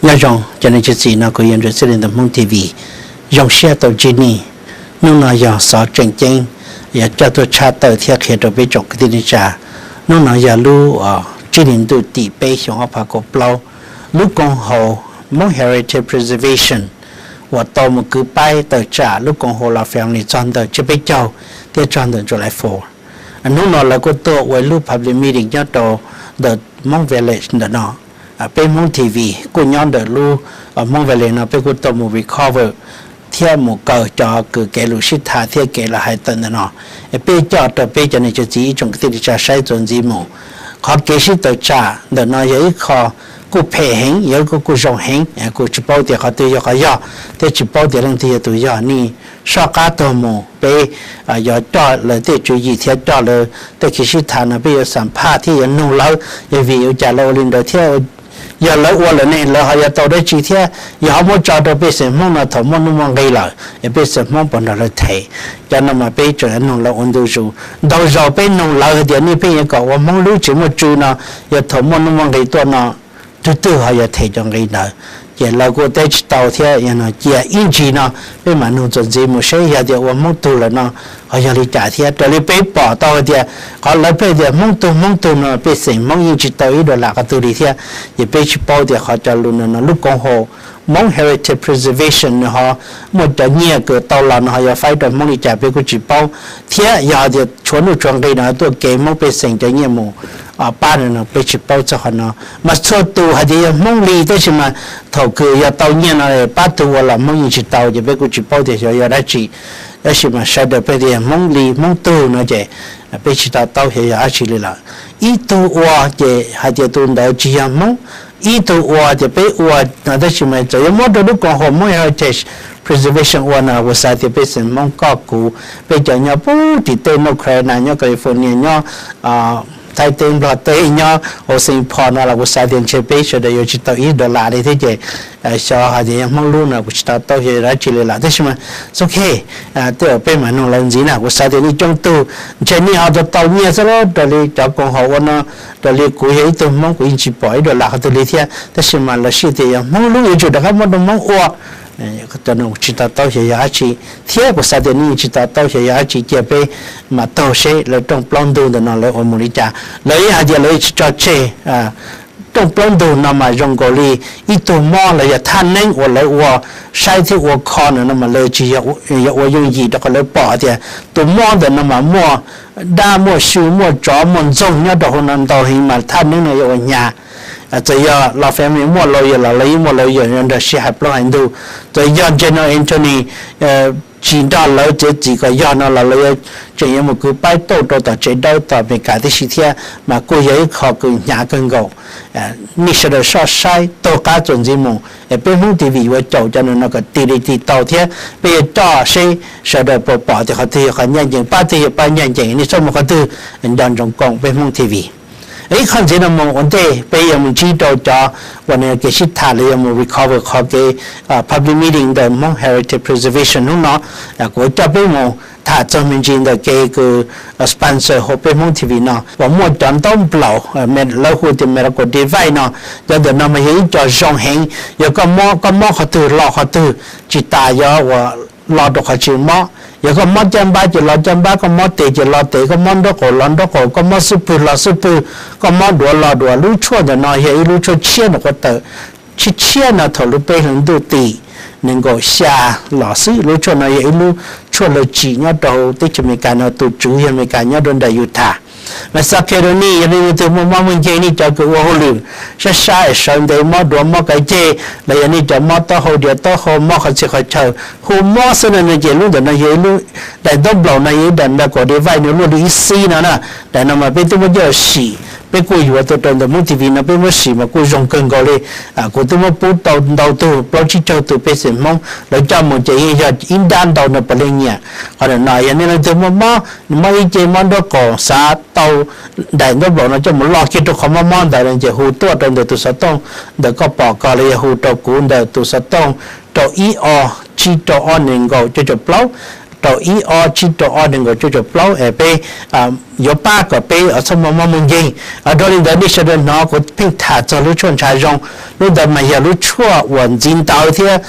Nyob zoo cov niam cov txiv, no kuv yog Ntswg Xib Li ntawm Hmoob T V. Zoo siab tau ntsib nej. Hnub no yog xov tseem ceeb, yog coj tuaj tshaj tawm thiab qhia rau peb tsoom kwv tij neej tsa. Hnub no yog lub tsib hlis ntuj tim peb xyoo ob phav kaum plaub, lub koom haum Hmong Heritage Preservation uas tau mus kwv paib tawm tsam lub koom haum Los Family txog ntawm tsiab peb caug thiab txog ntawm July four. Hnub no lawv kuj tuaj ua ib lub public meeting nyob rau ntawm Hmong Village ntawm no. Peb Hmoob T V kuj nyob ntawm lub Hmong Village no, peb kuj tau mus recover thiab mus kaw cov kws kev lus sib tham thiab kev lawv hais tawm ntawm no, peb coj rau peb cov niam cov txiv ib tsoom kwv tij neej tsa saib txuas ntxiv mus. Qhov kev sib tawm tsam ntawm no yog ib qho kuj phem heev, yog ib qho kuj zoo heev, kuj tsis paub tias qhov twg yog qhov yog thiab tsis paub tias leej twg yog tus yog. Nej soj qab tuag mus, peb yuav coj lawv tej tswv yim thiab coj lawv tej kev sib tham no peb yuav xam phaj thiab yuav nug lawv, yog vim ua cas lawv ua li ntawd thiab yog lawv ua lawm ne lawv ho yuav tau dab tsi thiab yog ho muab tso rau pej xeem Hmoob no thaum muaj nuj muaj nqi lawm es pej xeem Hmoob puas nrog lawv them. Cov no mas peb tseem yuav nug lawv ua ntu zus. Ntau zaus peb nug lawv hais tias nej pheej yuav kom ua Hmoob lub tsev muaj tswv no, yog thaum muaj nuj muaj nqi tuaj no, tus twg ho yuav them cov nqi ntawd? Ces lawv kuj teb tsis tau thiab. Yog no cia ib ntsis no peb mam nug txuas ntxiv mus seb yog tias ua Hmoob tug lawm no ho yog li cas thiab. Raws li peb pom tau hais tias qhov lawv pheej tias Hmoob tug Hmoob tug no pej xeem Hmoob yeej tsis tau ib dollar qhov twg li thiab. Ces peb tsis paub tias qhov cov lus no no lub koom haum Hmong Heritage Preservation nws ho muaj cov nyiaj kws tau los no ho yuav faib rau Hmoob li cas peb kuj tsis paub. Thiab yog tias tshuav nuj tshuav nqi no tuaj kev Hmoob pej xeem cov nyiaj mus pab no peb tsis paub txog qhov no. Mas txhua tus hais tias yog Hmoob li, tab sis mas thaum kws yog tau nyiaj no pab tug ua los Hmoob yeej tsis tau, ces peb kuj tsis paub tias xyov yog dab tsi. Tab sis mas sawv daws pheej tias Hmoob li Hmoob tug no ces peb tsis to taub xyov yog dab tsi li lawm. Ib tug ua ces hais tias tus ntawd tsis yog Hmoob, ib tug ua ces peb ua no. Tab sis mas txawm yuav muab rau lub koom haum Hmong Heritage Preservation ua no, kuv xav tias pej xeem Hmoob koj kuv, peb cov nyob puag tim tej North Carolina, nyob California, nyob Thaib teb Nplog teb, nyob hauv Saint Paul no los kuv xav tias ntshe peb sawv daws yuav tsis tau ib dollar li thiab. Ces xyov hais tias yog Hmoob lub no kuv tsis to taub xyov yog dab tsi li lawm, tab sis mas ok, tej zaum peb mam nug lawv ntxiv na. Kuv xav tias nej coob tug ntshe nej ho tau tau nyiaj xwb los raws li cov koom haum ua no. Raws li kuv yog ib tug Hmoob kuv yeej tsis pom ib dollar qhov twg li thiab, tab sis mas lawv siv tias yog Hmoob lub yuav tsum rov qab muab rau Hmoob ua. Cov no kuv tsis to taub xyov yog dab tsi, thiab kuv xav tias nej yeej tsis to taub xyov yog dab tsi, cia peb mam taug seb lawv rooj plaub ntug ntawm no lawv ua mus li cas. Lawv yeej hais tias lawv tsis tso tseg. Rooj plaub ntug no mas zoo nkaus li ib tug mob los yog thaj neeb uas lawv ua saib thiab ua kho no no mas lawv tsis yog ua yooj yim, rau qhov lawv pom tias tus mob ntawm no mas muaj dab muaj xyu muaj tsov muaj ntxoog nyob rau hauv no ntau heev, mas thaj neeb no yuav ua hnyav. Txawm yog Los Family muaj lawyer los lawv yeej muaj lawyer nrog sib hais plaub hais ntug. Txawm yog General Anthony tsis nrog lawv txiav txim kom yog no los lawv yuav tseem yuav mus kwv paib tauj rau tom tsev dawb tom Amelikas tib si thiab, mas kuj yog ib qho kws hnyav kawg nkaus. Nej sawv daws soj saib taug qab txuas ntxiv mus, peb Hmoob T V yuav caum cov no kom tig li tig tau thiab peb yuav coj seb sawv daws puas pom tias qhov twg yog qhov ncaj ncees, pab twg yog pab ncaj ncees. Nej txhob mus qhov twg, nco ntsoov koom peb Hmoob T V. Ib qho ntxiv no mus ua ntej peb yuav mus ntsib rau cov uas nws kev sib tham los yog mus recover qhov kev public meeting ntawm Hmong Heritage Preservation hnub no. Kuv coj peb mus tham txog me ntsis ntawm kev kws sponsor hauv peb Hmoob T V no uas muaj cov ntaub nplaum lawv hu tias medical device no. Cov ntawm no mas yog ib co zoo heev, yog koj mob qhov twg lo qhov twg, tsis tas yog uas lo rau qhov tsis mob. Yog koj mob caj npab ces lo caj npab, koj mob tes ces lo tes, koj mob nraub qaum lo nraub qaum, koj mob xub pwg lo xub pwg, koj mob duav lo duav. Lub tshuaj ntawm no yog ib lub tshuaj tshiab nws quav tawm, tshiab tshiab no thaum lub peb hlis ntuj tim nees nkaum xya los xwb. Lub tshuaj no yog ib lub tshuaj lawv tsim nyob rau teb chaws Amelikas no, tus tswv yog Amelikas nyob rau nram Utah. Mas xav qhia rau nej, yog nej leej twg muaj mob muaj nkeeg, nej cov kws ua hauj lwm sab sab es sawv ntev mob duav mob kav ceg, los yog nej cov mob taub hau diav taub hau, mob qhov txhia qhov chaw, hu mob xwb no no ces lub ntawm no yog ib lub daim ntaub nplaum no yog ib daim medical device nws luaj li ib xib no na. Daim no mas peb twb muab coj sim, peb kuj yuav tuaj rau ntawm Hmoob T V no peb muab sim mas kuj zoo kawg nkaus li. Kuv twb muab pub tau ntau tug plaub tsib caug tug pej xeem Hmoob lawv coj mus ces yeej yog ib nrab ntau no puav leej nyiam. Qhov ntawm no yog nej leej twg muaj mob, mob ib ce mob nraub qaum, xav tau daim ntaub nplaum no coj mus lo kiag rau qhov mob mob ntawd no ces hu tuaj rau ntawm tus xov tooj ntawm koj pom ko los yog hu rau kuv ntawm tus xov tooj rau ib ob tsib rau ob nees nkaum cuaj caum plaub. rau ib ob tsib rau ob nees nkaum cuaj caum plaub es peb yuav pab kom peb txhob muaj mob muaj nkeeg. Dhau li ntawd nej sawv daws hnov kuv pheej tham txog lub tshuaj ntshav zoo, lub ntawd mas yog lub tshuaj uas ntxiv ntawv thiab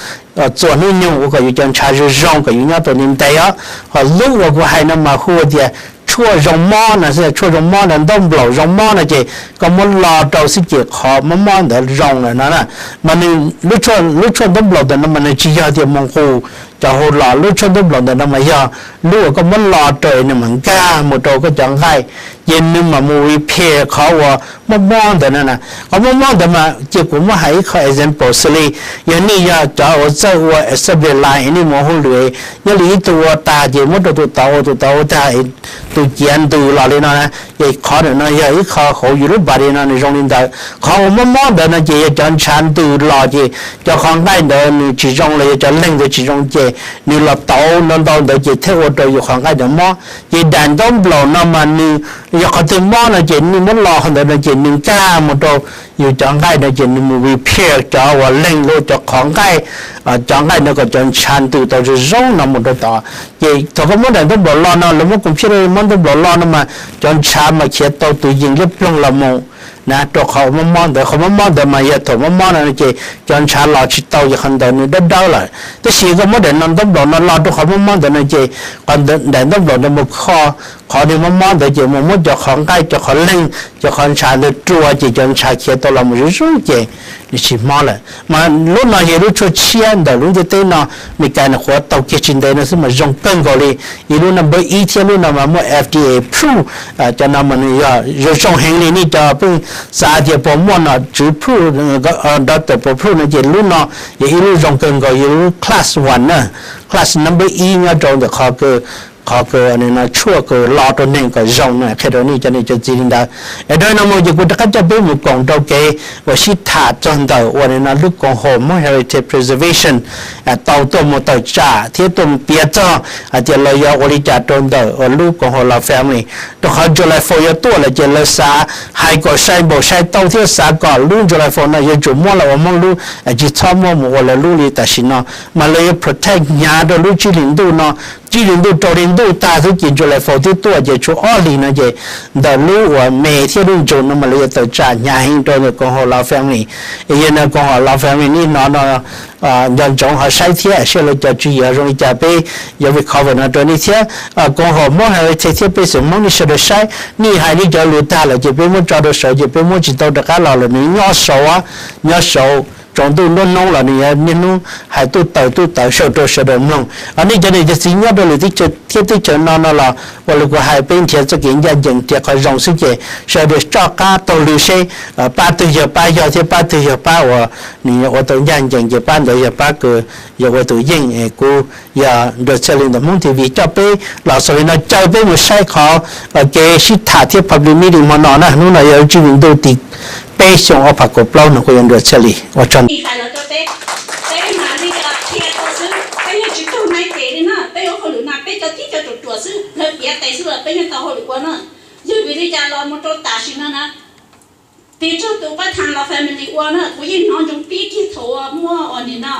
txuas hnub nyoog ua kom yus cov ntshav zoo zoo kom yus nyob tau ntev ntev os. Ho lub uas kuv hais no mas hu tias tshuaj zoo mob no, tshuaj zoo mob no, ntaub nplaum zoo mob no ces koj muab lo rau xwb ces qhov mob mob ntawd zoo lawm no na. Mas nws, lub tshuaj ntaub nplaum ntawm no mas nws tsis yog tias mus nqus cov hau los, lub tshuaj ntaub nplaum ntawm no mas yog lub uas koj muab lo rau es nws mam nkag mus rau koj cov nqaij, ces nws mam mus repair qhov uas mob mob ntawd no na. Qhov mob mob ntawd mas cia kuv muab hais ib qho example xws li yog nej yog cov uas txawj ua assembly line, nej mus hauj lwm, nyob li ib tug ua tag ces muab rau tus tod ua, tus tod ua tag, tus ciav ntws los li no na, ces qhov ntawm no yog ib qho hauv yus lub body no nws zoo li ntawd. Qhov uas mob mob ntawd no ces yog cov ntshav ntws los ces cov qhov nqaij ntawd nws tsis zoo los yog cov leeg ntawd tsis zoo ces nws los tauv ntau ntau ntawd ces thiaj ua rau yus qhov nqaij ntawd mob. Ces daim ntaub nplaum no mas nws yog qhov twg mob no ces nej muab lo qhov ntawd no ces nws nkag mus rau yus cov nqaij no ces nws mus repair cov uas leeg los cov qhov nqaij, cov nqaij no kom cov ntshav ntws tau zoo zoo no mus rau tod. Ces thaum koj muab daim ntaub nplaum lo no, lawv muab computer muab ntaub nplaum lo no mas cov ntshav mas khiav tau tus yees liab ploog los mus na rau qhov mob mob ntawd. Qhov mob mob ntawd mas yog thaum mob mob no ces cov ntshav los tsis tau, yog qhov ntawd nws dawb dawb lawm. Tab sis koj muab daim no ntaub nplaum no lo rau qhov mob mob ntawd no ces qhov daim ntaub nplaum ntawd mus kho qhov nws mob mob ntawd ces mus muab cov qhov nqaij, cov qhov leeg, cov qhov ntshav ntawd rua ces cov ntshav khiav tau los mus zoo zoo ces nws tsis mob lawm. Mas lub no yog lub tshuaj tshiab ntawm lub ntiaj teb no, Meskas nws qhuav tau kiag tsis ntev no xwb mas zoo kawg nkaus li. Ib lub number ib thiab lub no mas muaj F D A approve, cov no mas nws yog zoo zoo heev li. Nej cov pheej xav tias puas muaj nom tswv proof, doctor puas proof no ces lub no yog ib lub zoo kawg nkaus, yog lub class one na, class number ib nyob rau ntawm qhov kws, qhov kws no tshuaj kws lo rau neeg kom zoo no, qhia rau nej cov niam cov txiv li ntawd. Es dhau no mus ces kuv rov qab coj peb mus koom rau kev uas sib tham txog ntawm uas no lub koom haum Hmoob Heritage Preservation tau tuaj mus tawm tsam thiab tuaj mus piav txog hais tias lawv yuav ua li cas rau ntawm uas lub koom haum Lao Family. Rau qhov July Four yuav tuaj lawm ces lawv xav hais kom sai npaum sai tau thiab xav kom lub July Four no yuav tsum muab los ua Hmoob lub, tsis txhob muab mus ua lawv lub li tam sim no, mas lawv yuav protect hnyav rau lub tsib hlis ntuj no. Tsib hlis ntuj rau hli ntuj tag xwb ces July Four twb tuaj ces tshuav ob hlis no ces ntawm lub uas May thiab lub June no mas lawv yuav tawm tsam hnyav heev rau ntawm koom haum Lao Family. Yog no koom haum Lao Family nej hnov no nco ntsoov ho saib thiab saib lawv cov tswv yim zoo li cas peb yuav recover no rau nej thiab. Koom haum Hmoob Heritage thiab pej xeem Hmoob nej sawv daws saib, nej hais nej cov lus tag lawm ces peb muab tso rau saud ces peb muab tsis tau rov qab los lawm, nws nyob saud, nyob saud tsaus ntuj nruab hnub los nws yuav niaj hnub hais tuj tawm tuj tawm saum rau sawv daws mloog. Nej cov niam cov txiv nyob rau lwm teb chaws thiab teb chaws no no los ua li kuv hais, peb nrhiav txoj kev ncaj ncees nrhiav qhov zoo xwb ces sawv daws coj qab taug lw seb pab twg yog pab yog thiab pab twg yog pab uas nws yuav ua tau ncaj ncees ces pab ntawd yog pab kws yuav ua tus yeej. Kuv yog Nruas Txhiaj Lis ntawm Hmoob T V coj peb los xaus li no, caw peb mus saib qhov kev sib tham thiab public meeting hmo no na. Hnub no yog tsib hlis ntuj tim peb xyoo ob phav kaum plaub no. Kuv yog Nruas Txhiaj Lis, ua tsaug. Peb mas li qhia tau xwb, peb yeej tsis tug nai tes li na, peb ua hauj lwm mas peb cov tib co ruam ruam xwb, lawv piav tes xwb los peb yeej tau hauj lwm ua na. Yog vim li cas los mus rau tam sim no na, tig txog tus pab tham Lao Family ua na, kuv yeej hnov ntsoov pib kiag thaum muaj uas nim no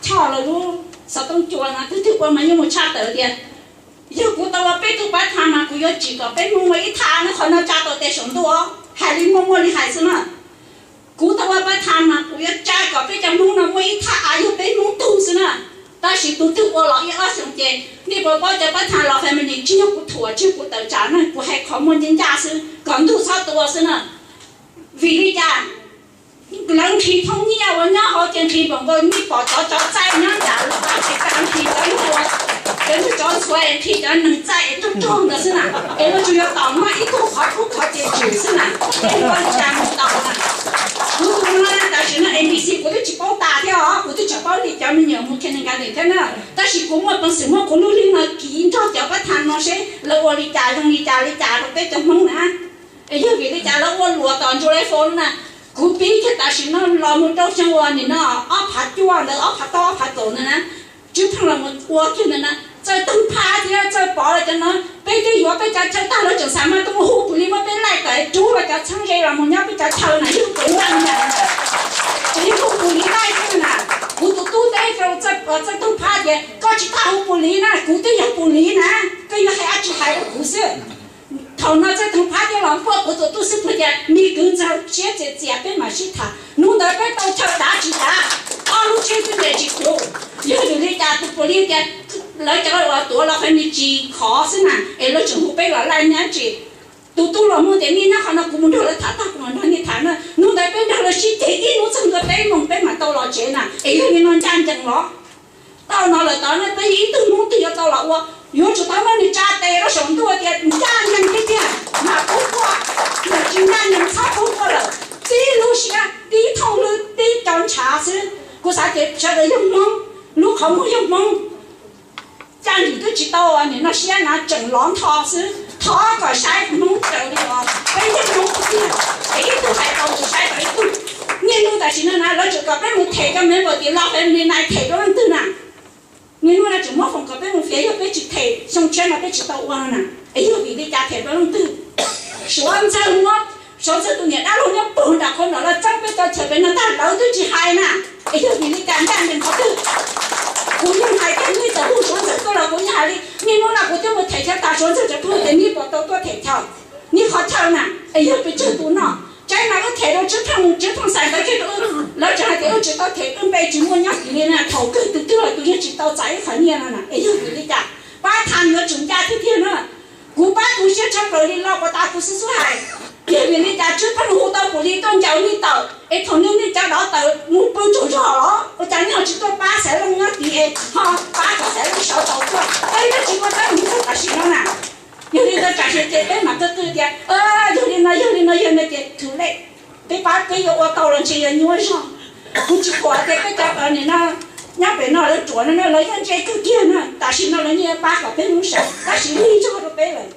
Choj lawv lub xov tooj cua no, tus twg ua mas yeej mus tshaj tawm tias yog kuv tau ua peb tug pab tham mas kuv yuav tsim kom peb Hmoob muaj ib thaj na, qhov no tsa tau tes saum ntuj os, hais li muaj muaj li hais xwb na. Kuv tau ua pab tham mas kuv yuav tsa kom peb cov Hmoob no muaj ib thaj av yog peb Hmoob tug xwb na. Tab sis tus twg ua los ib ob xyoos ces nej puas paub cov pab tham Lao Family tsis yog kuv thuam tsis yog kuv tawm tsam na, kuv hais qhov muaj ncaj ncaj xwb kom ntuj txhob tua xwb na. Vim li cas lawv nqhis thooj nyiaj uas nyob hauv ces nqhis npaum nkaus nej pom cov cov txaij nyob nram lub pas ces nqhis cov, cov nws cov txhua es nqhis cov neeg txaij es tuag tuag ntawd xwb na. Es lawv tsuas yuav tom muab ib tug qhov kub qhov ces tswm xwb na. Es ua li cas mus tau na? Kuv tus no tam sim no A B C kuv twb tsis paub tas thiab os, kuv twb tsis paub li cov me nyuam mus kindergarten thiab na. Tab sis kuv muaj peev xwm muab kuv lub hlwb no kiv nrog cov pab tham no seb lawv ua li cas zoo li cas li cas rau peb cov Hmoob na. Es yog vim li cas lawv ua luam tom July Four na? Kuv pib kiag tam sim no los mus rau xyoo uas nim no ob phav cuaj ntawd, ob phav tau ob phav kaum ntawd na, Tswv Pheej los mus ua kiag ntawd na, Txawj Toog Phaj thiab Txawj Pov lawv cov no, peb twb yuav peb cov chaw tag lawv tseem xav mas tuaj mus hu kuv li muab peb laij kom rub cov txheeb ze los mus nyob peb cov chaw na, yog kuv ntag na. Ces yog hu kuv li laij thiab na, kuv tus tub teb rau Txawj Toog Phaj tias koj Tsis tau hu pus liv na, kuv twb yog pus liv na, koj yog hais dab tsi hais rau kuv xwb. Thaum no Txawj Toog Phab thiaj los npuaj kuv tus tub xwb, kuv tias me kwv ntxawg siab txias txias peb mam sib tham. Hnub ntawd peb tau chaw dav tsis dav, ob lub tsheb twb nres tsis khuv. Yog vim li cas tus pus liv tias lawv cov uas tuav los qhov ni tsis khov xwb na, es lawv tseem hu peb los laij nyab tsis. Tus tub los muaj tias nej nyob qhov no kuv mus nrog lawv tham tag kuv mam nrog nej tham na. Hnub ntawd peb nrog lawv sib ceg ib hnub txog ntua peb moos peb mam tau los tsev na, es yog li no ncaj ncees los. Tau no lawm tod ne peb yog ib tug Hmoob twg yuav tau los ua, yuav tsum tau muab nws tsa tes rau saum ntuj tias ncaj ncees tiag tiag mas pub quaj, yog tsis ncaj ncees txhob pub quaj lawm. Txib lub siab tib thooj hlwb tib co ntshav xwb. Kuv xav tias sawv daws yog Hmoob, lub qhov muag yog Hmoob, caj nws twb tsis tau nim no siab na tseem lov ntho xwb. Thov kom saib Hmoob raws li os, peb yog Hmoob tiag, es ib tug hais tau tus saib tau ib tug. Niaj hnub tam sim no na lawv tseem kom peb mus them cov member tim Lao Family na, them rau leej twg na? Niaj hnub no tseem muab foom kom peb mus fiav, yog peb tsis them xyoo tshiab no peb tsis tau ua no na. Es yog vim li cas them rau leej twg? Suav ntxawg muab, Suav ntxawg tus niam dab laug nyob puag nram qhov no lawv txeeb peb cov chaw pem no tag lawv twb tsis hais na. Es yog vim li cas ncaj ncees qhov twg? Kuv yeej hais tias nej txawm hu Suav ntxawg tuaj los kuv yeej hais li, niaj hnub no kuv twb mus them chaw tas Suav ntxawg tseem pheej tias nej puas tau tuaj them chaw, nej qhov chaw na. Es yog pes tsawg tus no, tsaib no wb them rau Tswv Pheej, Tswv Pheej xais ntawv kiag rau wb, lawv tseem hais tias wb tsis tau them, wb npe tsis muaj nyob tim li na, thaum kawg tus twg los tus yeej tsis tau txais ib qhov nyiaj no na. Es yog vim li cas? Pab tham yuav tsum ncaj tiag tiag na. Kuv pab tu siab tshaj plaws li los puas tas kuv xub xub hais. Yog vim li cas Tswv Pheej hu tau pus liv tuaj ncaus nej tawm es thaum nej nej cov dov tawm mus pw tsaug zog los ua cas nej ho tsis tuaj pab Xaiv Looj nyob tid es ho pab kom Xaiv Looj sawv tau tuaj? Peb twb tsis muaj teeb meem txog tam sim no na. Yog li ntawd tsam sim ces peb mam qw qw tias yog li no yog li no yog no ces too late. Peb pab peb yuav ua tau los ntshe yuav nyuaj zog. Kuv tsis pom tias peb cov nim no nyob pem no lawv ruam no lawv yeej ntse kawg kiag na, tam sim no lawv yeej pab kom peb Hmoob sawv tab sis lig zog rau peb lawm.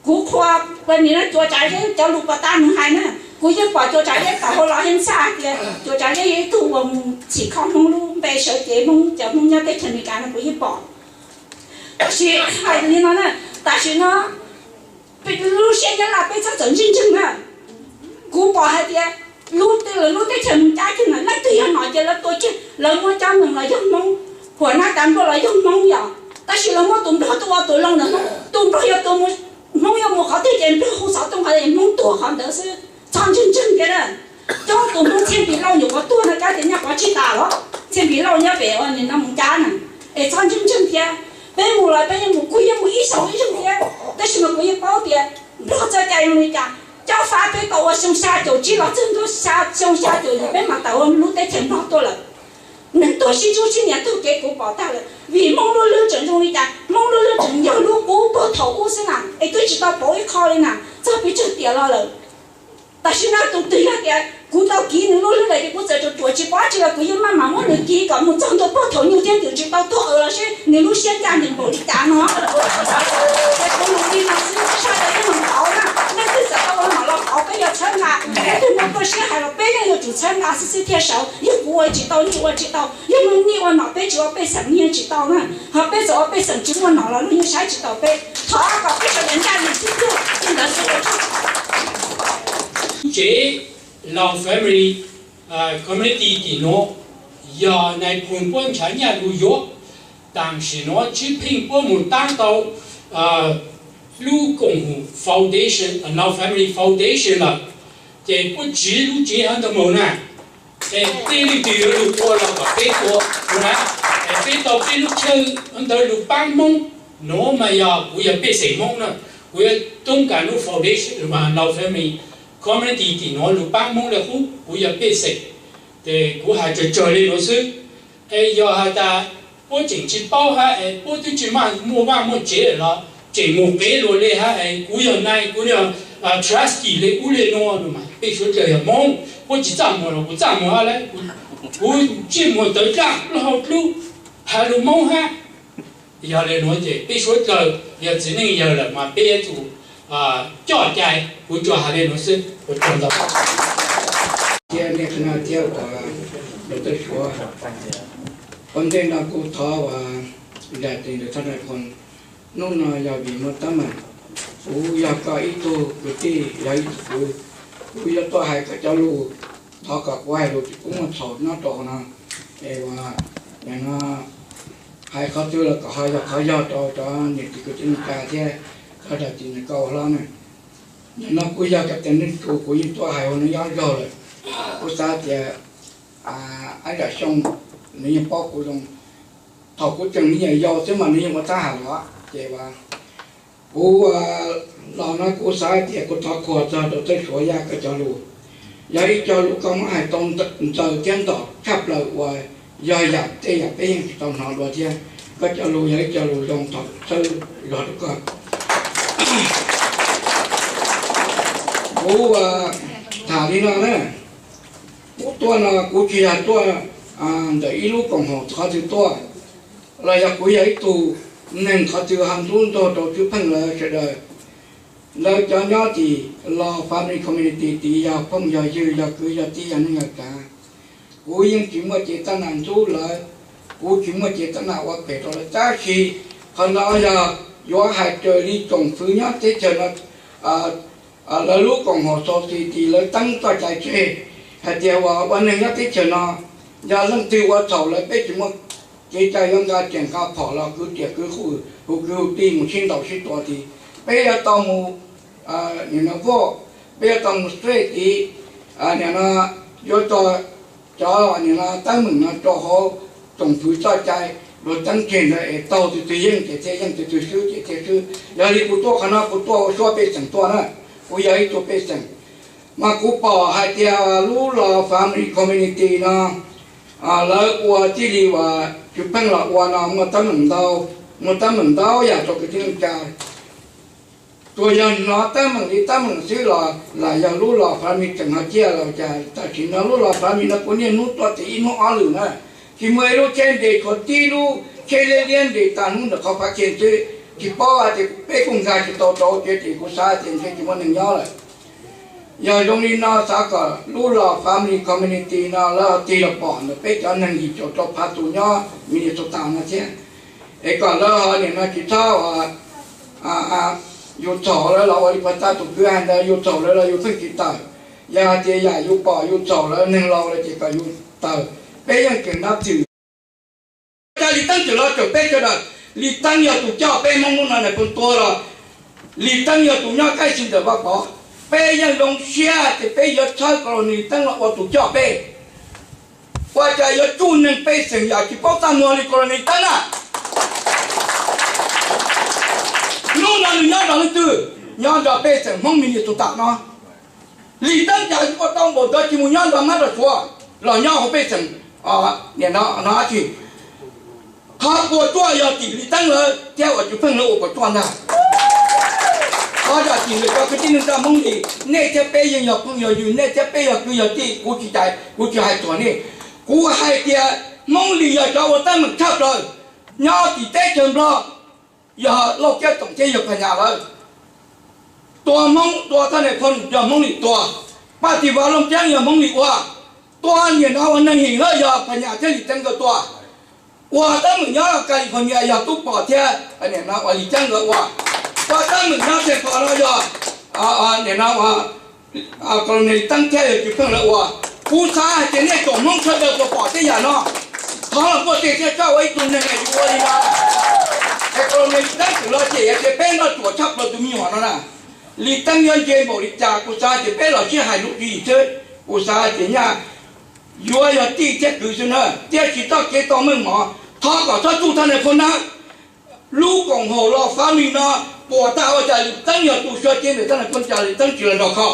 Kuv qhuas nim no Cuas Tsav Zeb cov lus puas tas nws hais na, kuv yeej pom Cuas Tsav Zeb tawm hauv los yeej xav hais tias Cuas Tsav Zeb yog ib tug uas mus txhim kho Hmoob lub npe sawv cev Hmoob cov Hmoob nyob teb chaws Amelikas no kuv yeej pom. Tab sis hais li no na, tam sim no lub siab Nyab Laj peb txhob txawm ntseeg ntseeg na. Kuv pom hais tias lub, lub teb chaws Amelikas kiag na leej twg yog nom ces lawv tua kiag, lawv muab cov neeg los yog Hmoob, huam nab tas nplog los yog Hmoob yom, tab sis lawv muab tus nplog tuaj ua tus loo ntawm Hmoob, tus nplog yuav tua, Hmoob yuav mus qhov twg ces nplog hu xov tooj hais tias Hmoob tuag qhov ntawd xwb. Txhob ntseeg ntseeg thiab na. Coob tus Hmoob Txhiaj Npis Lauj nyuam qhuav tuag no kab tias nyob qhov tsis tas los Txhiaj Npis Lauj nyob pem uas nim no Amelikas na. Es txhob ntseeg ntseeg thiab. Peb mus los peb yeej mus kuj yeej mus ib xyoos ib zaug thiab, tab sis mas kuv yeej paub tias nplog txoj cai zoo li cas. Cob fab peb tau ua xyoo xya caum tsib los txog ntua xyoo xya caum yim peb mam tawm ua lub teb chaws nplog tuaj lawm. Neeg tuag sib ntsub sib nias taug kev kuv pom tag lawm. Vim Hmoob lub hlwb tseem zoo li cas, Hmoob lub hlwb tseem yog lub qub puag thaum ub xwb na, es twb tsis tau pauv ib qho li na, txog pes tsawg tiam los lawm. Tam sim no tus twg yog tias kuv tau kiv nws lub hlwb lawm ces kuv txawm ruam ruam tsis pom dab tsi los kuv yeej maj mam muab nws kiv kom mus txog ntua puag thaum nyuj thiab twm tsis tau tuag aws los seb nws lub siab ncaj ncees npaum li cas no. Ces kuv lus li no xwb, sawv daws yeej los pauv na, leej twg txawm tau ua nom los pauv peb yuav txhawb nqa, leej twg muaj koj siab hais los peb yeej yuav tsum txhawb nqa xwb xwb thiaj sawv. Yog kuv ua tsis tau, nej ua tsis tau, yog nej ua nom peb tsis ua pej xeem nej yeej tsis tau na, ho peb txawm ua pej xeem tsis muaj nom los luag yeej saib tsis taus peb. Thov kom peb sawv daws ncaj ncees xwb tiag, li ntawd xwb ua tsaug. Tsev Lao Family Community tim nuav yog nais phoo puab nrhav nyaj lug yuav. Tam sim nuav Tswv Pheej puab mus taab tau lub koom foundation, Lao Family Foundation lawm, ces puab tsiv lub tsev hov ntawd moog na. Es peb leej twg yuav lug ua los kom peb ua na, es peb tau peb lub chaw ntawd lug paab Moob. Nuav mas yog kuv yog pej xeem Moob na, kuv yuav toob kas lub foundation, Lao Family Community tim nuav lug paab Moob le hub, kuv yog pej xeem. Ces kuv has tsawg tsawg le nuav xwb. Es yog has tas puab tseem tsis paub hab es puab twb tsis maj muaj vaaj muaj tsev los tseem mus qev luas le hab es kuv yog nai, kuv yog trustee le ub le nuav, peb suav dlawg yog Moob, puab tsis txaj muag los kuv txaj muag hab lawm, kuv ntsej muag tawv dlaaj plaub hau dlub, has lug Moob hab. Yog le nuav ces peb suav dlawg yog txiv neej yawg lawm mas peb yuav tsum coj cai, kuv tsuas has le nuav xwb, ua tsaug ntau. Thiab nej qhia thiab uas Dr. Suav, ua ntej no kuv thov uas zam txim ntawm thaj nais phoo. Hnub no yog vim muaj teeb meem, kuv yog koj ib tug kwv tij, yog ib tug kwv, kuv yuav tuaj hais koj cov lus, thov kom kuv hais lus tsis pub muaj txhaum nyob rau hauv no. Es uas Nim no hais qhov twg los kom ho yog qhov yog rau cov niam txiv kwv tij neej tsa thiab cov dab tsi nws koj ua hlob na. Nim no kuv yog kab tes neej tsu, kuv yeej tuaj hais hauv nws nyob zaug lawm. Kuv xav tias Ab Zam Xyooj nws yeej paub kuv zoo. Thaum kuv tseem me nyuam yaus xwb mas nws yeej ua thab ham los ces kuv los no kuv xav tias kuv thov qhuas txog rau Txawj Suav Yaj koj cov lus. Yog ib co lus koj muab hais tau ntxaws thiab ntxaws tshaj plaws uas yog yam tej yam peb yeej tsis tau hnov dua thiab. Koj cov lus yog ib co lus zoo, thov txhawb zog rau koj. Kuv tham li no na, kuv tuaj no kuv tsis yog tuaj ntawm ib lub koom haum qhov twg tuaj, los yog kuv yog ib tug neeg qhov twg ho ntxub ntxaug rau Tswv Pheej lawv sawv daws. Lawv cov nyob tim Los Family Community tid yog phooj yog ywg yog kwv yog tij yog neej yog tsav. Kuv yeej tsis muaj cev tab nam ntxub lawv, kuv tsis muaj cev tab nam ua phem rau lawv, tab sis qhov no yog yuav hais raws li tsoom fwv nyob teb chaws no lawv lub koom haum society lawv teeb txoj cai tseg hais tias uas ua neeg nyob teb chaws no yog leej twg ua txhaum lawm peb tsis muaj kev cai yuav nqa riam nqa phom los kwv riam kwv qwj hu kwv hu tij mus sib ntaus sib tua tid. Peb yuav tau mus nim no vote, peb yuav tau mus strike tid. Nim no yuav tso cov nim no teeb meem no rau hauv tsoom fwv txoj cai luag teeb tseg ntawd es taug tus twg yeej ces thiaj yeej, tus twg swb ces thiaj swb. Yog li kuv tuaj qhov no kuv tuaj ua suab pej xeem tuaj na, kuv yog ib tug pej xeem. Mas kuv pom hais tias lub Los Family Community no lawv ua txij li uas Tswv Pheej los ua no muaj teeb meem ntau, muaj teeb meem ntau yam rau kwv tij neej tsa. Tsuas yog hnov teeb meem li teeb meem xwb los lam yog lub Los Family tseem ho ciaj los cas. Tam sim no lub Los Family no kuv niaj hnub tuaj tim ib hnub ob lwm na, tsis muaj ib lub tsheb nres, tshuav tib lub tsheb liab liab nres tag hnub ntawm qhov Fav Khe xwb. Tsis paub hais tias peb kuj nkag tsis tau rau tsev tim, kuv xav tias ntshe tsis muaj neeg nyob lawm. Yog zoo li no xav kom lub Los Family Community no lawv ho tig los pom ntawm peb cov neeg yim caum rau phav tus nyob Minnesota no thiab, es kom lawv ho nim no tsis txhob yus txhaum lawv los ua li pab tab tus kwv hais ntawd, yus txhaum lawv los yus pheej tsis tawm. Yog hais tias yam yus pom yus txhaum lawv neeg laus lawm ces kom yus tawm. Peb yeej tseem nab twm Cas Lis Teeb tseem los tseem peb sawv daws? Lis Teeb yog tus coj peb Hmoob hnub no nais phoo tuag los Lis Teeb yog tus nyob kaij si ntawm Vaj Pov. Peb yeej zoo siab tias peb yuav txhawb Colonel Lis Teeb los ua tus coj peb. Ua cas yuav tsuj neeg pej xeem yam tsis paub txaj muag li Colonel Lis Teeb na? Hnub no nws nyob nrog leej twg? Nyob nrog pej xeem Hmoob Minnesota no. Lis Teeb cas ua tau npaum ntawd tsis mus nyob nrog mab nrog suav los nyob hauv pej xeem? Nim no no dab tsi? Qhov puas tsuaj yog tim Lis Teeb lawv thiab uas Tswv Pheej lawv ua puas tsuaj ntag. Qhov yog tim ntawm cov kwv tij neej tsa Hmoob Lis, nej thiab peb yeej yog phooj yog ywg, nej thiab peb yog kwv yog tij, kuv tsis cais, kuv tsis hais thuam nej. Kuv hais tias Hmoob Lis yog cov ua teeb meem tshaj plaws nyob tim teb chaws Nplog, yog Lauj Kiab Toom thiab yog Phas Nyas lawv. Tua Hmoob, tua thaj nais phoo yog Hmoob Lis tua, Paj Tis Vas Looj Ceeb yog Hmoob Lis ua, tua niam no ua neeg him lawm yog Phas Nyas thiab Lis Teeb nkawd tua. Ua teeb meem nyob California yog Tub Pom thiab niam no ua Lis Ceeb nkawd ua. Ua teeb meem nyob Xeem Phos no yog niam no Colonel Lis Teeb thiab yog Tswv Pheej lawv ua. Kuv xav hais tias nej tsoom Hmoob sawv daws puas pom tej yam no? Thov los kuaj teg thiab txhob ua ib tug neeg es yus ua li no. Es Colonel Lis Teeb tseem los cem hais tias peb nroj tsuam tshaj plaws tus me nyuam no na. Lis Teeb yuav ntse npaum li cas kuv xav hais tias peb los sib hais lus tswv yim xwb. Kuv xav hais tias nyaj yuav yog tij thiab kwv xwb na, thiaj tsis txoj kev tau meej mom. Thov kom txhob tsuj thaj nais phoo na. Lub koom haum Los Family no puas tag, ua cas Lis Teeb yog tus sua cev ntawm thaj nais phoo, cas Lis Teeb tsis los nrog kho?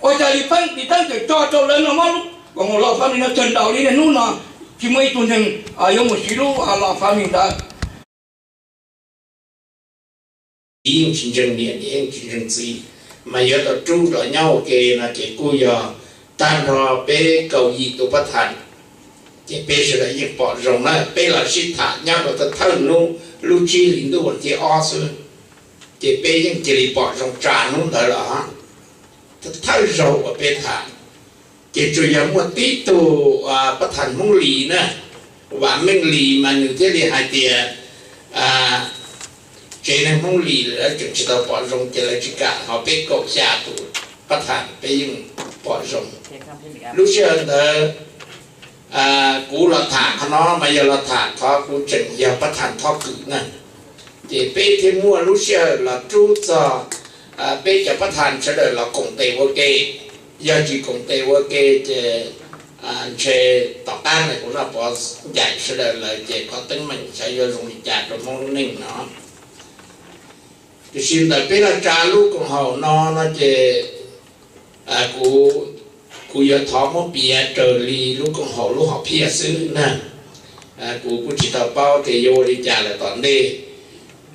Ua cas Lis Teeb, Lis Teeb tseem tso rau lawv no muab lub koom haum Los Family no tsawg nraus li niaj hnub no tsis muaj ib tug neeg yuav mus siv lub Los Family ntawd. Yeej tsis ntseeg niam, yeej tsis ntseeg txiv, mas yuav tau rub los nyob ua ke no ces kuj yog tag nrho peb kaum yim tus pab thas, ces peb sawv daws yeej pom zoo na. Peb los sib tham nyob rau thawj thawj hnub lub tsib hlis ntuj vas thib ob xwb, ces peb yeej cia li pom zoo tsa hnub ntawd los thawj zaug uas peb tham. Ces tsuas yog muaj tib tug pab thas Hmoob Lis na, Vam Meej Lis mas nws thiaj li hais tias tsev neeg Hmoob Lis lawv tseem tsis tau pom zoo ces lawv tsis kam, ho peb kaum xya tus pab thas peb yeej pom zoo. Lub sij hawm ntawd Kuv los tham qhov no mas yog los tham qhov kuv tseem yog pab thas thoj kwm na, ces peb thiaj muaj lub sij hawm los rub txog peb cov pab thas sawv daws los koom tes ua ke. Yog tsis koom tes ua ke ces ntshe tom qab no kuv noj pov ncaim sawv daws lawm ces qhov teeb meem xyov yuav zoo li cas rau Hmoob lub neej no. Tiam sis ntawm peb los tsa lub koom haum no no ces kuv yuav thov muab piav raws li lub koom haum lub hom phiaj xwb na. Kuv kuj tsis tau paub tias yuav ua li cas lawm tom ntej.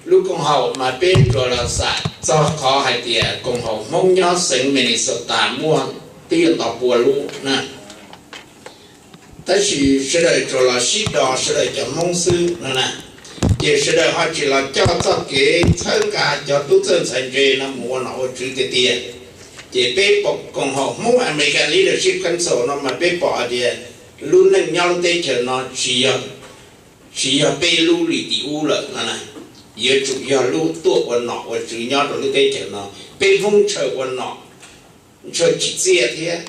Lub koom haum mas peb tsuas los xam txog qhov hais tias koom haum Hmoob nyob xeev Minnesota muaj twb yuav nto pua lub na. Tab sis sawv daws tsuas los sib do sawv daws cov Hmoob xwb no na, ces sawv daws ho tsis los coj txoj kev txhawb nqa cov tub txawj ntxhais ntse no mus ua nom ua tswv tiag tiag. Ces peb koom haum Hmoob American Leadership Council no mas peb pom hais tias lub neej nyob lub teb chaws no tsis yog peb lub li tim ub lawm no na, yuav tsum yog lub tuaj ua nom ua tswv nyob rau lub teb chaws no. Peb Hmoob ntshaw ua nom ntshaw tsim txiaj thiab.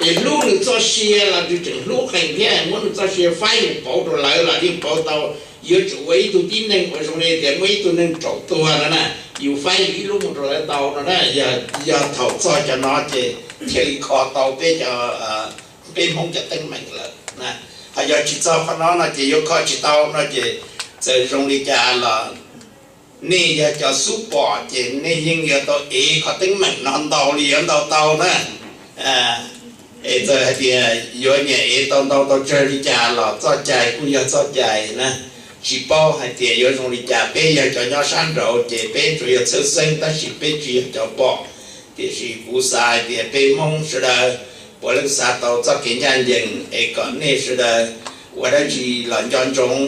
Es hlub nws txoj sia los nws tseem hlub qees thiab, muab nws txoj sia faib mus pauv rau lawv los yeej pauv tau. Yuav tsum ua ib tug tib neeg ua zoo li tias muaj ib tug neeg tsaum tuag no na, yus faib yus ib lub mus rau lawv tau no na. Yog thaum txog cov no ces thiaj li kho tau peb cov, peb Hmoob cov teeb meem lawm. Ho yog tsis txog qhov no no ces yuav kho tsis tau no ces txawm zoo li cas los nej yog cov xub pom ces nej yeej yuav tau ev qhov teeb meem no ntau li yuav ntau tau na. Es txawm hais tias yuav nyiam ev tau ntau tau tsawg li cas los txoj cai kuj yog txoj cai na. Tsis paub hais tias yuav zoo li cas, peb yog cov nyob sab nraud ces peb tsuas yog txhawj xeeb tab sis peb tsis yog cov pom. Tiam sis kuv xav hais tias peb Hmoob sawv daws puav leej xav tau txoj kev ncaj ncees es kom nej sawv daws ua dab tsi los nco ntsoov.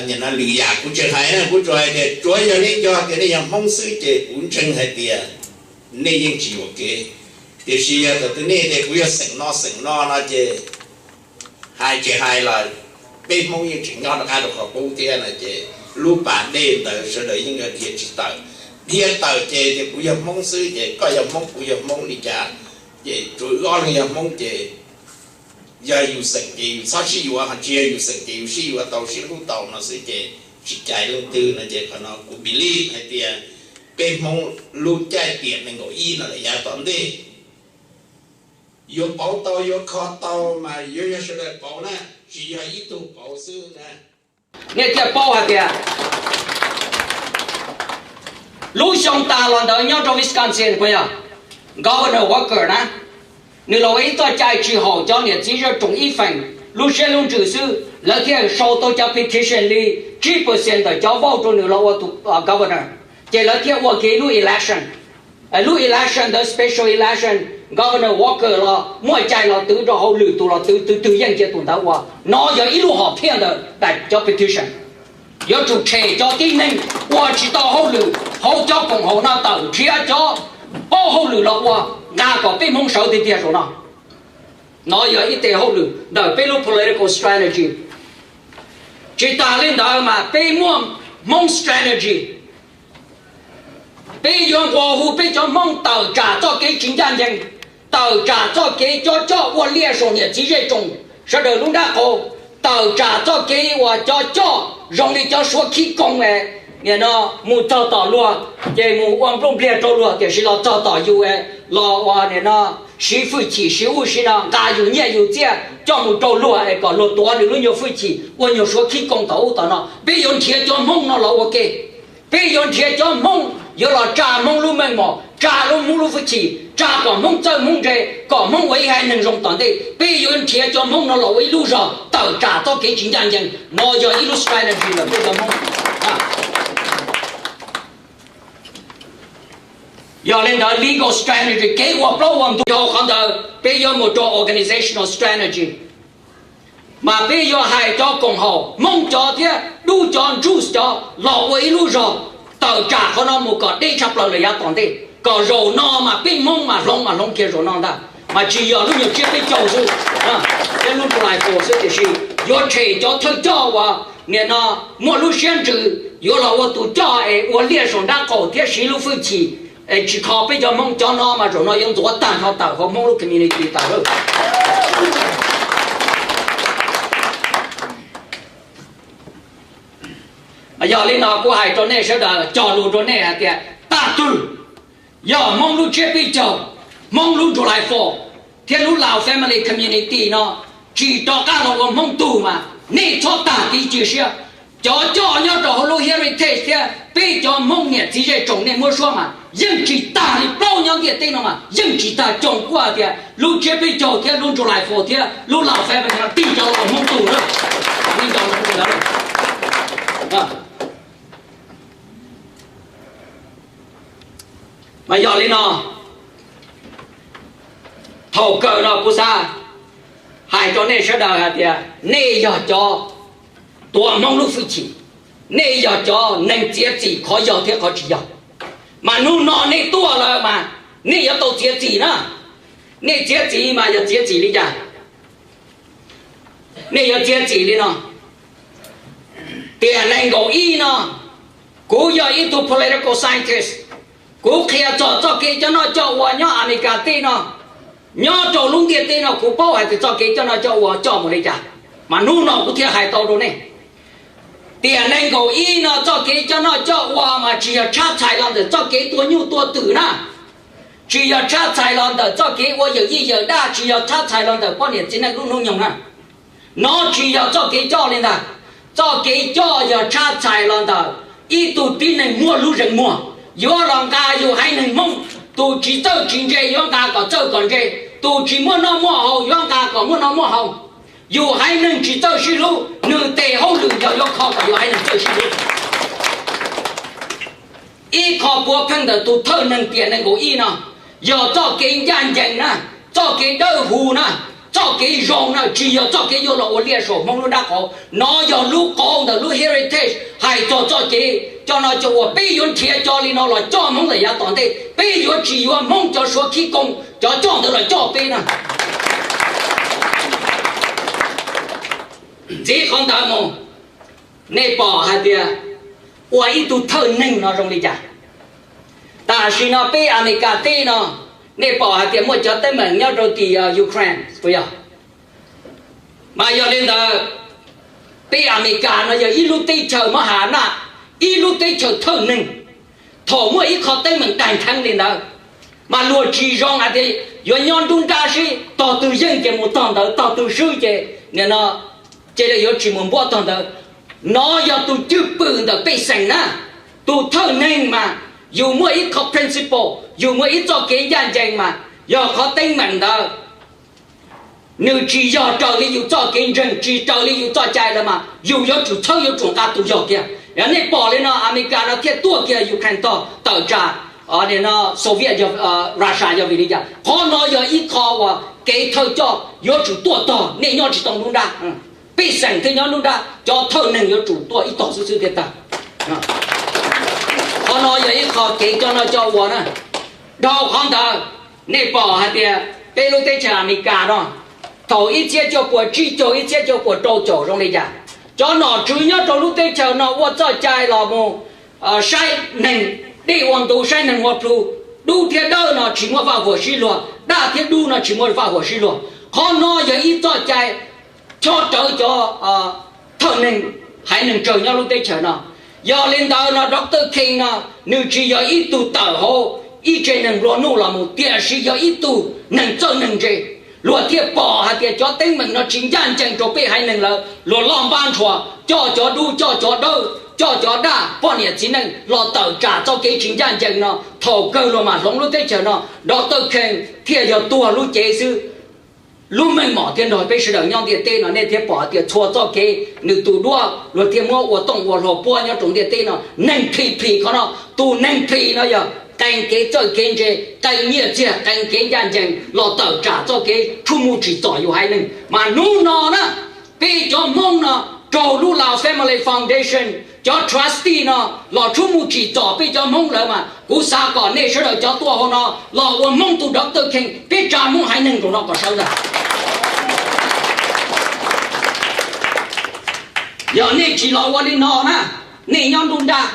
Nim no lwm yam kuv tsis hais na, kuv tsuas hais tias tsuav yog nej nco tias nej yog Hmoob xwb ces kuv ntseeg hais tias nej yeej tsis yuam kev. Tiam sis yog thaum twg nej tias kuv yog xeem no xeem no no ces hais tsis hais los peb Hmoob yeej tseem nyob rov qab rau qhov qub thiab no ces lub pas dej ntawd sawv daws yeej yuav dhia tsis tawm. Dhia tawm ces tias kuv yog Hmoob xwb ces koj yog Hmoob kuv yog Hmoob li cas, ces tsuav wb ob leeg yog Hmoob ces yog yus xeem ces yus txhob sib yuav, ho tsis yog yus xeem ces yus sib yuav tau sib hlub tau no xwb ces tsis cais leej twg no ces qhov no kuv believe hais tias peb Hmoob lub caij tiam nees nkaum ib no lawm yav tom ntej yuav pauv tau yuav kho tau mas yuav yog sawv daws pauv na, tsis yog ib tug pauv xwb na. Nej thiaj paub hais tias lub xyoo tas los ntawd nyob rau Wisconsin puas yog, Governor Walker na, nws los ua ib txoj cai tsis haum cov niam txiv zej tsoom ib feem lub siab lub ntsws xwb, lawv thiaj sau tau cov petition li tsib percent ntawm cov vote rau nws los ua tus governor, ces lawv thiaj ua kiag ib lub election. Lub election ntawd special election, Governor Walker los muaj cai los twv rau hauj lwm, tus los twv twg twg yeej cia tus ntawd ua. No yog ib lub hom phiaj ntawm daim cov petition. Yuav tsum tshem cov tib neeg ua tsis tau hauj lwm hauv cov koom haum no tawm, nrhiav cov paub hauj lwm los ua, nqa kom peb Hmoob sawv tiag tiag zaum no. No yog ib teg hauj lwm ntawm peb lub political strategy. Tsis tas li ntawd mas peb muaj Hmoob strategy. Peb yuav nqua hu peb cov Hmoob tawm tsam txoj kev tsis ncaj ncees, tawm tsam txoj kev cov coj ua liaj saum niam txiv zej tsoom sawv daws lub nrab qaum, tawm tsam txoj kev uas cov coj zoo li cov Suav khib koos es nim no mus txog tom luag ces mus ua nplooj npliag rau luag, tiam sis los txog tom yus es los ua nim no siv fwj chim siv ub siv no, nqa yus nyiaj yus txiaj coj mus rau luag es kom luag tuav nws lub nyuag fwj chim ua nyuag Suav khib koos tom ub tom no. Peb yuav nrhiav cov Hmoob no los ua ke. Peb yuav nrhiav cov Hmoob yuav los tsa Hmoob lub meej mom, tsa lub Hmoob lub fwj chim, tsa kom Hmoob txawj Hmoob ntse, kom Hmoob ua ib haiv neeg zoo tom ntej. Peb yuav nrhiav cov Hmoob no los ua ib lub zog tawm tsam txoj kev tsis ncaj ncees. No yog ib lub strategy ntawm peb cov Hmoob. Yog li ntawd legal strategy, kev ua plaub ua ntug, yog qhov ntawd peb yuav mus rau organizational strategy. Mas peb yuav hais cov koom haum Hmoob cov thiab dub cov ntsuj cov los ua ib lub zog tawm tsam qhov no mus kom deb tshaj plaws lawm yav tom ntej, kom zaum no mas peb Hmoob mas hloov mas hloov kiag zaum no ntag, mas tsis yog lub nyuag tsiab peb caug xwb, thiab lub rifle xwb, tiam sis yuav tshem cov thawj coj uas nim no muaj lub siab ntsws yuav los ua tus coj es ua liaj saum nrab qaum thiab siv lub fwj chim es tsis kho peb cov Hmoob. Cov no mas zaum no yuav ntxuav tag nrho tawm hauv Hmoob lub community tawm lawm. Yog li no kuv hais rau nej sawv daws, cog lus rau nej hais tias tag twg yog Hmoob lub tsiab peb caug, Hmoob lub July Four thiab lub Lao Family Community no tsis rov qab los ua Hmoob tug mas nej txhob tag kev cia siab. Cov coj nyob rau hauv lub heritage thiab peb cov Hmoob niam txiv zej tsoom nej muab suab mas yeej tsis tag li, plaub nyob ntiaj teb no mas yeej tsis tag. Coom kuj hais tias lub tsiab peb caug thiab lub July Four thiab lub Lao Family no tig cov los Hmoob tug lawm. Mas yog li no, thaum kawg no kuv xav hais rau nej sawv daws hais tias nej yog cov tuav Hmoob lub hwj chim, nej yog cov neeg txiav txim qhov yog thiab qhov tsis yog. Mas hnub no nej tuaj lawm mas nej yuav tau txiav txim na. Nej txiav txim mas yog txiav txim li cas? Nej yuav txiav txim li no. Tiam nees nkaum ib no, kuv yog ib tug political scientist, kuv qhia txog txoj kev coj noj coj ua nyob Amelikas teb no, nyob rau lub ntiaj teb no kuv paub hais tias txoj kev coj noj coj ua coj mus li cas, mas hnub no kuv thiaj hais tau rau nej. Tiam nees nkaum ib no txoj kev coj noj coj ua mas tsis yog tshab txhais los ntawm txoj kev tua nyuj tua twm na, tsis yog tshab txhais los ntawm txoj kev ua yawm yij yawm daj, tsis yog tshab txhais los ntawm poj niam txiv neej lub hnub nyoog na. No tsis yog txoj kev coj li ntag. Txoj kev coj yog tshab txhais los ntawm ib tug tib neeg muaj lub zeem muag, yuav los nqa yus haiv neeg Hmoob. Tus tsis txawj tsis ntse yuav nqa kom txawj kom ntse, tus tsis muaj noj muaj haus yuav nqa kom muaj noj muaj haus. Yus haiv neeg tsis txawj sib hlub, nws tes hauj lwm yog yuav kho kom yus haiv neeg txawj sib hlub. Ib qho puav pheej ntawm tus thawj neeg tiam nees nkaum ib no yog txoj kev ncaj ncees na, txoj kev dawb huv na, txoj kev zoo na, tsis yog txoj kev yuav los ua liaj saum Hmoob lub nrab qauv. No yog lub qauv ntawm lub heritage hais txog txoj kev coj noj coj ua. Peb yuav nrhiav cov li no los coj Hmoob ntawm yav tom ntej, peb yuav tsis yuav Hmoob cov Suav khib koob cov coj ntawd los coj peb na. Ntxiv qhov ntawd mus, nej pom hais tias ua ib tug thawj neeg no zoo li cas? Tam sim no peb Amelikas teb no, nej pom hais tias muaj cov teeb meem nyob rau tim Ukraine puas yog? Mas yog li ntawd, peb Amelikas no yog ib lub teb chaws mab has naj, ib lub teb chaws thawj neeg. Thaum muaj ib qho teeb meem daig ntheev li ntawd, mas luag tsis zoo hais tias yuav nyob nruab nrab sib, tog twg yeej ces mus tog ntawd, tog twg swb ces nim no cia li yuav tsis mus npuab tog ntawd. No yog tus cwj pwm ntawm pej xeem na. Tus thawj neeg mas yus muaj ib qho principle, yus muaj ib txoj kev ncaj ncees mas yog qhov teeb meem ntawd nws tsis yog raws li yus txoj kev ntseeg, tsis raws li yus txoj cai lawm mas yus yuav tsum txhawb, yuav tsum nqa tus yog kiag. Yog nej pom li no, Amelikas no thiaj tuaj kiag Ukraine tog tawm tsam Soviet, Russia yog vim li cas? Qhov no yog ib qho uas kev thawj coj yuav tsum tuaj tog, nej nyob tsis tau nruab nrab. Pej xeem thiaj nyob nruab nrab, cov thawj neeg yuav tsum tuaj ib tog xwb xwb thiaj tag. Qhov no yog ib qho kev coj noj coj ua na. Dhau qhov ntawd, nej pom hais tias peb lub teb chaws Amelikas no, thaum ib txhiab cuaj puas tsib caug, ib txhiab cuaj puas rau caum zoo li cas, cov nom tswv nyob rau lub teb chaws no ua txoj cai los mus saib neeg, dej ua ntu saib neeg ua plhu, dub thiab dawb no tsis muaj vaj huam sib luag, daj thiab dub no tsis muaj vaj huam sib luag. Qhov no yog ib txoj cai chob rawv cov thawj neeg, haiv neeg tsawg nyob lub teb chaws no. Yog li ntawd no Doctor King no nws tsis yog ib tug tawm hauv ib tsev neeg nplua nuj los mus, tiam sis yog ib tug neeg txawj neeg ntse. Luag thiaj pom hais tias cov teeb meem no tsis ncaj ncees rau peb haiv neeg lawm, luag loj npab nrhuav, coj cov dub, coj cov dawb, coj cov daj, poj niam txiv neej los tawm tsam txoj kev tsis ncaj ncees no. Thaum kawg luag mam hloov lub teb chaws no, Doctor King thiaj yog tuag lub cev xwb. Lub meej mom thiaj nrog peb sawv daws nyob ntiaj teb no, nej thiaj pom hais tias txhua txoj kev nws tu duab, luag thiaj muab ua tooj ua hluas puab nyob rau ntiaj teb no. Neeg plhis plhis qhov no, tus neeg plhis no yog qee kev txawj kev ntse, qee nyiaj txiag, qee kev ncaj ncees los tawm tsam txoj kev tshuaj muj tsim txom yus haiv neeg. Mas hnub no na, peb cov Hmoob no raug lub Lao Family Foundation cov trustee no los tshuaj muj tsim txom peb cov Hmoob lawm, mas kuv xav kom nej sawv daws cov tuaj hauv no los ua Hmoob tus Doctor King, peb tsa Hmoob haiv neeg rau no kom sawv ntag. Yog nej tsis los ua li no na, nej nyob nruab nrab,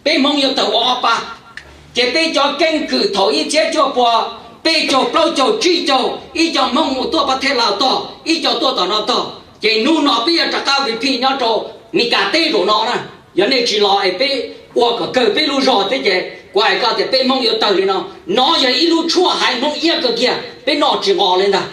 peb Hmoob yuav tawg ua ob pab. Ces peb cov keeb kwm thaum ib txhiab cuaj puas peb caug, plaub caug, tsib caug, ib co Hmoob mus tuaj pab thej laus tog, ib co tuaj tom no tog, ces hnub no peb yuav rov qab repeat nyob rau Meskas teb zaum no na. Yog nej tsis los es peb ua kom kawg peb lub zog thiab ces kuv hais koj tias peb Hmoob yuav tawg li no. No yog ib lub tshuaj haiv Hmoob iab kawg kiag, peb noj tsis nqos li ntag.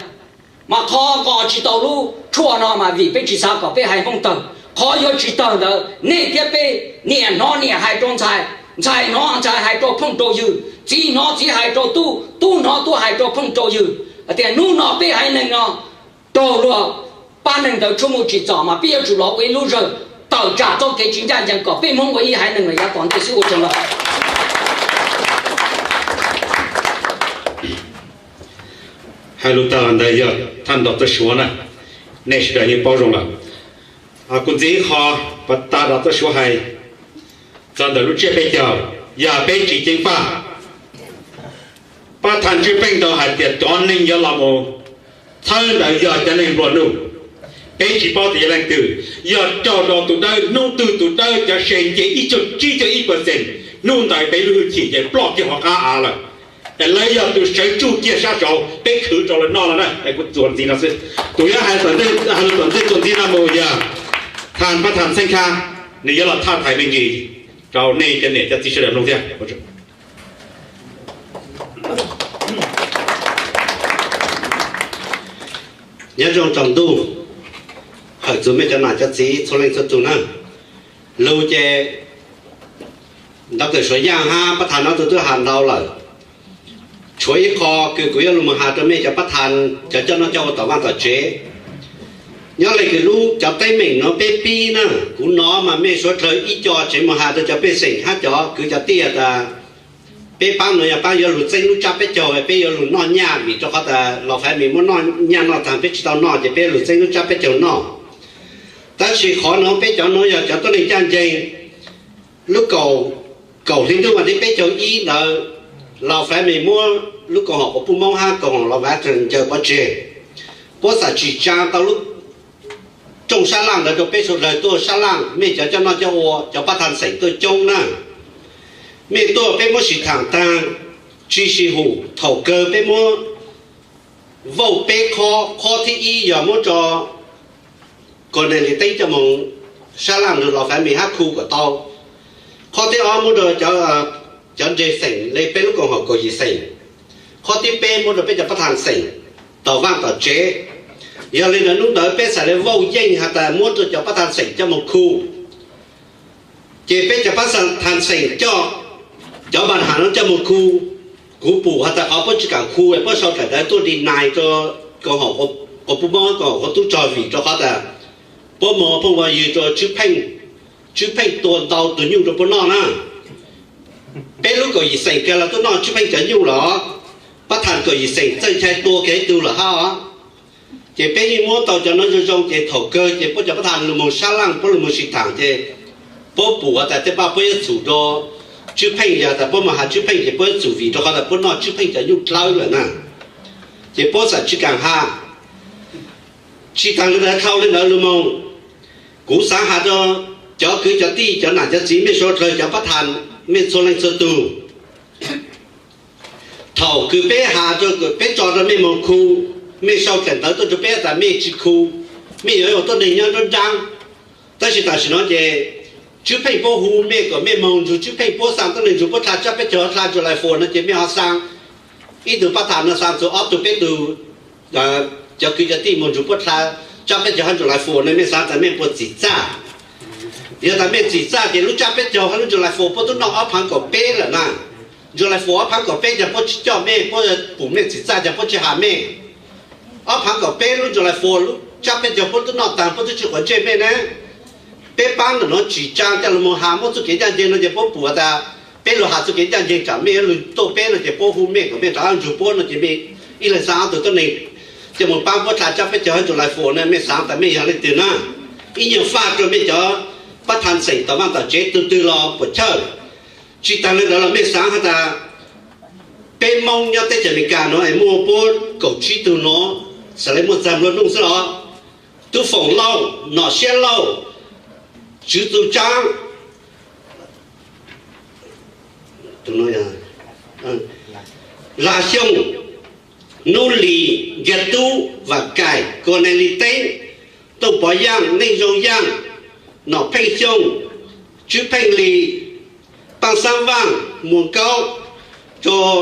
Mas qhov nqos tsis tau lub tshuaj no mas vim peb tsis xav kom peb haiv Hmoob tawg. Qhov yuav tsis tawg ntawd nej thiab peb, niam hnov niam hais rau ntxhais, ntxhais hnov ntxhais hais rau phooj rau ywg, txiv hnov txiv hais rau tub, tub hnov tub hais rau phooj rau ywg, hais tias hnub no peb haiv neeg no raug luag pab neeg ntawd tshuaj mus tsim txom mas peb yuav tsum los ua ib lub zawg tawm tsam txoj kev tsis ncaj ncees kom peb Hmoob ua ib haiv neeg los yav tom ntej xwb. Ua tsaug ntau. Hais lus tag los ntawd yog thaj nrov txoj suav na, nej sawv daws yeej paub zoo lawm. Kuv ntxiv ib qho, pas tag nrov txoj suav hais txog ntawm lub tsiab peb caug, yog peb tsis ceev faj, pab thaj Tswj Pheej tau hais tias cov neeg yuav los mus txhawb ntawd yog cov neeg nplua nuj. Peb tsis paub tias yog leej twg, yog raug rau tus dawb, hnub twg tus dawb cov se nce ib caug tsib caug ib percent, hnub ntawd peb lub hwj chim ces ploj kiag hauv qab av lawm. Es lawv yog tus sawv tsuj kiag sab saud, peb khwv rau lawv noj no na. Kuv txuas ntxiv no xwb, kuv yuav hais lus tom ntej txuas ntxiv no mus yog thaj pab thaj Xeeb Khab, nws yuav los thaj thaiv me ntsis rau nej cov niam cov txiv sawv daws mloog thiab. Nyob zoo tsaus ntuj, hawm txug mej cov nam cov txiv txhua leej txhua tug na. Lug ces ntau kawm suav yaaj hab pab thaj no tug twb has ntau lawm. Tshuav ib qho kws kuv yuav lug moog has rau mej cov pab thaj, cov coj noj coj ua tom vaaj tom tsev. Nyob le kws lub cov teeb meem nuav peb pib na, kuv nov mas mej suav dlawg ib co tseem moog has rau cov pej xeem hab cov kwv cov tij tas peb paab nuav yog paab yuav lug txeeb lub tsab peb caug, peb yuav lug noj nyaj vim rau qhov tas Lao Faiv Mim muab noj nyaj noj taag peb tsis tau noj ces peb yuav lug txeeb lub tsab peb caug noj. Tab sis qhov nuav peb cov nuav yog cov tuab neeg ncaj nceeg. Lub kaum, kaum hli ntuj vas thib peb caug ib ntawd, Lao Faiv Mim muab lub koom haum quas puj Moob hab koom haum Lao Faiv Mim ncaws pov tseg. Puab xam tsim tsaa tau lub rooj sab laaj ntawd rau peb suav dlawg tuaj sab laaj, mej cov coj noj coj ua, cov pab thaj xeem tuaj coob na. Mej tuaj peb muab sim thaam taag, tsi sib hum, thaum kawg peb muab vauj peb qhov, qhov thib ib yog muab rau Koos Nees Lis Teeb coj moog sab laaj lug Lao Faiv Mim hab khu kom tau. Qhov thib ob muab rau cov ntseg xeem le peb lub koom haum kaum yim xeem. Qhov thib peb muab rau peb cov pab thaj xeem tom vaaj tom tsev. Yog le ntawd nub ntawd peb xaav le vauj yeej has tas muab rau cov pab thaj xeem coj moog khu. Ces peb cov pab thaj xeem coj cov npa has nuav coj moog khu. Kuv pum has tas qhov puab tsi kaam khu, puab sau dlaim ntawv tuaj deny rau koom haum quas puj Moob, koom haum quas tub rog vim rau qhov tas puab moog phooj ua ywg rau Tswb Pheej, Tswb Pheej tua ntau tug nyuj rau puab noj na. Peb lub kaum yim xeem kag los tuaj noj Tswb Pheej cov nyuj los, pab thaj kaum yim xeem txawj ntshai tua kag ib tug lawm hab os. Ces peb yeej muab tau cov nuav zoo zoo ces thaum kawg ces puab cov pab thaj lug moog sab laaj, puab lug moog sim thaam ces puab pum has tas tej pab puab yuav txhum rau Tswb Pheej, yog tas puab moog has Tswb Pheej ces puab yuav txhum vim rau qhov tas puab noj Tswb Pheej cov nyuj dlawb lawm na. Ces puab xaav tsi kaam has. Tsi taag le ntawd, dhau le ntawd lug moog, kuv xaav has rau cov kwv cov tij, cov nam cov txiv, mej suav dlawg, cov pab thaj, mej txhua leej txhua tug. Thaum kws peb has rau, peb tso rau mej moog khu, mej sau dlaim ntawv tuaj rau peb tas mej tsi khu, mej yuav ua tuab neeg nyob nruab nraab. Tab sis tam sim no ces Tswb Pheej puab hu mej kom mej moog nrug Tswb Pheej, puab xaa tuab neeg nrug puab dlha tsab peb caug, dlha July Four no ces mej ho xaa ib tug pab thaj no xaa txug ob tug peb tug, cov kwv cov tij moog nrug puab dlha tsab peb caug hab July Four no, mej xaav tas mej puas txim txaj? Yog tas mej txim txaj ces lub tsab peb caug hab lub July Four puab tub noj ob phaav kaum peb lawm na. July Four ob phaav kaum peb ces puab tsi coj mej, puab pum mej txim txaj ces puab tsi has mej. Ob phaav kaum peb lub July Four lub tsab peb caug puab tub noj taag puab tub tsi quav ntsej mej na. Peb paab ntawm nuav tsim tsaa coj lug moog has muab txuj kev ncaj nceeg no ces puab pum tas peb lug has txuj kev ncaj nceeg tsam mej yuav lug tuaj peb no ces puab hu mej kom mej rov nrug puab no ces mej ib leeg xaa ob tug tuab neeg coj moog paab puab dlha tsab peb caug hab July Four na, mej xaav tas mej yog leej twg na? Ib nyuag faj rua mej cov pab thaj xeem tom vaaj tom tsev tug twg los puas chawj. Tsi taag le ntawd los mej xaav has tas peb Moob nyob teb chaws Amelikas nuav es muaj puab kaum tsib tug nuav, xaav le muaj txag nplua nuj xwb los? Tub Foom Lauj, Nom Siab Lauj, Tswv Txu Tsaab, Lag Xyooj, Nub Lis, Nkiag Tub, Vam Kaim, Kos Nes Lis Teeb, Tooj Pov Yaaj, Neej Zoo Yaaj, Nom Pheej Xyooj, Tswb Pheej Lis, Paaj Xaab Vaaj, Muas Kaub, rua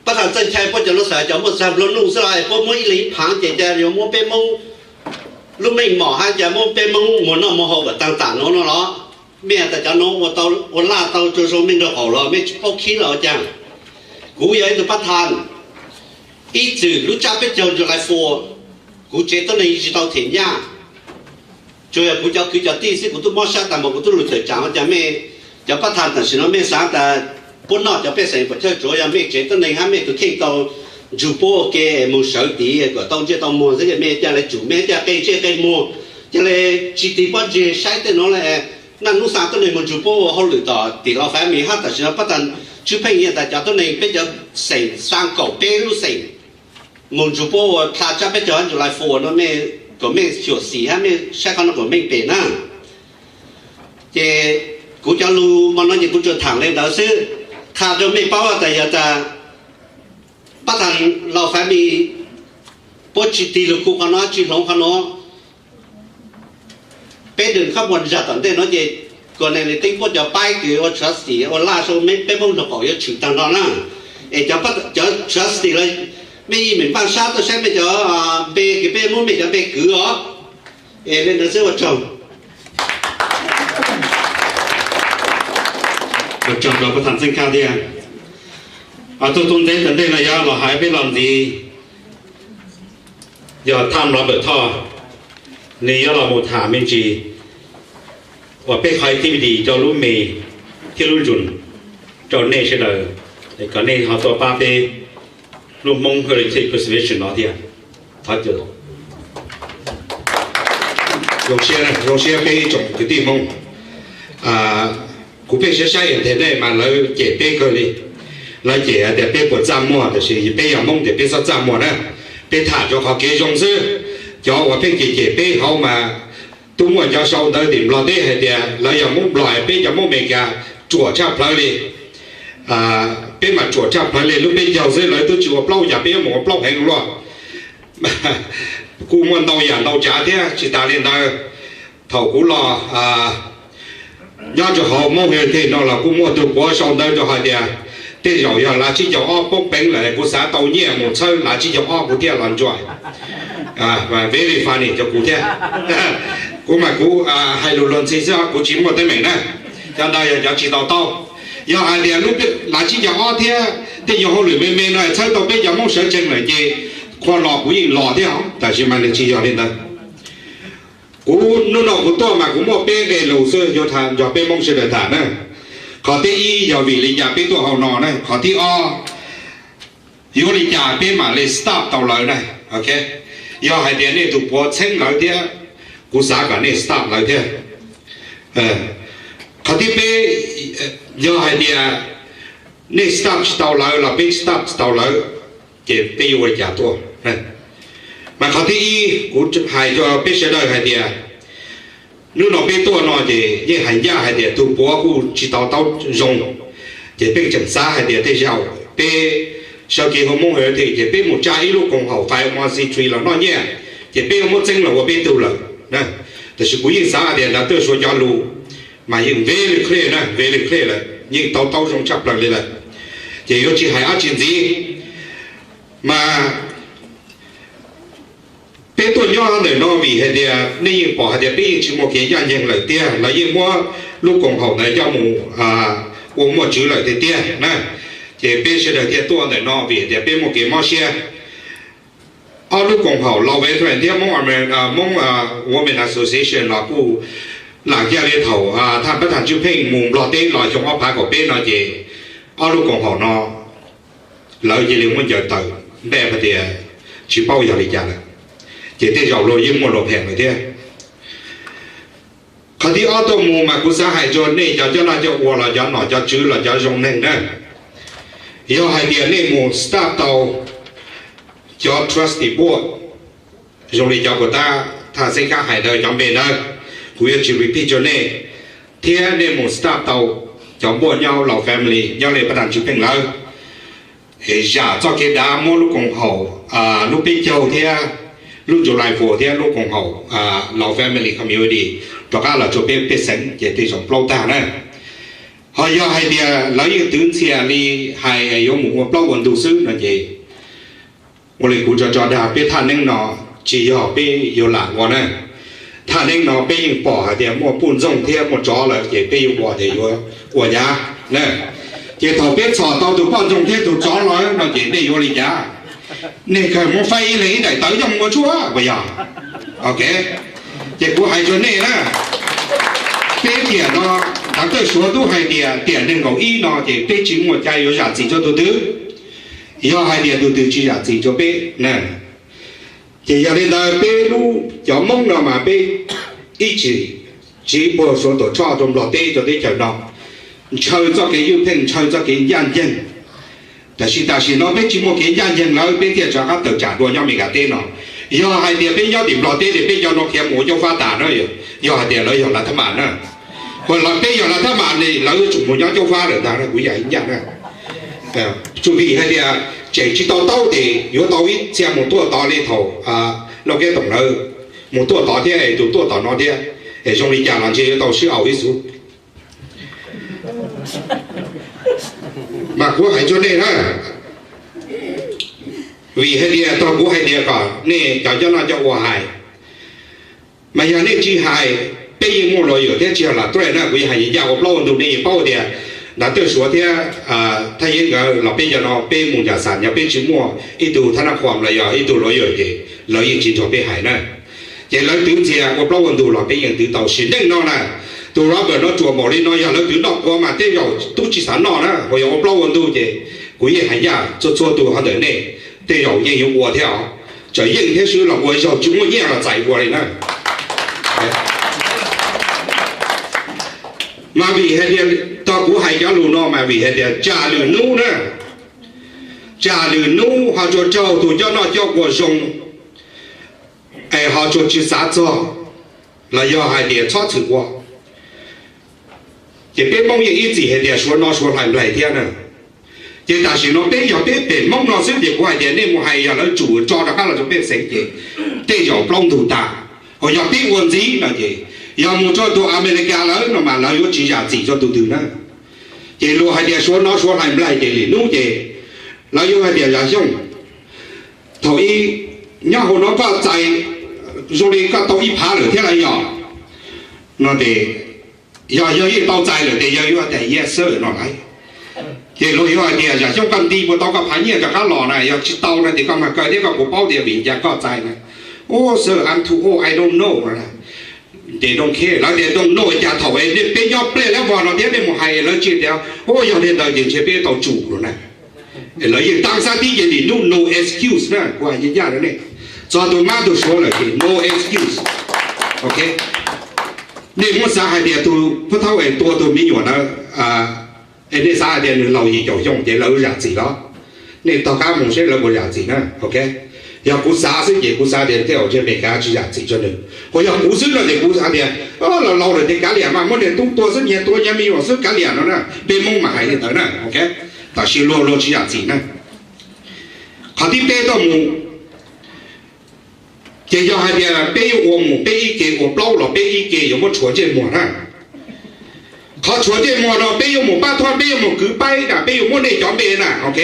Pab Thas Txawj Nchai, puab cov nuav xav cov muaj txag nplua nuj xwb los puab muab ib leeg ib phaav ces ca yuav muab peb Moob lub meej mom hab ca muab peb Moob muag noj muag haus kom taag tam nuav no los. Mej tas cov nuav ua laj tau rua zoo mej nraug qaum los mej tsi paub khib los ua caag. Kuv yog ib tug pab thas, ib txwm lub tsab peb caug July four, kuv tsev tuab neeg tsi tau them nyaj. Tsuas yog kuv cov kwv cov tij xwb, kuv tub mob sab taag mas kuv tub lug tawm tsaam ua cas mej cov pab thas tam sim no mej xaav tas puab noj cov pej xeem puam chawj tsuav yog mej tsev tuab neeg hab mej tug kheej tau ntsug puab ua ke moog sawv tid kom tau ntsej tau muag xwb, mej ca le tsum mej ca qe ntsej qe muag, ca le tsi tig pob ntseg saib tej nuav le. Naj nub xaa tuab neeg moog ntsug puab ua hauj lwm tom tim Lao Family hab tam sim no pab thas Tswb Pheej Lis tas cov tuab neeg peb cov xeem xaa kaum peb lub xeem moog ntsug puab ua dlha tsab peb caug hab July four no mej, kom mej xyuam xim hab mej saib qhov nuav kom meej pem na. Ces kuv cov lug mo no ces kuv tsuas thaam le ntawd xwb, qha rua mej paub tas yog tas pab thas Lao Family puab tsi tig lug kuv qhov nuav tsi hloov qhov nuav, peb dwm khab muag zag tom ntej nuav ces Kos Nes Lis Teeb puab cov paib kws ua trustee ua laj sau mej peb Moob nraug qaum yuav tshwm taag nrho na. Es cov trustee los mej yeej meem npaaj sab tuaj saib mej cov npe kws peb muab mej cov npe kwv os. Es le ntawd xwb ua tsaug. Ua tsaug rua pab thas Txeej Khaj thiab. Tuaj tub ntxeb tom ntej no yog los hais peb los ntxiv, yog Tham Robert Thoj, nws yuav los mus tham me ntsis uas peb qhov activity rau lub me thiab lub ntsum rau nej sawv daws, kom nej ho tuaj pab peb lub Hmoob Heritage Preservation no thiab. Thov caw. Zoo siab, zoo siab peb ib tsoom kwv tij Hmoob. Kuv pheej saib saib internet mas lawv cem peb kawg li. Lawv cem hais tias peb puas txaj muag, tab sis peb yog Hmoob ces peb txhob txaj muag na. Peb tham rau qhov kev zoo xwb. Cov uas pheej cem cem peb hauv mas twb muaj cov sau ntawv tim Nplog teb hais tias lawv yog Hmoob Nplog, peb cov Hmoob Amelikas ruam tshaj plawg li. Peb mas ruam tshaj plawg li, lub peb caug xwb lawv twb tsis ua plaub, cas peb yuav mus ua plaub heev luaj. Kuj muaj ntau yam ntau tsav thiab. Tsis tas li ntawd, thaum kuv los nyob rau hauv Hmoob Heritage no los kuj muaj tug puav sau ntawv rau hais tias tej zaum yog lav tsib caug ob poob peev lawm, kuv xav tau nyiaj mus txhawb lav tsib caug ob kuv thiaj los ntsuam. Very funny rau kuv thiab. Kuv mas kuv hais lus luag ntxhi xwb, kuv tsis muaj teeb meem na. Cov ntawd yog cov tsis tau taub. Yog hais tias lub lav tsib caug ob thiab tej nyuag hauj lwm me me no txhawb tau peb cov Hmoob sawv tsees lawm ces qhua los kuv yeej los thiab os, tab sis mas nws tsis yog li ntawd. Kuv hnub no kuv tuaj mas kuv muaj peb nqe lus xwb yuav nrog peb Hmoob sawv daws tham na. Qhov thib ib yog vim li cas peb tuaj hauv no na. Qhov thib ob, yuav li cas peb mam li stop tau lawv na. Yog hais tias nej tus puav txheeb lawv thiab, kuv xav kom nej stop lawv thiab. Qhov thib peb, yog hais tias nej stop tsis tau lawv los peb stop tsis tau lawv, ces peb yuav ua li cas tuaj? Mas qhov thib ib kuv hais rau peb sawv daws hais tias hnub no peb tuaj no ces yeej hais ncaj hais tias tus puav kuj tsis tau taub zoo, ces peb tseem xav hais tias tej zaum peb sawv kev hu Hmoob Heritage ces peb mus tsa ib lub koom haum Five Mossy Tree los noj nyiaj, ces peb yuav muab txeeb los ua peb tug lawm. Tab sis kuv yeej xav hais tias ntawd tuaj suav cov lus mas yeej very clear na, very clear lawm, yeej tau taub zoo tshaj plaws li lawm. Ces yuav tsis hais dab tsi ntxiv. Mas peb tuaj nyob ntawm no vim hais tias nej yeej pom hais tias peb yeej tsis muaj kev ncaj ncees lawm tiag, lawv yeej muab lub koom haum ntawd coj mus ua muaj tswv lawm tiag tiag na. Ces peb sawv daws thiaj tuaj ntawm no vim hais tias peb muaj kev mob siab. Ob lub koom haum Lao Veteran thiab Hmong Amer-, Hmong Women Association los kuj lam kiag li thaum thaj pab thaj Tswv Pheej mus Nplog teb los xyoo ob phav kaum peb no ces ob lub koom haum no lawv cia li muab ncaws tawm npaj hais tias tsis paub yog li cas lawm, ces tej zaum luag yeej muaj luag phem lawm thiab. Qhov thib ob tuaj mus mas kuv xav hais rau nej cov coj noj coj ua los cov nom cov tswv los cov zoo neeg na, yog hais tias nej mus stop tau cov trustee board, zoo li cov kuv tab thaj xeeb kab hais ntawd cov npe ntawd, kuv yuav tsis repeat rau nej, thiab nej mus stop tau cov board nyob Lao Family nyob li pab thaj Tswv Pheej lawv, zam txoj kev dav muab lub koom haum, lub peb caug thiab lub July Fourth thiab lub koom haum Lao Family Community rov qab los rau peb pej xeem ces tej zaum plaub tag na. Ho yog hais tias lawv yeej twv ntxhias li hais yuav mus ua plaub ua ntug xwb no ces ua li kuv tso tso dag peb thaj neeb no tsis yog peb yuav lam ua na. Thaj neeb no peb yeej pom hais tias muaj poj ntxoog thiab muaj tsov lawm ces peb yuav ua ces yuav ua yav na. Ces thaum peb txhom tau tus poj ntxoog thiab tus tsov lawm no ces nej yuav li cas? Nej kawg muab faib ib leeg ib daim tawv coj mus ua tshuaj puas yog? Ok, ces kuv hais rau nej na, peb tiam no, Doctor Suav tub hais tias tiam nees nkaum ib no ces peb tsis muaj cai yuav zam txim rau tus twg, yog hais tias tus twg tsis zam txim rau peb na. Ces yog li ntawd peb lub cov Hmoob no mas peb ib txwm tsiv puag Suav Tuam Tshoj rau Nplog teb rau teb chaws no, ntshaw txoj kev ywj pheej, ntshaw txoj kev ncaj ncees. Tab sis tam sim no peb tsis muaj kev ncaj ncees lawm peb thiaj rov qab tawm tsam dua nyob Meskas teb no. Yog hais tias peb nyob tim Nplog teb ces peb cov no khiav mus ua Cob Fab tas na, yog hais tias lawv yog Lav Thab Mas na. Uas peb yog Lav Thab Mas ne lawv yuav tsum mus nyob Cob Fab lawm ntag na, kuv yam ib ncaj na. Tsuas vim hais tias tseem tsis tau taub ces yuav tau ib txhia mus tuaj tod li thaum Lauj Kev Toom lawv mus tuaj tod thiab es tus tuaj tom no thiab, es zoo li cas los ntshe yuav tau sib au ib xub. Mas kuv hais rau nej na, vim hais tias tog kuv hais tias kom nej cov coj noj coj ua hais, mas yog nej tsis hais, peb yeej muaj lawyer thiab tsis yog lam tuaj na, kuv yeej hais ncaj ua plaub ua ntug, nej yeej paub tias Doctor Suav thiab Thaj Yeeb nkawd los peb cov no peb mus nram xam yog peb tsis muaj ib tug thab nab khoom los yog ib tug lawyer ces lawv yeej tsis nrog peb hais na. Ces lawv twv ntxhias ua plaub ua ntug los peb yeej twv tau sim neej no na. Tus Robert no ruam npaum li no yog lawv twv noj quav mas tej zaum tub tsis xav noj na, ho yog ua plaub ua ntug ces kuv yeej hais ncaj txhua txhua tus hov ntawm nej tej zaum yeej yuav ua thiab os. Txawm yeej thiab xwb los ua zaug tsis muaj nyiaj los txais ua li na. Mas vim hais tias tog kuv hais cov lus no mas vim hais tias tsam lwm hnub na, tsam lwm hnub ho tsuas raug tus coj noj coj ua zoo es ho tsuas tsis xav txog los yog hais tias txhob txwm ua, ces peb Hmoob yeej ib txwm hais tias Suav no Suav hlais nplaig thiab na. Ces tam sim no peb yog peb pem Hmoob no xwb ces kuv hais tias nej mus hais yog lawv tsum tso rov qab los rau pej xeem ces tej zaum plaub ntug tas. Ho yog peb ua ntxiv no ces yog mus rau tus Amelikas lawm no mas lawv yuav tsis zam txim rau tus twg na. Ces luag hais tias Suav no Suav hlais nplaig ces lwm hnub ces lawv yuav hais tias Yaj Xyooj, thaum ub nyob hauv no koj txais zoo li koj tau ib phav lawm thiab lawm yog no ces yog yawg yeej tau txais lawm ces yawg yuav tias yes sir no lauj. Ces luag yuav hais tias Yaj Xyooj koj nti puas tau koj phav nyiaj rov qab los na, yog tsis tau no ces koj mag kaw thiab koj puas paub tias vim cas koj txais na. Oh sir, I'm too old, I don't know. Ces don't care, lawv tias don't know cas thaum peb nyob plej liab vog no thiab peb mus hais lawv tsis tias, oh yog li ntawd ces ntshe peb tau tsum no na. Lawv yeej tab xab tib ces nim no no excuse na, kuv hais ncaj ncaj rau nej, txog tus mab tus suav lawm ces no excuse. Ok, nej muab xav hais tias tus phub thaub es tua tus me nyuam ntawd, es nej xav hais tias nws laus yim caum xyoo ces lawv zam txim los? Nej tog qab mus seb lawv puas zam txim na. Ok, yog kuv xav xwb ces kuv xav tias tej zaum ntshe Amelikas tsis zam txim rau nws. Ho yog kuv xwb no ces kuv xav tias laus laus lawm ces kav liam mas muab niag tub tua xwb, nyias tua nyias me nyuam xwb kav liam no na, peb Hmoob mas hais li ntawd na. Ok, tab sis luag luag tsis zam txim na. Qhov thib peb tuaj mus, ces yog hais tias peb yuav ua mus peb ib ke ua plaub los peb ib ke yuav muab tshuav ntsej muag na. Qhov tshuav ntsej muag no peb yuav mus pab thoj, peb yuav mus kwv paib na, peb yuav muab nej cov npe na, ok,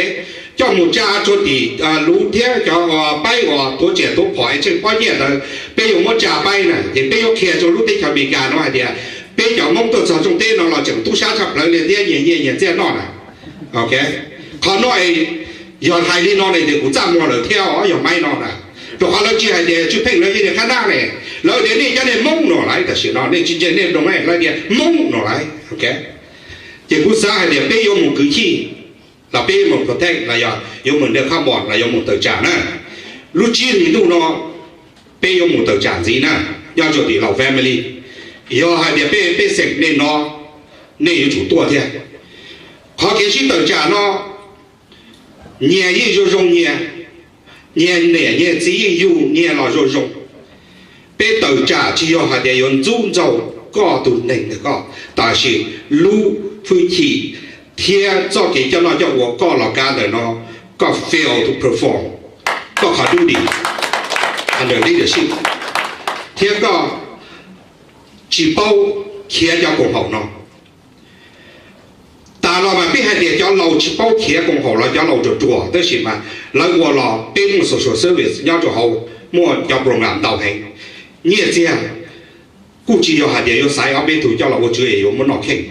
coj mus tsa rau tim lub thiab cov paib uas tuav tsiaj tuav phom es tsheej pob nyiaj ntawd, peb yuav muab tsa paib na. Ces peb yuav qhia rau lub teb chaws Amelikas no hais tias peb cov Hmoob tuaj txog rooj teb no los tseem tub sab tshaj plaws li thiab nyias nyiaj nyias txiaj noj na. Ok, qhov no yog hais li no ne ces kuv txaj muag lawm thiab os, yog Maiv no na. Rau qhov lawv tsis hais tias Tswj Pheej lawv yog niag qab nab ne, lawv tias nej cov niag Hmoob no lauj, tam sim no nej tsis ntseeg nej mloog, lawv tias Hmoob no lauj. Ok, ces kuv xav hais tias peb yuav mus kwv tij los peb mus protect los yog yuav mus nrog kha mos los yuav mus tawm tsam na. Lub tsib hlis ntuj no peb yuav mus tawm tsam ntxiv na, nyob rau tim Lao Family. Yog hais tias peb pej xeem nej no, nej yuav tsum tuaj thiab. Qhov kev sib tawm tsam no nyias yeej zoo zoo nyias, nyias niam nyias txiv yeej yug nyias los zoo zoo. Peb tawm tsam tsis yog hais tias yuav ntxub ntxaug koj tus neeg ntawm koj, tab sis lub hwj chim thiab txoj kev coj noj coj ua koj los kav ntawm no, koj fail to perform koj qhov duty under leadership, thiab koj tsis paub khiav cov koom haum no. Tas los mas peb hais tias cov laus tsis paub khiav koom haum los cov laus ruam ruam, tab sis mas lawv ua los peb muaj social service nyob rau hauv, muaj cov program ntau heev. Nyiaj txiag kuj tsis yog hais tias yuav xaiv ob peb tug coj los ua tswv es yuav muab noj kheej.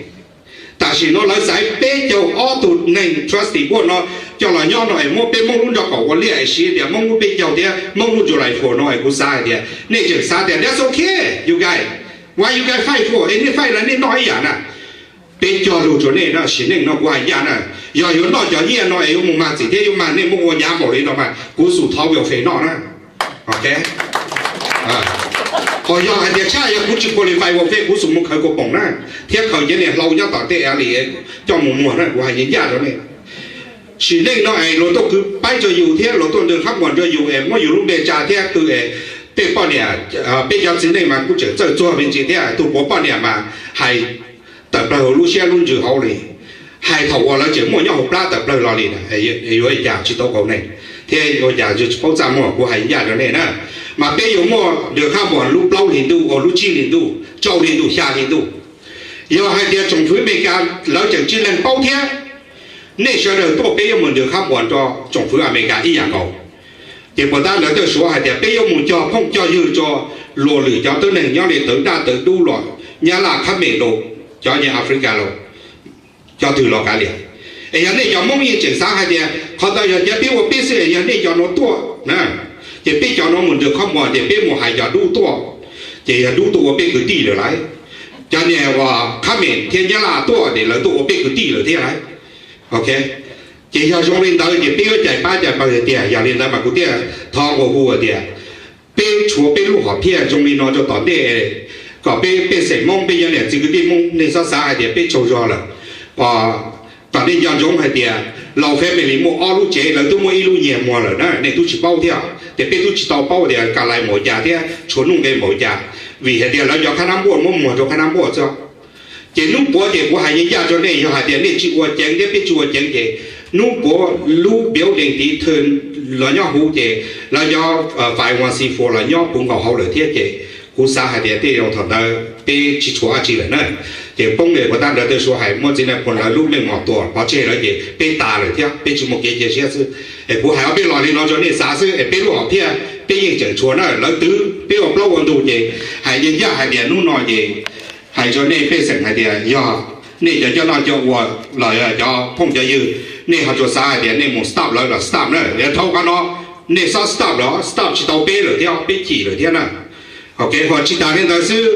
Tam sim no lawv xaiv peb caug ob tug neeg trustee board no coj los nyob no es muab peb Hmoob lub nroog kaum ua liaj es siv tias Hmoob lub peb caug thiab Hmoob lub July four no es kuv xav hais tias nej tseem xav tias that's okay, you guys, why you guys fight for, es nej fight los nej noj ib yam na. Peb cog lus rau nej na, sim neej no kuv hais ncaj na, yog yuav noj cov nyiaj no es yuav mus mag txim thiab yuav mag nej muab ua hnyav npaum li no mas kuv xum thov welfare noj na. Ok, ho yog hais tias tshaj yog kuv tsis qualify welfare kuv xum mus khaws kaus poom na, thiab khaws cov niag hlau nyob tom tej alley coj mus muag na, kuv hais ncaj rau nej. Sim neej no es luag tuaj kwv paib rau yus thiab luag tuaj nrog khab muas rau yus es muab yus lub npe tsa thiab kwv es tej poj niam, peb cov txiv neej mas kuj tseem txawj txuag me ntsis thiab, tus puav poj niam mas hais tawm plaws lub siab lub ntsws hauv li, hais thaum uas lawv tseem muaj nyob hauv plab tawm plaws los li na, yuav ua cas tsis tau kaus neeg thiab ua cas tsis paub txaj muag, kuv hais ncaj rau nej na. Mas peb yuav muaj nrog khab muas lub plaub hli ntuj, lub tsib hli ntuj, rau hli ntuj, xya hli ntuj. Yog hais tias tsoom fwv Amelikas lawv tseem tsis lees paub thiab, nej sawv daws tuaj peb yuav mus nrog khab muas rau tsoom fwv Amelikas ib yam nkaus. Ces puas tab lawv twb suav hais tias peb yuav mus cog phooj cog ywg rau luag lwm cov tuab neeg nyob li tawv daj tawv dub los Nyab Laj, Khab Mem los cov nyob Africa los cov twg los kav liam. Es yog nej cov Hmoob yeej tseem xav hais tias qhov ntawd yog cov peb ua peb xwb es yog nej cov no tuaj na, ces peb cov no mus nrog khab muas ces peb mus hais cov dub tuaj, ces yog dub tuaj ua peb kwv tij lawm lauj. Cov niag uas Khab Mem thiab Nyab Laj tuaj ces lawv tuaj ua peb kwv tij lawm thiab lauj. Ok, ces yog zoo li ntawd ces peb yuav cais pab cais pawg tiag. Yog li ntawd mas kuv thiaj thov nqua hu tias peb tshuav peb lub hom phiaj zoo li no rau tom ntej kom peb pej xeem Hmoob, peb cov niam txiv kwv tij Hmoob nej txhob xav hais tias peb tsaug zog lawm. Kom nej nco ntsoov hais tias Laus family muaj ob lub tsev, lawv twb muaj ib lub nyiag muag lawm na, nej twb tsis paub thiab. Ces peb twb tsis tau paub tias Ka Lais mus ua cas thiab Tshua Nuj Nqe mus ua cas, vim hais tias lawv cov khab nab npuaj muab muag rau khab nab npuaj xwb. Ces hnub puav ces kuv hais ncaj ncaj rau nej, yog hais tias nej tsis ua ceev thiab peb tsis ua ceev ces hnub puav lub building tiv thwj los nyob huv ces lawv cov five one c four los nyob puv nkaus hauv lawm thiab ces kuv xav hais tias tej zaum thaum ntawd peb tsis tshuav dab tsi lawm na. Ces poob li puas tab ntawd tej suav hais muab txiv Nais Phoo lawv lub meej mom tua pov tseg lawm ces peb tas lawm thiab peb tsis muaj kev cia siab xwb. Es kuv hais ob peb lo li no rau nej xav xwb es peb lub hom phiaj peb yeej tseem tshuav na, lawv twv peb ua plaub ua ntug ces hais ncaj ncaj hais tias hnub no ces hais rau nej pej xeem hais tias yog nej cov coj noj coj ua los yog cov phooj cov ywg, nej ho tsuas xav hais tias nej mus stop lawv los stop na, yog thaum qhov no nej xob stop los stop tsis tau peb lawm thiab, peb chim lawm thiab na. Ok, ho tsis tas li ntawd xwb,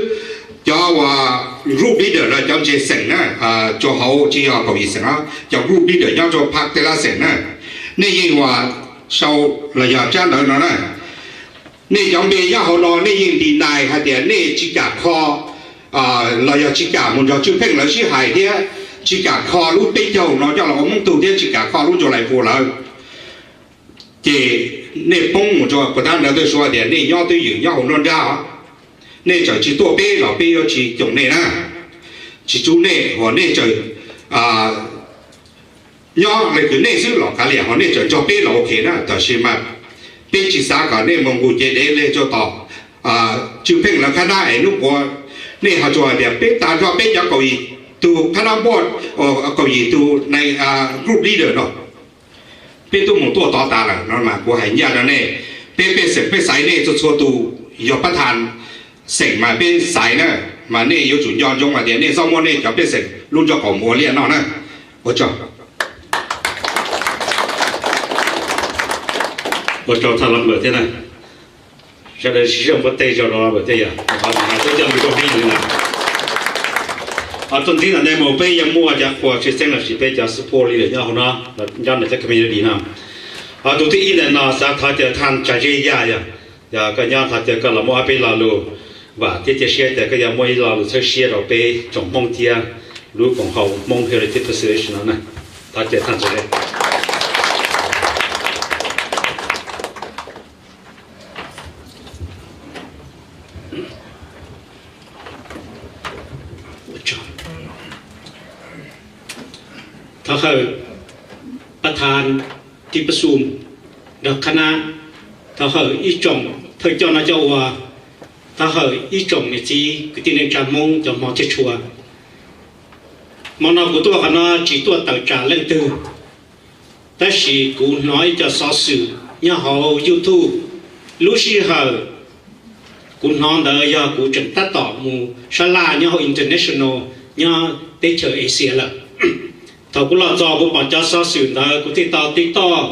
cov uas group leader los cov ntse xeem na, rau hauv tsis yog kaum yim xeem, cov group leader nyob rau phab tej lab xeem na, nej yeej uas sau los yog tsab ntawv no na, nej cov npe nyob hauv no nej yeej deny hais tias nej tsis kam kho los yog tsis kam mus nrog Tswj Pheej lawv sib hais thiab tsis kam kho lub peb caug no coj los ua Hmoob tug thiab tsis kam kho lub July four lawm. Ces nej poob mus rau puas tab ntawd tej suav tias nej nyob twj ywm nyob hauv nruab nrab, nej txawm tsis tuaj peb los peb yuav tsis coom nej na, tsis tsub nej, hos nej txawm nyob leej twg nej xwb los kav liam, hos nej txawm nrog peb los ok na, tab sis mas peb tsis xav kom nej mus nqus cev dev li rau tom Tswj Pheej lawv khab nab es hnub puav nej ho tsuas hais tias peb tas nrho peb cov kaum yim tus khab nab npuaj, kaum yim tus group leader no peb twb mus tuaj tod tas lawm no mas kuv hais ncaj rau nej, peb pej xeem peb xaiv nej txhua txhua tus, yog pab thas xeem mas peb xaiv na, mas nej yuav tsum nco ntsoov hais tias nej txhob muab nej cov pej xeem lub nrob qaum mus ua liaj noj na. Ua tsaug. Ua tsaug thaj lab npawm thiab na. Sawv daws sib zog npuab teg zog rau lab npawm thiab yom, qhov no hais tau coj mus rau peb yom li na. Tuaj ntxiv ntawm no mus peb yuav muaj cov qhua tshwj xeeb los sis peb cov support leader nyob hauv no, nyob ntawm cov community no. Tus thib ib ntawm no xav thov caw thaj Tsa Zeb Yaj yom, yog koj nyob thov caw koj los muab ob peb lo lus vam thiab cia siab tias koj yuav muaj ib lo lus txhawb siab rau peb tsoom Hmoob thiab lub koom haum Hmoob Heritage Association no na. Thov caw thaj Tsa Zeb. Thov qhawm pab thas ti pab xum nrog qhab nab, thov hawm ib tsoom thawj coj noj coj ua, thov hawm ib tsoom niam txiv kwv tij neej tsa Hmoob cov hmov thiab tshua. Hmo no kuv tuaj qhov no tsis tuaj tawm tsam leej twg, tab sis kuv hnov ib co xov xwm nyob hauv YouTube. Lub sij hawm kuv hnov ntawd yog kuv tseem tab tom mus sab laj nyob hauv international, nyob teb chaws Asia lawm. Thaum kuv los txog kuv pom cov xov xwm ntawd kuv thiaj tau teb toj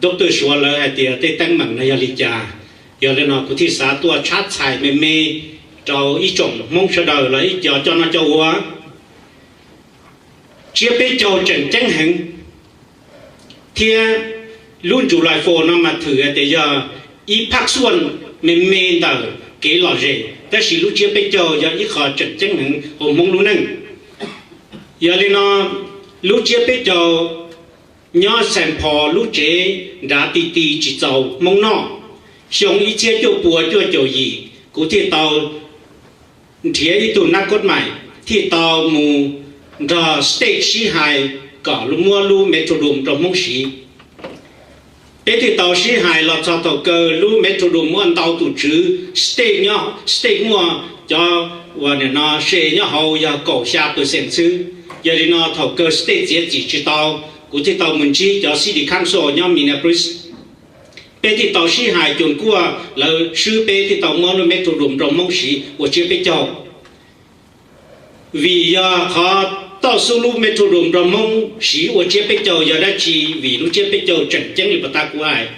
Doctor Suav lawv hais tias tej teeb meem no yog li cas. Yog li no kuv thiaj xav tuaj tshab txhais me me rau ib tsoom Hmoob sawv daws los ib co coj noj coj ua. Tsiab peb caug tseem ceeb heev, thiab lub July Fourth no mas thwm hais tias yog ib phaj xuaj me me ntawm kev lom zem, tab sis lub tsiab peb caug yog ib qho tseem ceeb heev hauv Hmoob lub neej. Yog li no, lub tsiab peb caug nyob Saint Paul lub tsev nrad ti ti tsis txaus Hmoob noj. Xyoo ib txhiab cuaj pua cuaj caum yim kuv thiaj tau nrhiav ib tug nab koj mais thiaj tau mus nrog state sib hais kom muab lub Metrodome rau Hmoob siv. Peb thiaj tau sib hais los txog thaum kawg lub Metrodome muaj ntau tus tswv, state nyob, state muaj cov uas nim no se nyob hauv yog kaum xya percent xwb. Yog li no thaum kawg state txiav txim tsis tau, kuv thiaj tau mus ntsib cov city council nyob Minneapolis. Peb thiaj tau sib hais cuag kuaj lawv swb peb thiaj tau muab lub Metrodome rau Hmoob siv ua tsiab peb caug. Vim yog qhov toj xub lub Metrodome rau Hmoob siv ua tsiab peb caug yog dab tsi? Vim lub tsiab peb caug tseem ceeb li puas tab kuv hais,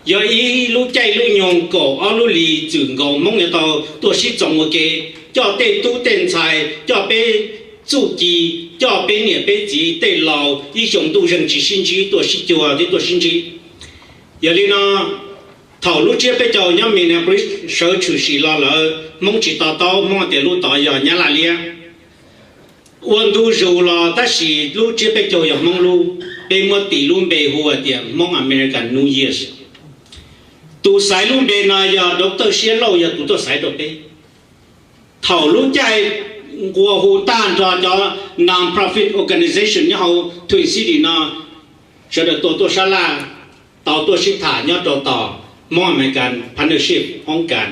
yog ib lub caij lub nyoog kaum ob lub hlis txwm nkaus Hmoob yuav tau tuaj sib txoos ua ke, coj tej tub tej ntxhais, coj peb txuj ci, coj peb niam peb txiv tej laus ib xyoo ntuj zeeg tsis sib ntsib tuaj sib cuag thiab tuaj sib ntsib. Yog li no, thaum lub tsiab peb caug nyob Minneapolis sawv tshwm sim los lawm Hmoob tsis to taub, Hmoob tias lub tod yog Nyab Laj liab. Ua ntu zus los tab sis lub tsiab peb caug yog Hmoob lub, peb muab tis lub npe hu hais tias Hmoob American New Years. Tus xaiv lub npe no yog Doctor Siab Lauj yog tus tuaj xaiv rau peb. Thaum lub caij nqua hu tag nrho cov non-profit organization nyob hauv Twin City no sawv daws tau tuaj sab laj, tau tuaj sib tham nyob rau tom Hmoob American Partnership hoob kas.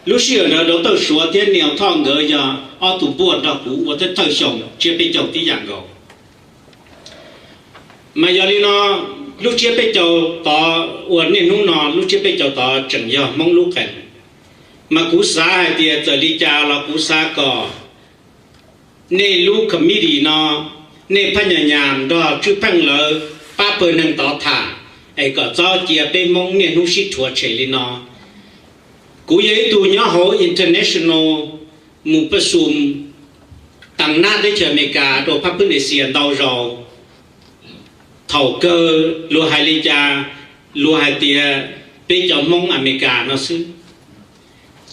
Lub sij hawm ntawd Doctor Suav thiab Neil Thornton nkawd yog ob tug board nrog kuv ua thawj thawj xyoo tsiab peb caug tib yam nkaus. Mas yog li no, lub tsiab peb caug tod uas niaj hnub no lub tsiab peb caug tod tseem yog Hmoob lub qees. Mas kuv xav hais tias txawm li cas los kuv xav kom nej lub committee no, nej phab nyas nyas nrog Tswv Pheej lawv pab pawg neeg tod tham, es kom txhob cia peb Hmoob niaj hnub sib rhuav tshem li no. Kuv yog ib tug nyob hauv international mus pab xum taag nab teb chaws Amelikas rau phab pwb Asia ntau zaus. Thaum kawg luag hais li cas, luag hais tias peb cov Hmoob Amelikas no xwb.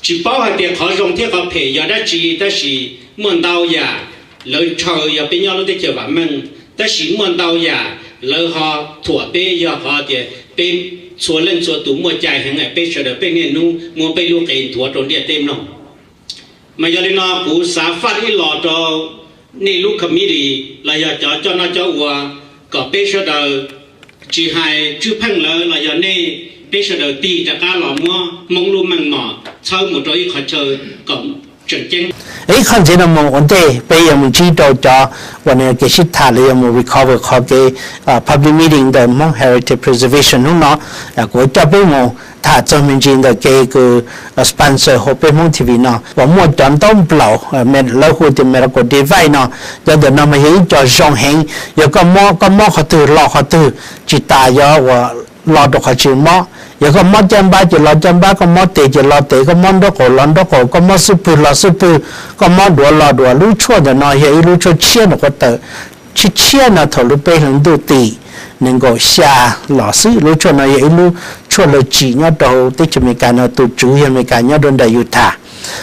Tsis paub hais tias qhov zoo thiab qhov phem yog dab tsi, tab sis muaj ntau yam lawv ntshaw yog peb nyob lub teb chaws vam meej, tab sis muaj ntau yam lawv ho thuam peb yog qhov tias peb txhua leej txhua tus muaj cai heev, peb sawv daws peb niaj hnub muab peb lub qe nthuav rau ntiaj teb mloog. Mas yog li no kuv xav faj ib los rau nej lub committee los yog cov coj noj coj ua, kom peb sawv daws, tsis hais Tswv Pheej lawv los yog nej, peb sawv daws tig rov qab los muab Hmoob lub meej mom txhawb mus rau ib qhov chaw kom tseem ceeb. Ib qhov ntxiv no mus ua ntej peb yuav mus ntsib rau cov uas nws kev sib tham los yog mus recover qhov kev public meeting ntawm Hmoob Heritage Preservation hnub no. Kuv coj peb mus tham txog me ntsis ntawm kev kws sponsor hauv peb Hmoob T V no uas muaj cov ntaub nplaum lawv hu tias medical device no. Cov ntawm no mas yog ib co zoo heev, yog koj mob, koj mob qhov twg los qhov twg, tsis tas yog uas los rau qhov tsis mob. Yog koj mob caj npab ces los caj npab, koj mob tes ces los tes, koj mob nraub qaum los nraub qaum, koj mob xub pwg los xub pwg, koj mob duav los duav. Lub tshuaj ntawm no yog ib lub tshuaj tshiab nws quav tawm, tshiab tshiab no thaum lub peb hlis ntuj tim nees nkaum xya los xwb. Lub tshuaj no yog ib lub tshuaj lawv tsim nyob rau teb chaws Amelikas no, tus tswv yog Amelikas nyob rau nram Utah.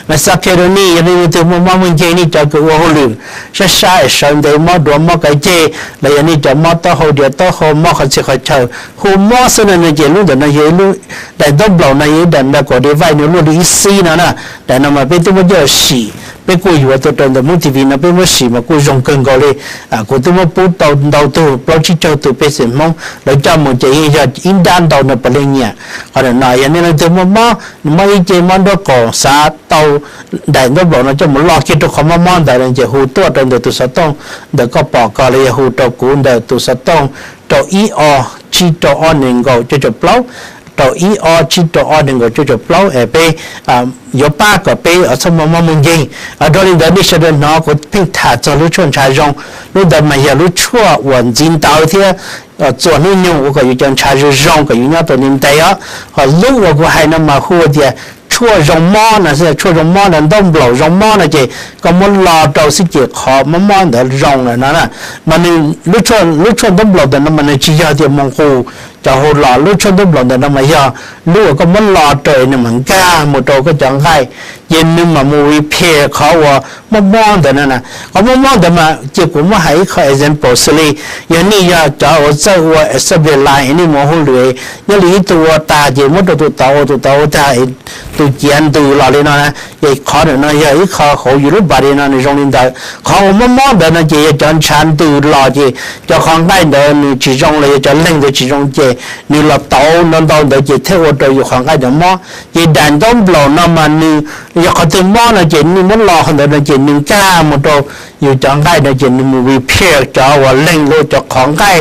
Mas xav qhia rau nej, yog nej leej twg muaj mob muaj nkeeg, nej cov kws ua hauj lwm sab sab es sawv ntev mob duav mob kav ceg, los yog nej cov mob taub hau diav taub hau, mob qhov txhia qhov chaw, hu mob xwb no no ces lub ntawm no yog ib lub daim ntaub nplaum no yog ib daim medical device, nws luaj li ib xib no na. Daim no mas peb twb muab coj sim Peb kuj yuav tuaj rau ntawm Hmoob T V no peb muab sim mas kuj zoo kawg nkaus li. Kuv twb muab pub tau ntau tug, plaub tsib caug tug pej xeem Hmoob lawv coj mus ces yeej yog ib nrab ntau no puav leej nyiam. Qhov no yog nej leej twg muaj mob, mob ib ce, mob nraub qaum, xav tau daim ntaub nplaum no coj mus loj kiag rau qhov mob mob ntawd no ces hu tuaj rau ntawm tus xov tooj ntawm koj pom ko los yog hu rau kuv ntawm tus xov tooj rau ib ob tsib rau ob nees nkaum cuaj caum plaub, rau ib ob tsib rau ob nees nkaum cuaj caum plaub es peb yuav pab kom peb txhob muaj mob muaj nkeeg. Dhau li ntawd nej sawv daws hnov kuv pheej tham txog lub tshuaj ntshav zoo, lub ntawd mas yog lub tshuaj uas ntxiv ntawv thiab txuas hnub nyoog ua kom yus cov ntshav zoo zoo kom yus nyob tau ntev ntev os. Ho lub uas kuv hais no mas hu tias tshuaj zoo mob no, tshuaj zoo mob no, ntaub nplaum zoo mob no ces koj muab lo rau xwb ces qhov mob mob ntawd zoo lawm no na. Mas nws, lub tshuaj ntaub nplaum ntawm no mas nws tsis yog tias mus nqus cov hauv los, lub tshuaj ntaub nplaum ntawm no mas yog lub uas koj muab lo rau nws mam nkag mus rau koj cov nqaij, ces nws mam mus repair qhov uas mob mob ntawd no na. Qhov mob mob ntawd mas cia kuv muab hais ib qho example xws li yog nej yog cov uas txawj ua assembly line, nej mus hauj lwm, nyob li ib tug ua tag ces muab rau tus tod ua, tus tod ua tag, tus ciav ntws los li no na. Ces qhov ntawm no yog ib qho hauv yus lub body no nws zoo li ntawd. Qhov uas mob mob ntawd no ces yog cov ntshav ntws los ces cov qhov nqaij ntawd nws tsis zoo los yog cov leeg ntawd tsis zoo ces nws los tauv ntau ntau ntawd ces thiaj ua rau yus qhov nqaij ntawd mob. Ces daim ntaub nplaum no mas nws yog qhov twg mob no ces nej muab lo qhov ntawd no ces nws nkag mus rau yus cov nqaij no ces nws mus repair cov uas leeg los cov qhov nqaij,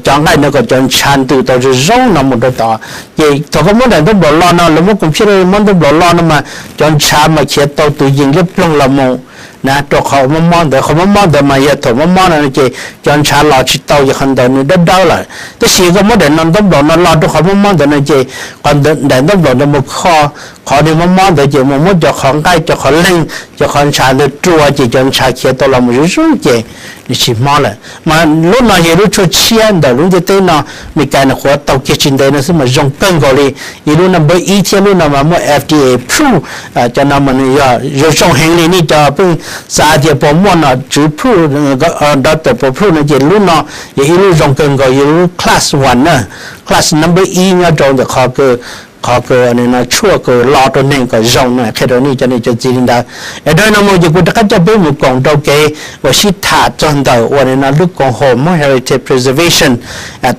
cov nqaij no kom cov ntshav ntws tau zoo zoo no mus rau tod. Ces thaum koj muab daim ntaub nplaum lo no, lawv muab computer muab ntaub nplaum lo no mas cov ntshav mas khiav tau tus yees liab ploog los mus na rau qhov mob mob ntawd. Qhov mob mob ntawd mas yog thaum mob mob no ces cov ntshav los tsis tau ces qhov ntawd nws dawb dawb lawm. Tab sis koj muab daim no ntaub nplaum no lo rau qhov mob mob ntawd no ces qhov daim ntaub nplaum no mus kho qhov nws mob mob ntawd ces mus muab cov qhov nqaij, cov qhov leeg, cov qhov ntshav ntawd rua ces cov ntshav khiav tau los mus zoo zoo ces nws tsis mob lawm. Mas lub no yog lub tshuaj tshiab ntawm lub ntiaj teb no, Meskas nws qhuav tau kiag tsis ntev no xwb mas zoo kawg nkaus li. Yog lub number ib thiab lub no mas muaj F D A approve, cov no mas nws yog zoo zoo heev li. Nej cov pheej xav tias puas muaj nom tswv approve, doctor puas approve no ces lub no yog ib lub zoo kawg nkaus, yog lub class one na, class number ib nyob rau ntawm qhov kws, qhov kws no tshuaj kws lo rau neeg kom zoo no, qhia rau nej cov niam cov txiv li ntawd. Es dhau no mus ces kuv rov qab coj peb mus koom rau kev uas sib tham txog ntawm uas no lub koom haum Hmoob Heritage Preservation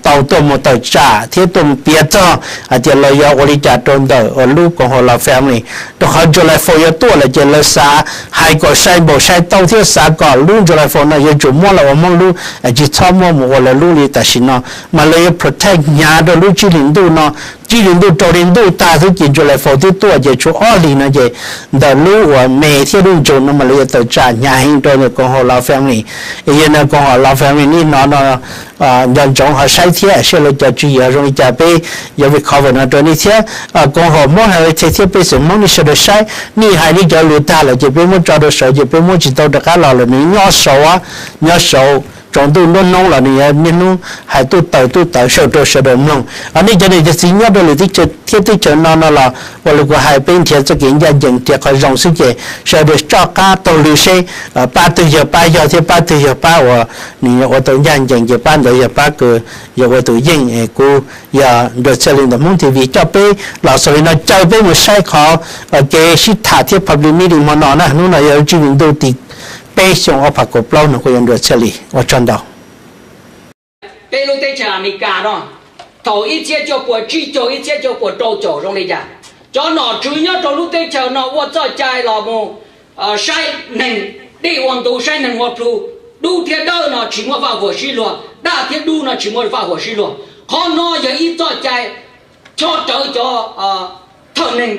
tau tuaj mus tawm tsam thiab tuaj mus piav txog hais tias lawv yuav ua li cas rau ntawm uas lub koom haum Lao Family. Rau qhov July Fourth yuav tuaj lawm ces lawv xav hais kom sai npaum sai tau thiab xav kom lub July Fourth no yuav tsum muab los ua Hmoob lub, tsis txhob muab mus ua lawv lub li tam sim no. Mas lawv yuav protect hnyav rau lub tsib hlis ntuj no, tsib hlis ntuj rau hli ntuj tag xwb ces July Fourth twb tuaj ces tshuav ob hlis no ces ntawm lub uas me thiab lub ntsum no mas lawv yuav tawm tsam hnyav heev rau ntawm koom haum Lao Family. Es yog no koom haum Lao Family nej hnov no nco ntsoov ho saib thiab saib lawv cov tswv yim zoo li cas peb yuav recover no rau nej thiab. Koom haum Hmoob Heritage thiab pej xeem Hmoob nej sawv daws saib, nej hais nej cov lus tag lawm ces peb muab tso rau saud ces peb muab tsis tau rov qab los lawm, nws nyob saud, nyob saud tsaus ntuj nruab hnub los nws yuav niaj hnub hais tuj tawm tuj tawm saum rau sawv daws mloog. Ho nej cov niam cov txiv nyob rau lwm teb chaws thiab teb chaws no no los ua li kuv hais, peb nrhiav txoj kev ncaj ncees nrhiav qhov zoo xwb ces sawv daws tso qab taug lw seb pab twg yog pab yog thiab pab twg yog pab uas nws yuav ua tau ncaj ncees ces pab ntawd yog pab kws yog ua tus yeej. Kuv yog Nruas Txhiaj Lis ntawm Hmoob T V coj peb los xaus li no, caw peb mus saib qhov kev sib tham thiab public meeting hmo no na. Hnub no yog tsib hlis ntuj tim peb xyoo ob phav kaum plaub no, kuv yog Nruas Txhiaj Lis, ua tsaug ntau. Peb lub teb chaws Amelikas no, thaum ib txhiab cuaj puas tsib caug ib txhiab cuaj puas rau caum zoo li cas, cov nom tswv nyob rau lub teb chaws no ua txoj cai los mus saib neeg, dej ua ntu saib neeg ua plhu, dub thiab dawb no tsis muaj vaj huam sib luag, daj thiab dub no tsis muaj vaj huam sib luag. Qhov no yog ib txoj cai chob rawv cov thawj neeg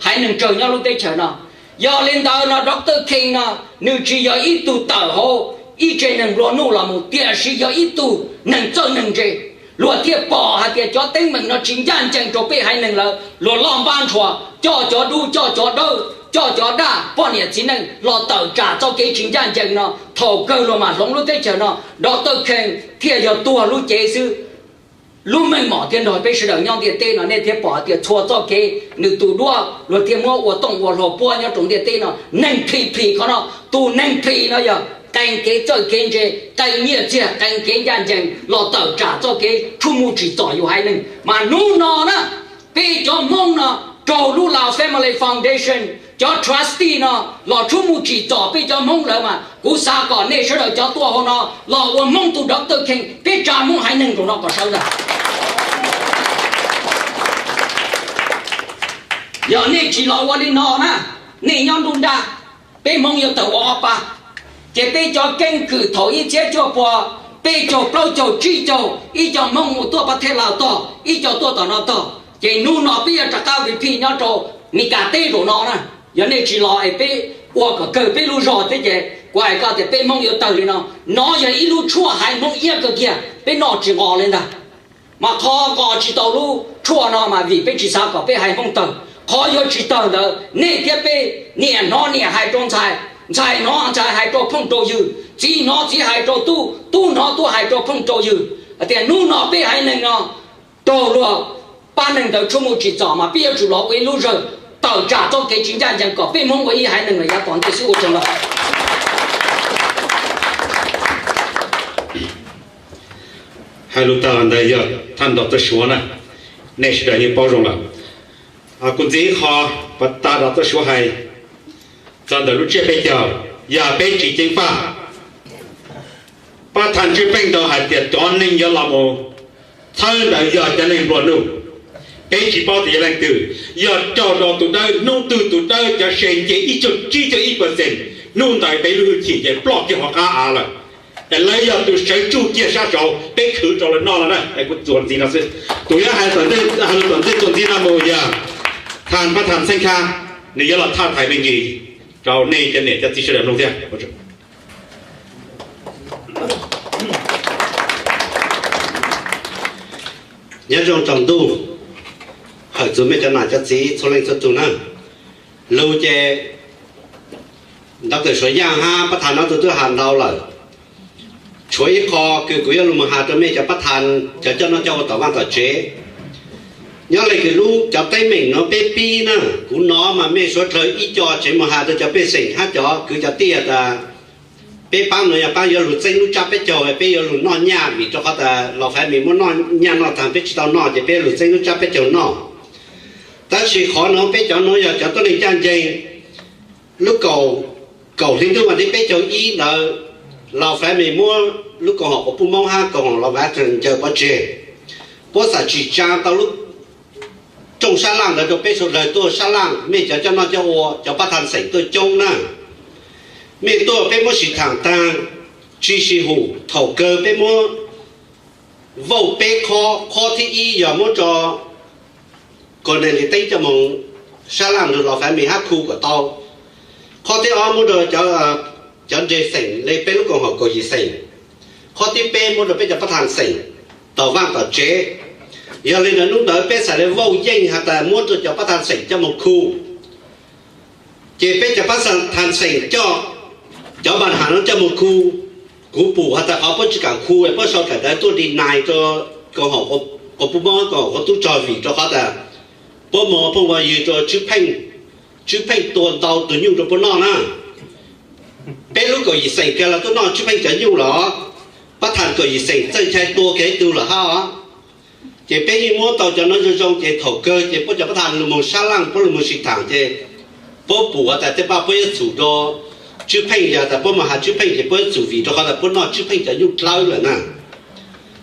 haiv neeg tsawg nyob lub teb chaws no. Yog li ntawd no Doctor King no nws tsis yog ib tug tawm hauv ib tse neeg nplua nuj los mus, tiam sis yog ib tug neeg txawj neeg ntse. Luag thiaj pom hais tias cov teeb meem no tsis ncaj ncees rau peb haiv neeg lawm, luag loj npab nrhuav, coj cov dub, coj cov dawb, coj cov daj, poj niam txiv neej los tawm tsam txoj kev tsis ncaj ncees no. Thaum kawg luag mam hloov lub teb chaws no, Doctor King thiaj yog tuag lub cev xwb. Lub meej mom thiab nrog peb sawv daws nyob ntiaj teb no, nej thiaj pom hais tias txhua txoj kev nws tus duab luag thiaj muab ua tooj ua hluas puab nyob rau ntiaj teb no. Neeg phim phim qhov no, tus neeg phim no yog qee kev txawj kev ntse, qee nyiaj txiag, qee kev ncaj ncees los tawm tsam txoj kev tshub muj tsim txom yus haiv neeg. Mas hnub no na, peb cov Hmoob no raug lub Lao Family Foundation Cov trustee no los tshuab mus tsim txom peb cov Hmoob lawm mas kuv xav kom nej sawv daws cov tuaj hauv no los ua Hmoob tus doctor Kheej, peb tsa Hmoob haiv neeg rau no kom sawv ntag. Yog nej tsis los ua li no na, nej nyob nruab nrab, peb Hmoob yuav tawg ua ob pab. Ces peb cov keeb kwm thaum ib txhiab cuaj pua peb caug plaub caug tsib caug, ib co Hmoob mus tuaj pab thej laus tog, ib co tuaj tom no tog, ces hnub no peb yuav rov qab repeat nyob rau Meskas teb zaum no na. Yog nej tsis los es peb ua kom kawg peb lub zog thiab ces kuv hais koj tias peb Hmoob yuav tawg li no. No yog ib lub tshuaj haiv Hmoob iab kawg kiag, peb noj tsis nqos li ntag. Mas qhov nqos tsis tau lub tshuaj no mas vim peb tsis xav kom peb haiv Hmoob tawg. Qhov yuav tsis tawg ntawd nej thiab peb, niam hnov niam hais rau ntxhais, ntxhais hnov ntxhais hais rau phooj rau ywg, txiv hnov txiv hais rau tub, tub hnov tub hais rau phooj rau ywg, hais tias hnub no peb haiv neeg no raug luag pab neeg ntawd tshuab mus tsim txom mas peb yuav tsum los ua ib lub zawg tawm tsam txoj kev tsis ncaj ncees kom peb Hmoob ua ib haiv neeg los yav tom ntej xwb. Ua tsaug ntau. Hais lus tag los ntawd yog thaj doctor Suav na, nej sawv daws yeej paub zoo lawm. Kuv ntxiv ib qho, pas tag doctor Suav hais txog ntawm lub tsiab peb caug, yog peb tsis ceev faj, pab thaj Tswv Pheej tau hais tias cov neeg yuav los mus txhawb ntawd yog cov neeg nplua nuj. Peb tsis paub tias yog leej twg, yog raug rau tus dawb, hnub twg tus dawb cov se nce ib caug tsib caug ib percent, hnub ntawd peb lub hwj chim ces ploj kiag hauv qab av lawm. Es lawv yog tus sawv tsuj kiag sab saud, peb khwv rau lawv noj no na. Kuv txuas ntxiv no xwb. Tus yuav hais tom ntej, hais lus tom ntej txuas ntxiv no mus yog thaj pab thaj Xeeb Khab, nws yuav los thaj thaiv me ntsis rau nej cov niam cov txiv sawv daws mloog thiab. Nyob zoo tsaus ntuj, hawm txug mej cov nam cov txiv txhua leej txhua tug na. Lus ces doctor Suav Yaj hab pab thaj no tug twb has ntau lawm. Tshuav ib qho kws kuv yuav lug moog has rau mej cov pab thaj, cov coj noj coj ua tom vaaj tom tsev. Nyob le kws lub cov teeb meem nuav peb pib na, kuv nov mas mej suav dlawg ib co tseem moog has rau cov pej xeem hab cov kwv cov tij tas peb paab nuav yog paab yuav lug txeeb lub tsab peb caug, peb yuav lug noj nyaj vim rau qhov tas Lao Faiv Mim muab noj nyaj noj taag peb tsis tau noj ces peb yuav lug txeeb lub tsab peb caug noj. Tab sis qhov nuav peb cov nuav yog cov tuab neeg ncaj nceeg. Lub kaum, kaum hli ntuj vas thib peb caug ib ntawd, Lao Faiv Mim muab lub koom haum quas puj Moob hab koom haum Lao Faiv Mim ncaws pov tseg. Puab xam tsim tsaa tau lub rooj sab laj ntawd rau peb suav dlawg tuaj sab laj, mej cov coj noj coj ua, cov pab thaj xeem tuaj coob na. Mej tuaj peb muab sim thaam taag, tsi sib hum, thaum kawg peb muab vauj peb qhov, qhov thib ib yog muab rau Kom Nees Lis Teeb coj moog sab laj nrug Los Faiv Mim hab khu kom tau. Qhov thib ob muab rau cov nres xeem le peb lub koom haum kaum yim xeem. Qhov thib peb muab rau peb cov pab thaj xeem tom vaaj tom tsev. Yog li ntawd hnub ntawd peb xav le vauj yeej has tas muab rau cov pab thaj xeem coj moog khu. Ces peb cov pab thaj xeem coj cov npa has no coj moog khu. Kuv pum has tas qhov puab tsi kaam khu, puab sau daim ntawv tuaj deny rua koom haum quas puj Moob, koom haum quas tub rog vim rau qhov tas puab moog phooj ywg rua Tswb Pheej, Tswb Pheej tua ntau tug nyuj rua puab noj na. Peb lub kaum yim xeem kag los tuaj noj Tswb Pheej cov nyuj los, pab thaj kaum yim xeem txawj ntshai tua kag ib tug los hab os. Ces peb yeej muab tau cov nuav zoo zoo ces thaum kawg ces puab cov pab thaj lug moog sab laj, puab lug moog sim thaam ces puab pum has tas tej paj puab yuav txhum rua Tswb Pheej, yog tas puab moog has Tswb Pheej ces puab yuav txhum vim rau qhov tas puab noj Tswb Pheej cov nyuj dlawb lawm na.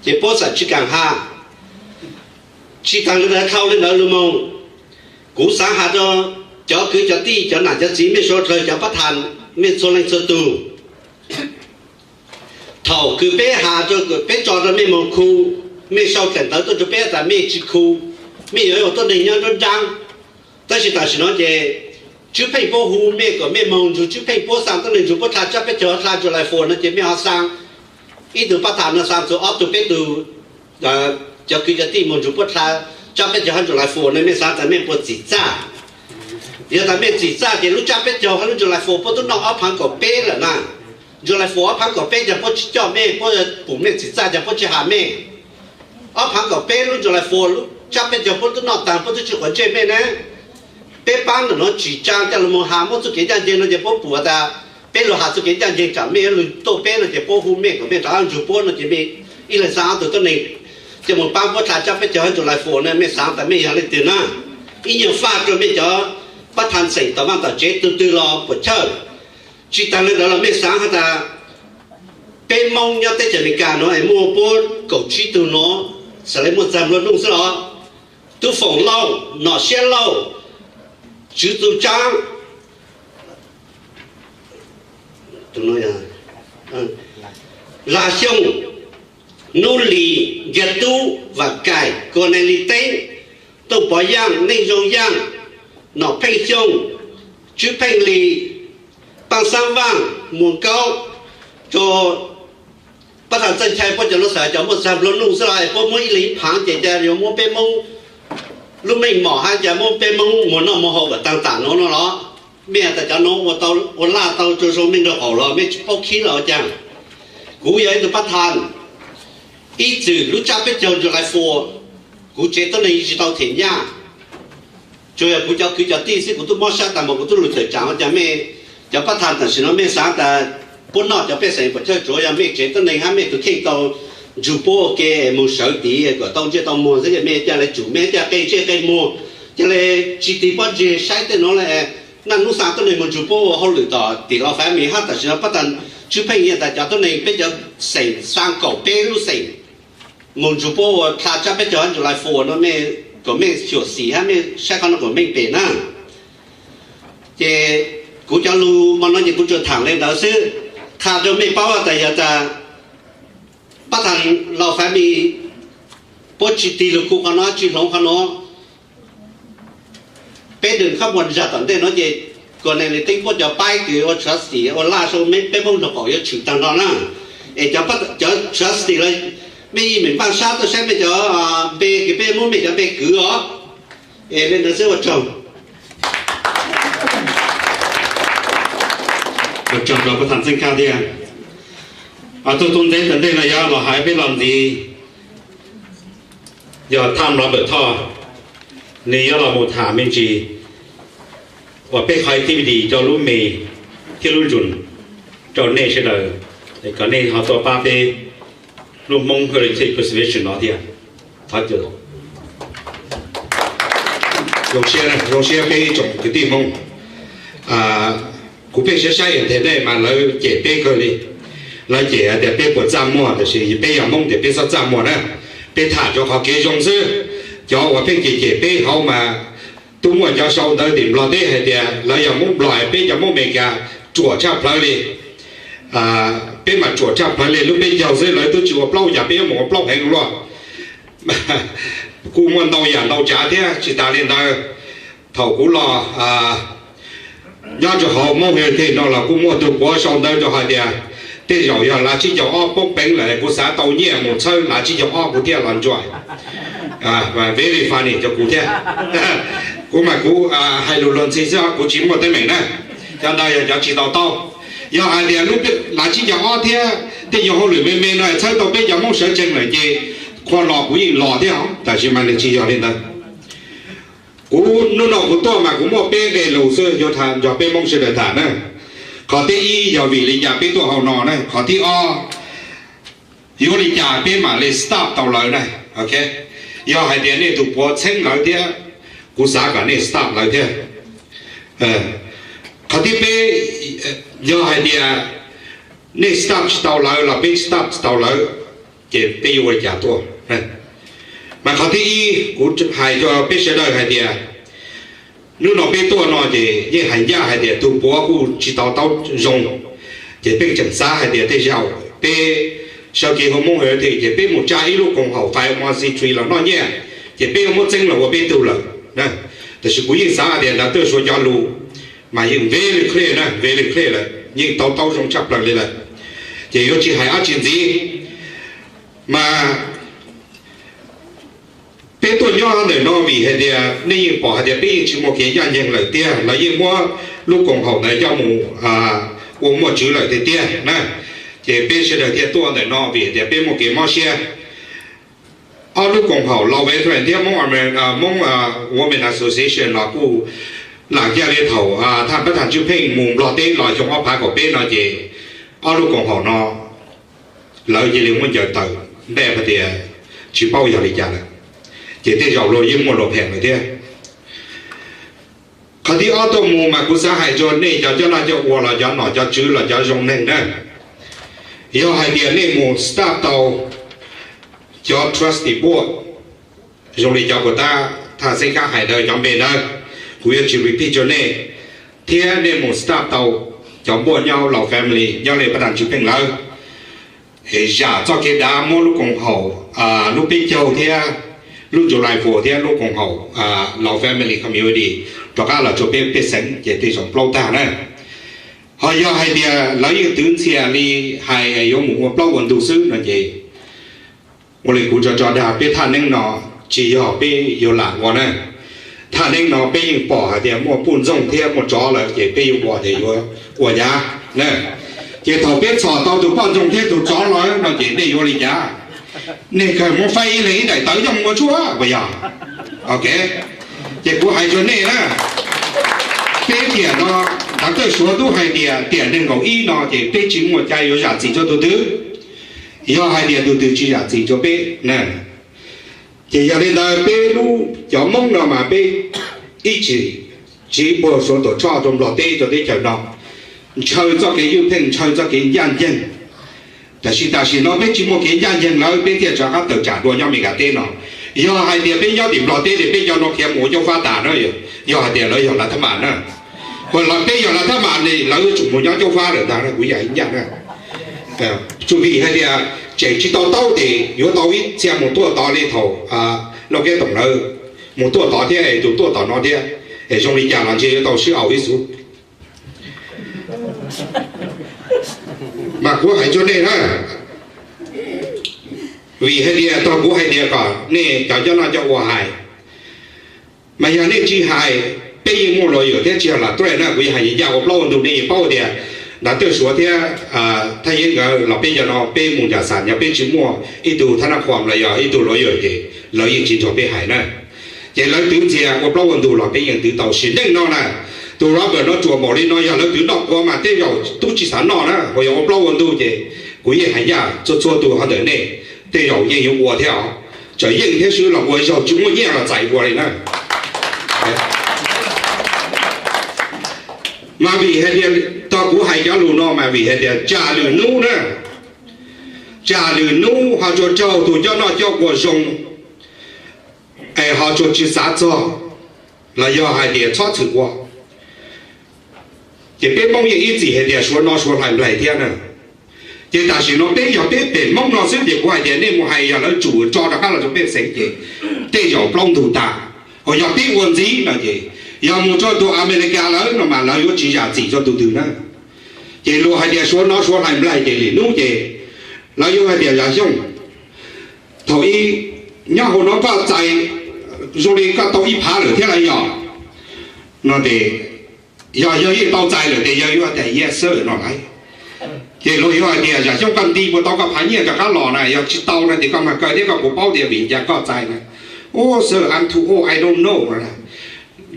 Ces puab xam tsi kaam has. Tsi taag le ntawd, dhau le ntawd lug moog, kuv xaav has rua cov kwv cov tij, cov nam cov txiv, mej suav dlawg cov pab thaj, mej txhua leej txhua tug. Thaum kws peb has rua, peb tso rua mej moog khu, mej sau daim ntawv tuaj rua peb tas mej tsi khu, mej yuav ua tuab neeg nyob nruab nraab. Tab sis tam sim no ces Tswb Pheej puab hu mej kom mej moog nrug Tswb Pheej, puab xaa tuab neeg nrug puab dlha tsab peb caug, dlha July Four no ces mej ho xaa ib tug pab thaj no xaa txug ob tug peb tug, cov kwv cov tij moog nrug puab dlha tsab peb caug hab July Four no, mej xaav tas mej puas txim txaj? Yog tas mej txim txaj ces lub tsab peb caug hab lub July Four puab tub noj ob phaav kaum peb lawm na. July Four ob phaav kaum peb ces puab tsi coj mej, puab pum mej txim txaj ces puab tsi has mej. Ob phaav kaum peb lub July Four lub tsab peb caug puab tub noj taag puab tub tsi quav ntsej mej na. Peb paab ntawm nuav tsim tsaa coj lug moog has muab txuj kev ncaj nceeg no ces puab pum tas peb lug has txuj kev ncaj nceeg tsam mej yuav lug tuaj peb no ces puab hu mej kom mej rov qab nrug puab no ces mej ib leeg xaa ob tug tuab neeg coj moog paab puab dlha tsab peb caug hab July Four na, mej xaav tas mej yog leej twg na? Ib nyuag faj rua mej cov pab thaj xeem tom vaj tom tsev tus twg los puas chawj. Tsis tas li ntawd los mej xaav has tas peb Moob nyob teb chaws Amelikas nuav es muaj puab kaum tsib tug nuav, xaav le muaj txag nplua nuj xwb los? Tub Foom Lauj, Nom Siab Lauj, Tswv Txu Tsaab, Lag Xyooj, Nub Lis, Nkiag Tub, Vam Kaim, Kuas Nees Lis Teeb, Tooj Pov Yaaj, Neej Zoo Yaaj, Nom Pheej Xyooj, Tswb Pheej Lis, Paaj Xaab Vaaj, Muas Kaub, rua pab thaj Txawj Nchai, puab cov nuav xaav cov muaj txag nplua nuj xwb los es puab muab ib leeg phaav ces ca yuav muab peb Moob lub meej mom hab ca muab peb Moob muag noj muag haus kom taag tam nuav no los? Mej has tas cov nuav ua laj tau rua zoo meej rua qaum los mej tsis paub khib los ua caag? Kuv yog ib tug pab thaj, ib txwm lub tsab peb caug July Four, kuv tsev tuab neeg tsis tau them nyaj. Tsuas yog kuv cov kwv cov tij xwb kuv tub mob sab tas mas kuv tub lug tawm tsaam ua cas mej cov pab thaj tam sim no mej xaav tas puab noj cov pej xeem puas chawj? Tsuav yog mej tsev tuab neeg hab mej tus kheej tau ntsug puab ua ke moog sawv tid kom tau ntsej tau muag xwb, mej ca le tsum mej ca qe ntsej qe muag, ca le tsis tig pob ntseg saib tej nuav le. Naj nub xaa tuab neeg moog ntsug puab ua hauj lwm tom tim Lauj Family hab tam sim no pab thaj Tswb Pheej Lis tas cov tuab neeg peb cov xeem xaa kaum peb lub xeem moog ntsug puab ua dlha tsab peb caug July Four no, mej kom mej xyuam xim hab mej saib qhov no kom meej pem na. Ces kuv cov lug mo no ces kuv tsuas thaam le ntawd xwb, qha rua mej paub tas yog tas pab thaj Lauj Family puab tsis tig lug kuv qhov no tsis hloov qhov no, peb dwm khab muag zag tom ntej no ces Kuas Nees Lis Teeb puab cov paib kws ua trustee ua laj sau mej peb Moob nrug qaum yuav tshwm taag nrho na. Es cov trustee los mej yeej meem npaaj sab tuaj saib mej cov npe kws peb muab mej cov npe kwv os. Es le ntawd xwb ua tsaug. Ua tsaug rua pab thaj Txeeb Khab thiab. Tuaj tub ntxeeb tom ntej no yog los hais peb los ntxiv yog Tham Robert Thoj, nwg yuav los mus tham me ntsis uas peb qhov activity rau lub me thiab lub nroom rau nej sawv daws, kom nej ho tuaj pab peb lub Hmoob Heritage Preservation no thiab. Thov caw. Zoo siab, zoo siab peb ib tsoom kwv tij Hmoob. Kuv pheej saib saib internet mas lawv cem peb kawg li. Lawv cem hais tias peb puas txaj muag, tab sis peb yog Hmoob ces peb txhob txaj muag na. Peb tham rau qhov kev zoo xwb. Cov uas pheej cem cem peb hauv mas tub muaj cov sau ntawv tim Nplog teb hais tias lawv yog Hmoob Nplog, peb cov Hmoob Amelikas ruam tshaj plawg li. Peb mas ruam tshaj plawg li, lub peb caug xwb lawv twb tsis ua plaub, cas peb yuav mus ua plaub heev luaj. Kuj muaj ntau yam ntau tsav thiab. Tsis tas li ntawd, thaum kuv los nyob rau hauv Hmoob Heritage no los kuj muaj tug puav sau ntawv rau hais tias tej zaum yog lav tsib caug ob poob peev lawm, kuv xav tau nyiaj mus txhawb lav tsib caug ob kuv thiaj los join. Very funny rau kuv thiab. Kuv mas kuv hais lus luag ntxhi xwb, kuv tsis muaj teeb meem na. Cov ntawd yog cov tsis tau taub. Yog hais tias lub lav tsib caug ob thiab tej nyuag hauj lwm me me no txhawb tau peb cov Hmoob sawv tsees lawm ces qhua los kuv yeej los thiab os, tab sis mas nws tsis yog li ntawd. Kuv hnub no kuv tuaj mas kuv muaj peb nqe lus xwb yuav nrog peb Hmoob sawv daws tham na. Qhov thib ib yog vim li cas peb tuaj hauv no na, qhov thib ob yuav li cas peb mam li stop tau lawv na. Yog hais tias nej tus puav txheeb lawv thiab, kuv xav kom nej stop lawv thiab. Qhov thib peb, yog hais tias nej stop tsis tau lawv los peb stop tsis tau lawv, ces peb yuav ua li cas tuaj? Mas qhov thib ib kuv hais rau peb sawv daws hais tias hnub no peb tuaj no ces yeej hais ncaj hais tias tus puav kuj tsis tau taub zoo, ces peb tseem xav hais tias tej zaum peb sawv kev hu Hmoob Heritage ces peb mus tsa ib lub koom haum Five Mossy Tree los noj nyiaj, ces peb yuav muab txeeb los ua peb tug lawm. Tab sis kuv yeej xav hais tias ntawd tuaj suav cov lus mas yeej very clear na, very clear lawm, yeej tau taub zoo tshaj plaws li lawm. Ces yuav tsis hais dab tsi ntxiv, mas peb tuaj nyob ntawm no vim hais tias nej yeej pom hais tias peb yeej tsis muaj kev ncaj ncees lawm tiag, lawv yeej muab lub koom haum ntawd coj mus ua muaj tswv lawm tiag tiag na. Ces peb sawv daws thiaj tuaj ntawm no vim tias peb muaj kev mob siab. Ob lub koom haum Lao Veteran thiab Hmoob Women Association los kuj lam kiag li thaum thaj pab thaj Tswv Pheej mus Nplog teb los xyoo ob phav kaum peb no ces ob lub koom haum no lawv cia li muab ncaws tawm npaj hais tias tsis paub yog li cas lawm, ces tej zaum luag yeej muaj luag phem lawm thiab. Thib ob tuaj mus mas kuv xav hais rua nej cov coj noj coj ua los cov nom cov tswv los cov zoo neeg na, yog hais tias nej mus staff tau cov trustee board, zoo li cov kuv tab thaj xeeb kab hais ntawd cov npe ntawd, kuv yuav tsis repeat rua nej, thiab nej mus staff tau cov npuaj nyob Lao Family nyob li pab tam tswv pheej lawm, zam txoj kev dav muab lub koom haum, lub peb caug thiab lub July Four thiab lub koom haum Lao Family Community rov qab los rua peb pej xeem ces tej zaum plaub tag na. Ho yog hais tias lawv yeej twv ntxhias li hais yuav mus ua plaub ua ntug xwb no ces ua li kuv tso tso dag, peb thaj neeb no tsis yog peb yuav lam ua na. Thaj neeb no peb yeej pom hais tias muaj puj ntxoog thiab muaj tsov lawm ces peb yuav ua ces yuav ua yav na. Ces thaum peb txhom tau tus poj ntxoog thiab tus tsov los no ces nej yuav li cas? Nej kawg muab faib ib leeg ib daim tawv coj mus ua tshuaj puas yog? Ok, ces kuv hais rua nej na, peb tiam no, Doctor Suav tub hais tias tiam nees nkaum ib no ces peb tsis muaj cai yuav zam txim rua tus twg, yog hais tias tus twg tsis zam txim rua peb na. Ces yog li ntawd peb lub cov Moob no mas peb ib txhis tsiv puag Suav tuam tshoj rua Nplog teb rua teb chaws no, ntshaw txoj kev ywj pheej, ntshaw txoj kev ncaj nceeg. Tab sis tam sim no peb tsis muaj kev ncaj nceeg lawm peb thiaj rov qab tawm tsam dua nyob Amelikas teb no. Yog hais tias peb nyob tim Nplog teb ces peb cov no khiav mus ua caub fab tas na, yog hais tias lawv yog lav thab mam na. Peb yog lav thab mam ne lawv yuav tsum mus nyob caub fab lawm ntag, kuv yam ib ncaj na. Tsuas vim hais tias tseem tsis tau taub ces yuav tau ib txhia mus tuaj tod li thaum Lauj Kiab Toom lawv mus tuaj tod thiab es tus tuaj tom no thiab, es zoo li cas los ntshe yuav tau sib au ib xub. Mas kuv hais rua nej na, vim hais tias tog kuv hais tias kom nej cov coj noj coj ua hais, mas yog nej tsis hais, peb yeej muaj lawyer thiab tsis yog lam threat na, kuv yeej hais ncaj ua plaub ua ntug, nej yeej paub tias Doctor Suav thiab Thaj Yeeb nkawd los peb cov no peb mus nram xam yog peb tsis muaj ib tug thab nab qhuam los yog ib tug lawyer ces lawv yeej tsis nrog peb hais na. Ces lawv twv ntxhias ua plaub ua ntug los peb yeej twv tau sim neej no na. Tus Robert no ruam npaum li no yog lawv twv noj quav mas tej zaum tub tsis xav noj na, ho yog ua plaub ua ntug ces kuv yeej hais ncaj txhua txhua tus hov ntawm nej tej zaum yeej yuav ua thiab os. Txawm yeej thiab xwb los ua zaug tsis muaj nyiaj los txais ua li na. Mas vim hais tias tog kuv hais cov lus no mas vim hais tias tsam lwm hnub na, tsam lwm hnub ho tsuas raug tus coj noj coj ua zoo es ho tsuas tsis xav txog los yog hais tias txhob txwm ua, ces peb Moob yeej ib txhis hais tias Suav no Suav hlais nplaig thiab na. Ces tam sim no peb yog peb pem Moob no xwb ces kuv hais tias nej mus hais yog lawv tsum tso rov qab los rau pej xeem ces tej zaum plaub ntug tas. Ho yog peb ua ntxiv no ces yog mus rau tus Amelikas lawm no mas lawv yuav tsis zam txim rau tus twg na. Ces luag hais tias Suav no Suav hlais nplaig ces lwm hnub ces lawv yuav hais tias Yaj Xyooj, thaum ub nyob hauv no koj txais zoo li koj tau ib phav lawm thiab lawm yog? No ces yog yawg yeej tau txais lawm ces yawg yuav tias yes sir no lauj. Ces luag yuav hais tias Yaj Xyooj koj nti puas tau koj phav nyiaj rov qab los na, yog tsis tau no ces koj mag kaw thiab koj puas paub tias vim cas koj txais na? Oh sir, I'm too old, I don't know.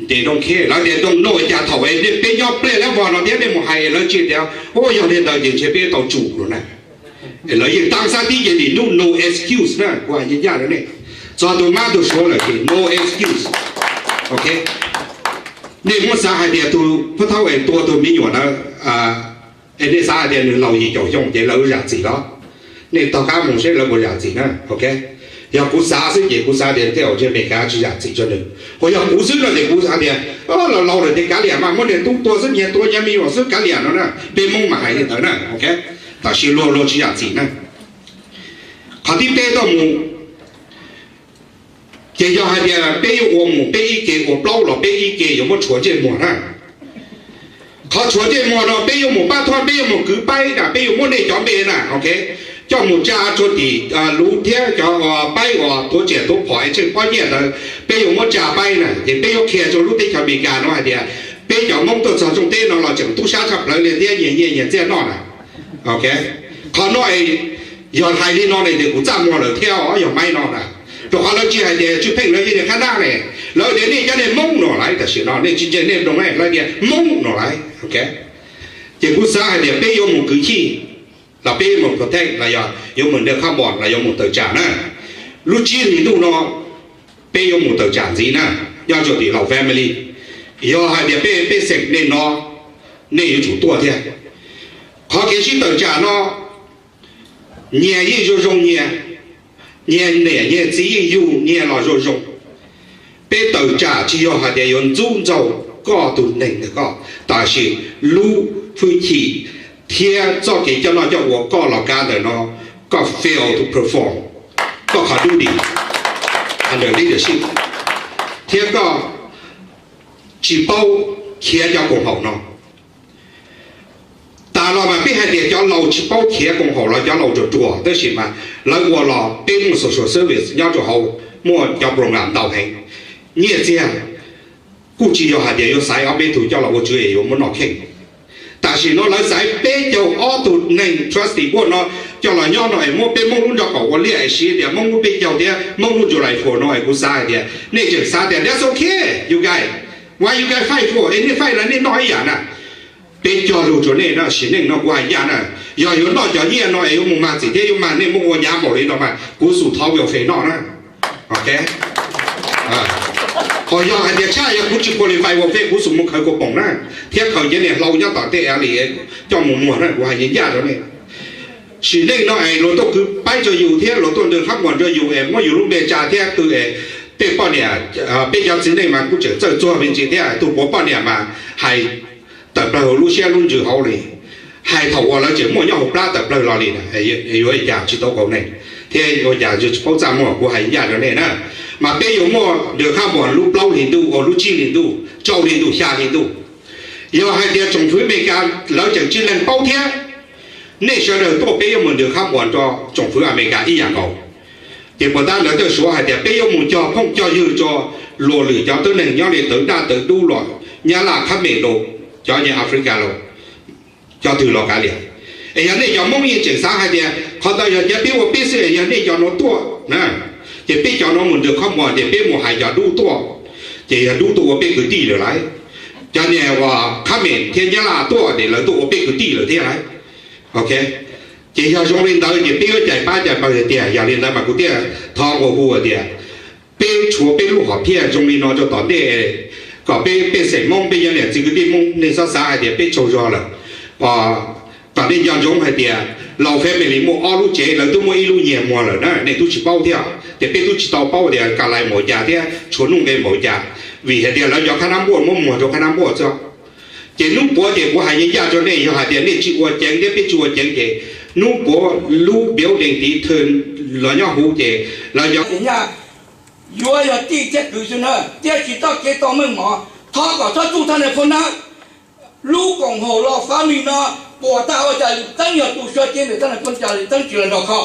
Ces don't care, lawv tias don't know cas thaum peb nyob pliaj lab vog no thiab nej mus hais lawv tsis tias, oh yog li ntawd ces ntshe peb tau tsum lawm na. Lawv yeej tab xab tib ces nim no no excuse na, kuv hais ncaj ncaj rau nej, txog tus mab tus suav lawm ces no excuse. Ok, nej muab xav hais tias tus phub thaub es tua tus me nyuam ntawd, es nej xav hais tias nws laus yim caum xyoo ces lawv zam txim los? Nej tog qab mus seb lawv puas zam txim na. Ok, yog kuv xav xwb ces kuv xav tias tej zaum ntshe Amelikas tsis zam txim rau nws, ho yog kuv xwb no ces kuv xav tias laus laus lawm ces kav liam mas muab niag tub tua xwb, nyias tua nyias me nyuam xwb kav liam no na, peb Hmoob mas hais li ntawd na. Ok, tam sim luag luag tsis zam txim na. Qhov thib peb tuaj mus, ces yog hais tias peb yuav ua mus peb ib ke ua plaub los peb ib ke yuav muab tshuav ntsej muag na. Qhov tshuav ntsej muag no peb yuav mus pab thuab, peb yuav mus kwv paib na, peb yuav muab nej cov npe na, ok, coj mus tsa rua tim luv thiab cov paib uas tuav tsiaj tuav phom es tsheej pob nyiaj ntawd, peb yuav muab tsa paib na, ces peb yuav qhia rua lub teb chaws Amelikas no hais tias peb cov Hmoob tuaj txog rooj teb no los tseem tub sab tshaj plawg li thiab nyias nyiaj nyias txiaj noj na. Ok, qhov no es yog hais li no ne ces kuv txaj muag lawm thiab os, yog Maiv no na. Rau qhov lawv tsis hais tias Tswv Pheej lawv yog niag qab nab ne, lawv tias nej cov niag Hmoob no lauj, tam sim no nej tsis ntseeg nej mloog ne, lawv tias Hmoob no lauj. Ok, ces kuv xav hais tias peb yuav mus kwv chij los peb yuav mus protect los yog yuav mus ntaus khab npos los yuav mus tawm tsam na. Lub tsib hlis ntuj no peb yuav mus tawm tsam ntxiv na, nyob rau tim Lao Family. Yog hais tias peb, peb xeem nej no, nej yuav tsum tuaj thiab. Qhov kev sib tawm tsam no, nyias yeej zoo zoo nyias, nyias niam nyias txiv yeej yug nyias los zoo zoo. Peb tawm tsam tsis yog hais tias yuav ntxub ntxaug koj tus neeg ntawm koj, tab sis lub hwj chim thiab txoj kev coj noj coj ua koj los kav ntawm no, koj fail to perform koj qhov duty under leadership, thiab koj tsis paub khiav cov koom haum no. Tas los mas peb hais tias cov laus tsis paub khiav koom haum los cov laus ruam ruam, tab sis mas lawv ua los peb muaj social service nyob rau hauv, muaj cov program ntau heev. Nyiaj txiag kuj tsis yog hais tias yuav xaiv ob peb tug coj los ua tswv es yuav muab noj kheej. Tam sim no lawv xaiv peb caug ob tug neeg trustee board no coj los nyob no es muab peb Hmoob lub nrob qaum ua liaj es siv tias Hmoob lub peb caug thiab Hmoob lub July four no es kuv xav hais tias nej tseem xav tias that's okay, you guys, why you guys fight for, es nej fight los nej noj ib yam na. Peb cog lus rau nej na, sim neej no kuv hais ncaj na, yog yuav noj cov nyiaj no es yuav mus mag txim thiab yuav mag nej muab ua nyav npaum li no mas kuv xum thov welfare noj na. Ok, ho yog hais tias tshaj yog kuv tsis qualify welfare kuv xum mus khaws kaus poom na, thiab khaws cov niag hlau nyob tom tej alley coj mus muag na, kuv hais ncaj rau nej. Sim neej no es luag tuaj kwv paib rau yus thiab luag tuaj ntws qhab muas rau yus es muab yus lub npe tsa thiab qw es peb poj niam, peb cov txiv neej mas kuj tseem txawj txuag me ntsis thiab, tus puav poj niam mas hais tawm plaws hauv lub siab lub ntsws hauv li, hais thaum uas lawv tseem muaj nyob hauv plab tawm plaws los li na, yuav ua cas tsis tau kaus neeg thiab ua cas tsis paub txaj muag, kuv hais ncaj rau nej na. Mas peb yuav muaj ntws qhab muas lub plaub hlis ntuj, ua lub tsib hlis ntuj, rau hli ntuj, xya hli ntuj. Yog hais tias tsoom fwv Amelikas lawv tseem tsis lees paub thiab, nej sawv daws tuaj peb yuav mus ntws qhab muas rau tsoom fwv Amelikas ib yam nkaus. Ces puas tab lawv tuaj suav hais tias peb yuav mus cog phooj cog ywg rau luag lwm cov tuab neeg nyob li tawv daj tawv dub los Nyab Laj, Khab Mes los, cov nyob Africa los, cov twg los kav liam. Es yog nej cov Hmoob yeej tseem xav hais tias qhov ntawd yog cov peb ua peb xwb, es yog nej cov no tuaj na, ces peb cov no mus ntws qhab muas ces peb mus hais cov dub tuaj, ces yog dub tuaj ua peb kwv tij lawm lauj. Cov niag uas Khab Mes thiab Nyab Laj tuaj ces lawv tuaj ua peb kwv tij lawm thiab lauj. Ok, ces yog zoo li ntawd ces peb yuav cais pab cais pawg tiag tiag. Yog li ntawd mas kuv thiaj thov nqua hu tias peb tshuav peb lub hom phiaj zoo li no rau tom ntej, kom peb pej xeem Hmoob, peb cov niam txiv kwv tij Hmoob, nej txhob xav hais tias peb tsaug zog lawm. Kom nej nco ntsoov hais tias Laus family muaj ob lub tsev, lawv twb muaj ib lub nyiag muag lawm na, nej twb tsis paub thiab tias peb twb tsis tau paub tias Ka Lais npaum cas thiab Tshuas Nuj Nqe npaum cas, vim hais tias lawv cov khab nab npuaj muab muag rau khab nab npuaj xwb. Ces hnub puav ces kuv hais ncaj rau nej, yog hais tias nej tsis ua ceev thiab peb tsis ua ceev ces hnub puav lub building tiv thwm los nyob huv ces lawv cov nyaj yuav yog tij thiab kwv xwb na, thiab tsis txoj kev tau meej mom. Thov kom txhob txuj thaj nais phoo na. Lub koom haum Los Fab Mis no puas tas ua cas Lis Teeb yog tus suav cev ntawm thaj nais phoo, cas Lis Teeb tsis los nrog kho?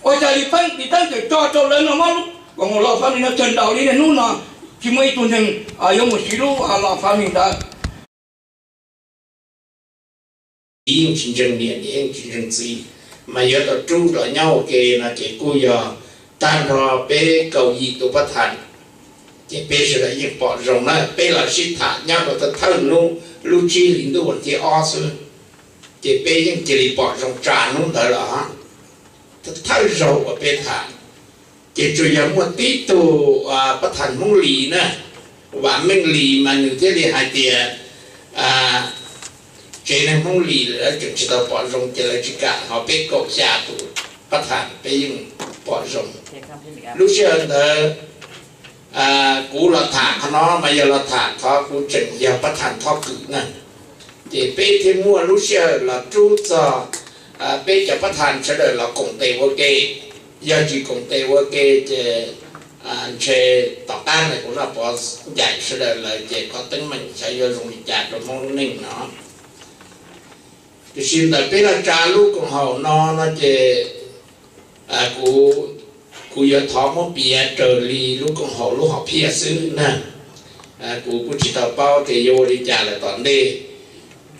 Ua cas Lis Teeb, Lis Teeb tseem tso rau lawv no muab lub koom haum Los Fab Mis no tsawg nraus li niaj hnub no tsis muaj ib tug neeg yuav mus siv lub Los Fab Mis ntawd. Yeej tsis ntseeg niam, yeej tsis ntseeg txiv, mas yuav tau rub los nyob ua ke no ces kuj yog tag nrho peb kaum yim tus pab thas, ces peb sawv daws yeej pom zoo na, peb los sib tham nyob rau thawj thawj hnub lub tsib hlis ntuj vas thib ob xwb, ces peb yeej cia li pom zoo tsa hnub ntawd los thawj zaug uas peb tham. Ces tsuas yog muaj tib tug pab thas Hmoob Lis na, Vam Meej Lis mas nws thiaj li hais tias tsev neeg Hmoob Lis lawv tseem tsis tau pom zoo ces lawv tsis kam, ho peb kaum xya tus pab thas peb yeej pom zoo. Lub sij hawm ntawd kuv los tham qhov no mas yog los tham qhov kuv tseem yog pab thas thoj kwm na, ces peb thiaj muaj lub sij hawm los rub txog peb cov pab thas sawv daws los koom tes ua ke. Yog tsis koom tes ua ke ces ntshe tom qab no kuv noj Pov Ncaim sawv daws lawm ces qhov teeb meem xyov yuav zoo li cas rau Hmoob lub neej no. Tiam sis ntawm peb los tsa lub koom haum no no ces kuv, kuv yuav thov muab piav raws li lub koom haum lub hom phiaj xwb na. Kuv kuj tsis tau paub tias yuav ua li cas lawm tom ntej.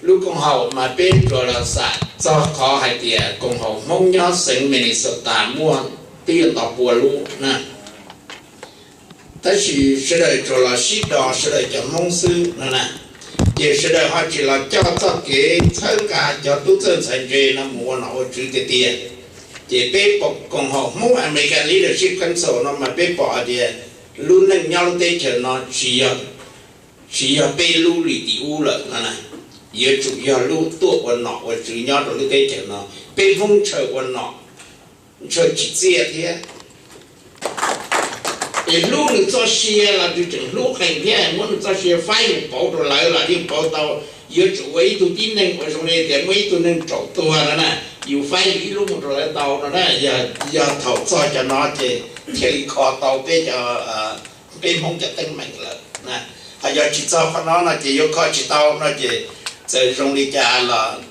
Lub koom haum mas peb tsuas los xam txog qhov hais tias koom haum Hmoob nyob xeev Minnesota muaj twb yuav nto pua lub na. Tab sis sawv daws tsuas los sib do sawv daws cov Hmoob xwb no na, ces sawv daws ho tsis los coj txoj kev txhawb nqa cov tub txawj ntxhais ntse no mus ua nom ua tswv tiag tiag. Ces peb pom koom haum Hmoob American Leadership Council no mas peb pom hais tias lub neej nyob lub teb chaws no tsis yog Tsis yog peb lub li tim ub lawm no na, yuav tsum yog lub tuaj ua nom ua tswv nyob rau lub teb chaws no. Peb Hmoob ntshaw ua nom, ntshaw tsim txiaj thiab. Es hlub nws txoj sia los nws tseem hlub qees thiab, muab nws txoj sia faib mus pauv rau lawv los yeej pauv tau. Yuav tsum ua ib tug tib neeg uas zoo li tias muaj ib tug neeg tsaum tuag no na, yus faib yus ib lub mus rau lawv tau no na. Yog thaum txog cov no ces thiaj li kho tau peb cov, peb Hmoob cov teeb meem lawm. Ho yog tsis txog qhov no no ces yuav kho tsis tau no ces txawm zoo li cas los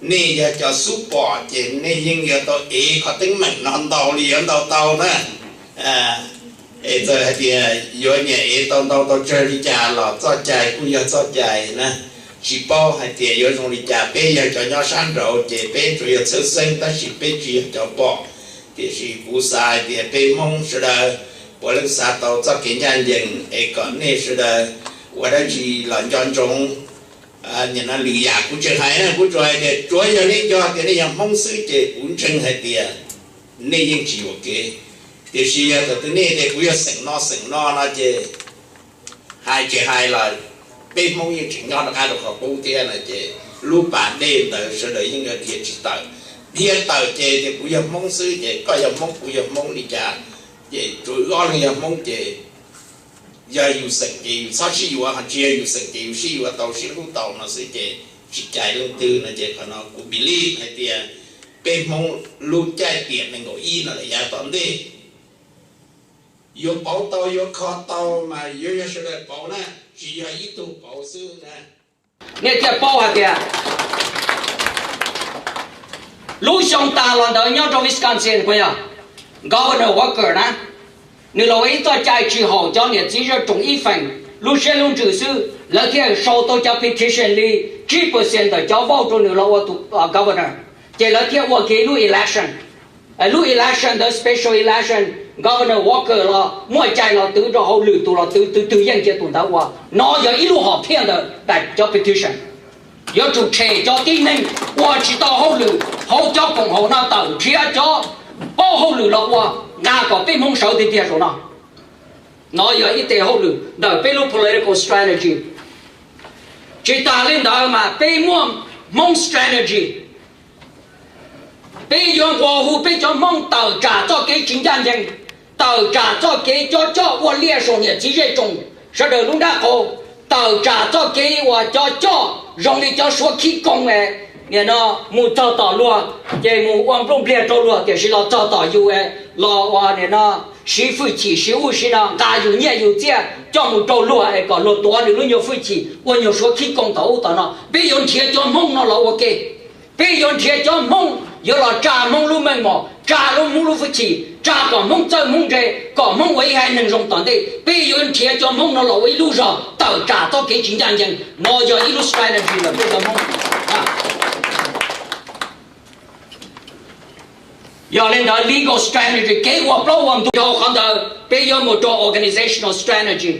nej yog cov xub pom ces nej yeej yuav tau ev qhov teeb meem no ntau li yuav ntau tau na. Es txawm hais tias yuav nyiam ev tau ntau tau tsawg li cas los txoj cai kuj yog txoj cai na. Tsis paub hais tias yuav zoo li cas, peb yog cov nyob sab nraud ces peb tsuas yog txhawj xeeb tab sis peb tsis yog cov pom. Tiam sis kuv xav hais tias peb Hmoob sawv daws puav leej xav tau txoj kev ncaj ncees es kom nej sawv daws ua dab tsi los nco ntsoov. Nim no lwm yam kuv tsis hais na, kuv tsuas hais tias tsuav yog nej nco tias nej yog Hmoob xwb ces kuv ntseeg hais tias nej yeej tsis yuam kev. Tiam sis yog thaum twg nej tias kuv yog xeem no xeem no no ces hais tsis hais los peb Hmoob yeej tseem nyob rov qab rau qhov qub thiab no ces lub pas dej ntawd sawv daws yeej yuav dhia tsis tawm. Dhia tawm ces tias kuv yog Hmoob xwb ces koj yog Hmoob kuv yog Hmoob li cas ces tsuav wb ob leeg yog Hmoob ces yog yus xeem ces yus txhob sib yuav, ho tsis yog yus xeem ces yus sib yuav tau sib hlub tau no xwb ces tsis cais leej twg no ces qhov no kuv believe hais tias peb Hmoob lub caij tiam nees nkaum ib no lawm yav tom ntej yuav pauv tau yuav kho tau mas yuav yog sawv daws pauv na, tsis yog ib tug pauv xwb na. Nej thiaj paub hais tias lub xyoo tas los ntawd nyob rau Wisconsin puas yog, Governor Walker na, nws los ua ib txoj cai tsis haum cov niam txiv zej tsoom ib feem lub siab lub ntsws xwb, lawv thiaj sau tau cov petition li tsib percent ntawm cov vote rau nws los ua tus governor, ces lawv thiaj ua kiag lub election. Lub election ntawd special election, Governor Walker los muaj cai los twv rau hauj lwm tus los twv, twv twg yeej cia tus ntawd ua. No yog ib lub hom phiaj ntawm daim cov petition. Yuav tsum tshem cov tib neeg ua tsis tau hauj lwm hauv cov koom haum no tawm, nrhiav cov paub hauj lwm los ua, nqa kom peb Hmoob sawv tiag tiag saum no. No yog ib tes hauj lwm ntawm peb lub political strategy. Tsis tas li ntawd mas peb muaj Hmoob strategy. Peb yuav nqua hu peb cov Hmoob tawm tsam txoj kev tsis ncaj ncees, tawm tsam txoj kev cov coj ua liaj saum niam txiv zej tsoom sawv daws lub nrab qaum, tawm tsam txoj kev uas cov coj zoo li cov Suav khib koob, nim no mus txog tom luag ces mus ua nplooj npliag rau luag, tiam sis los txog tom yus los ua nim no siv fwj chim siv ub siv no, nqa yus nyiaj yus txiaj coj mus rau luag es kom luag tuav nws lub nyuag fwj chim ua nyuag Suav khib koob tom ub tom no. Peb yuav nrhiav cov Hmoob no los ua ke. Peb yuav nrhiav cov Hmoob yuav los tsa Hmoob lub meej mom, tsa lub Hmoob lub fwj chim, tsa kom Hmoob txawj Hmoob ntse, kom Hmoob ua ib haiv neeg zoo tom ntej. Peb yuav nrhiav cov Hmoob no los ua ib lub zog tawm tsam txoj kev tsis ncaj ncees. No yog ib lub strategy ntawm peb cov Hmoob. Yog li ntawd legal strategy, kev ua plaub ua ntug, yog qhov ntawd peb yuav mus rau organizational strategy.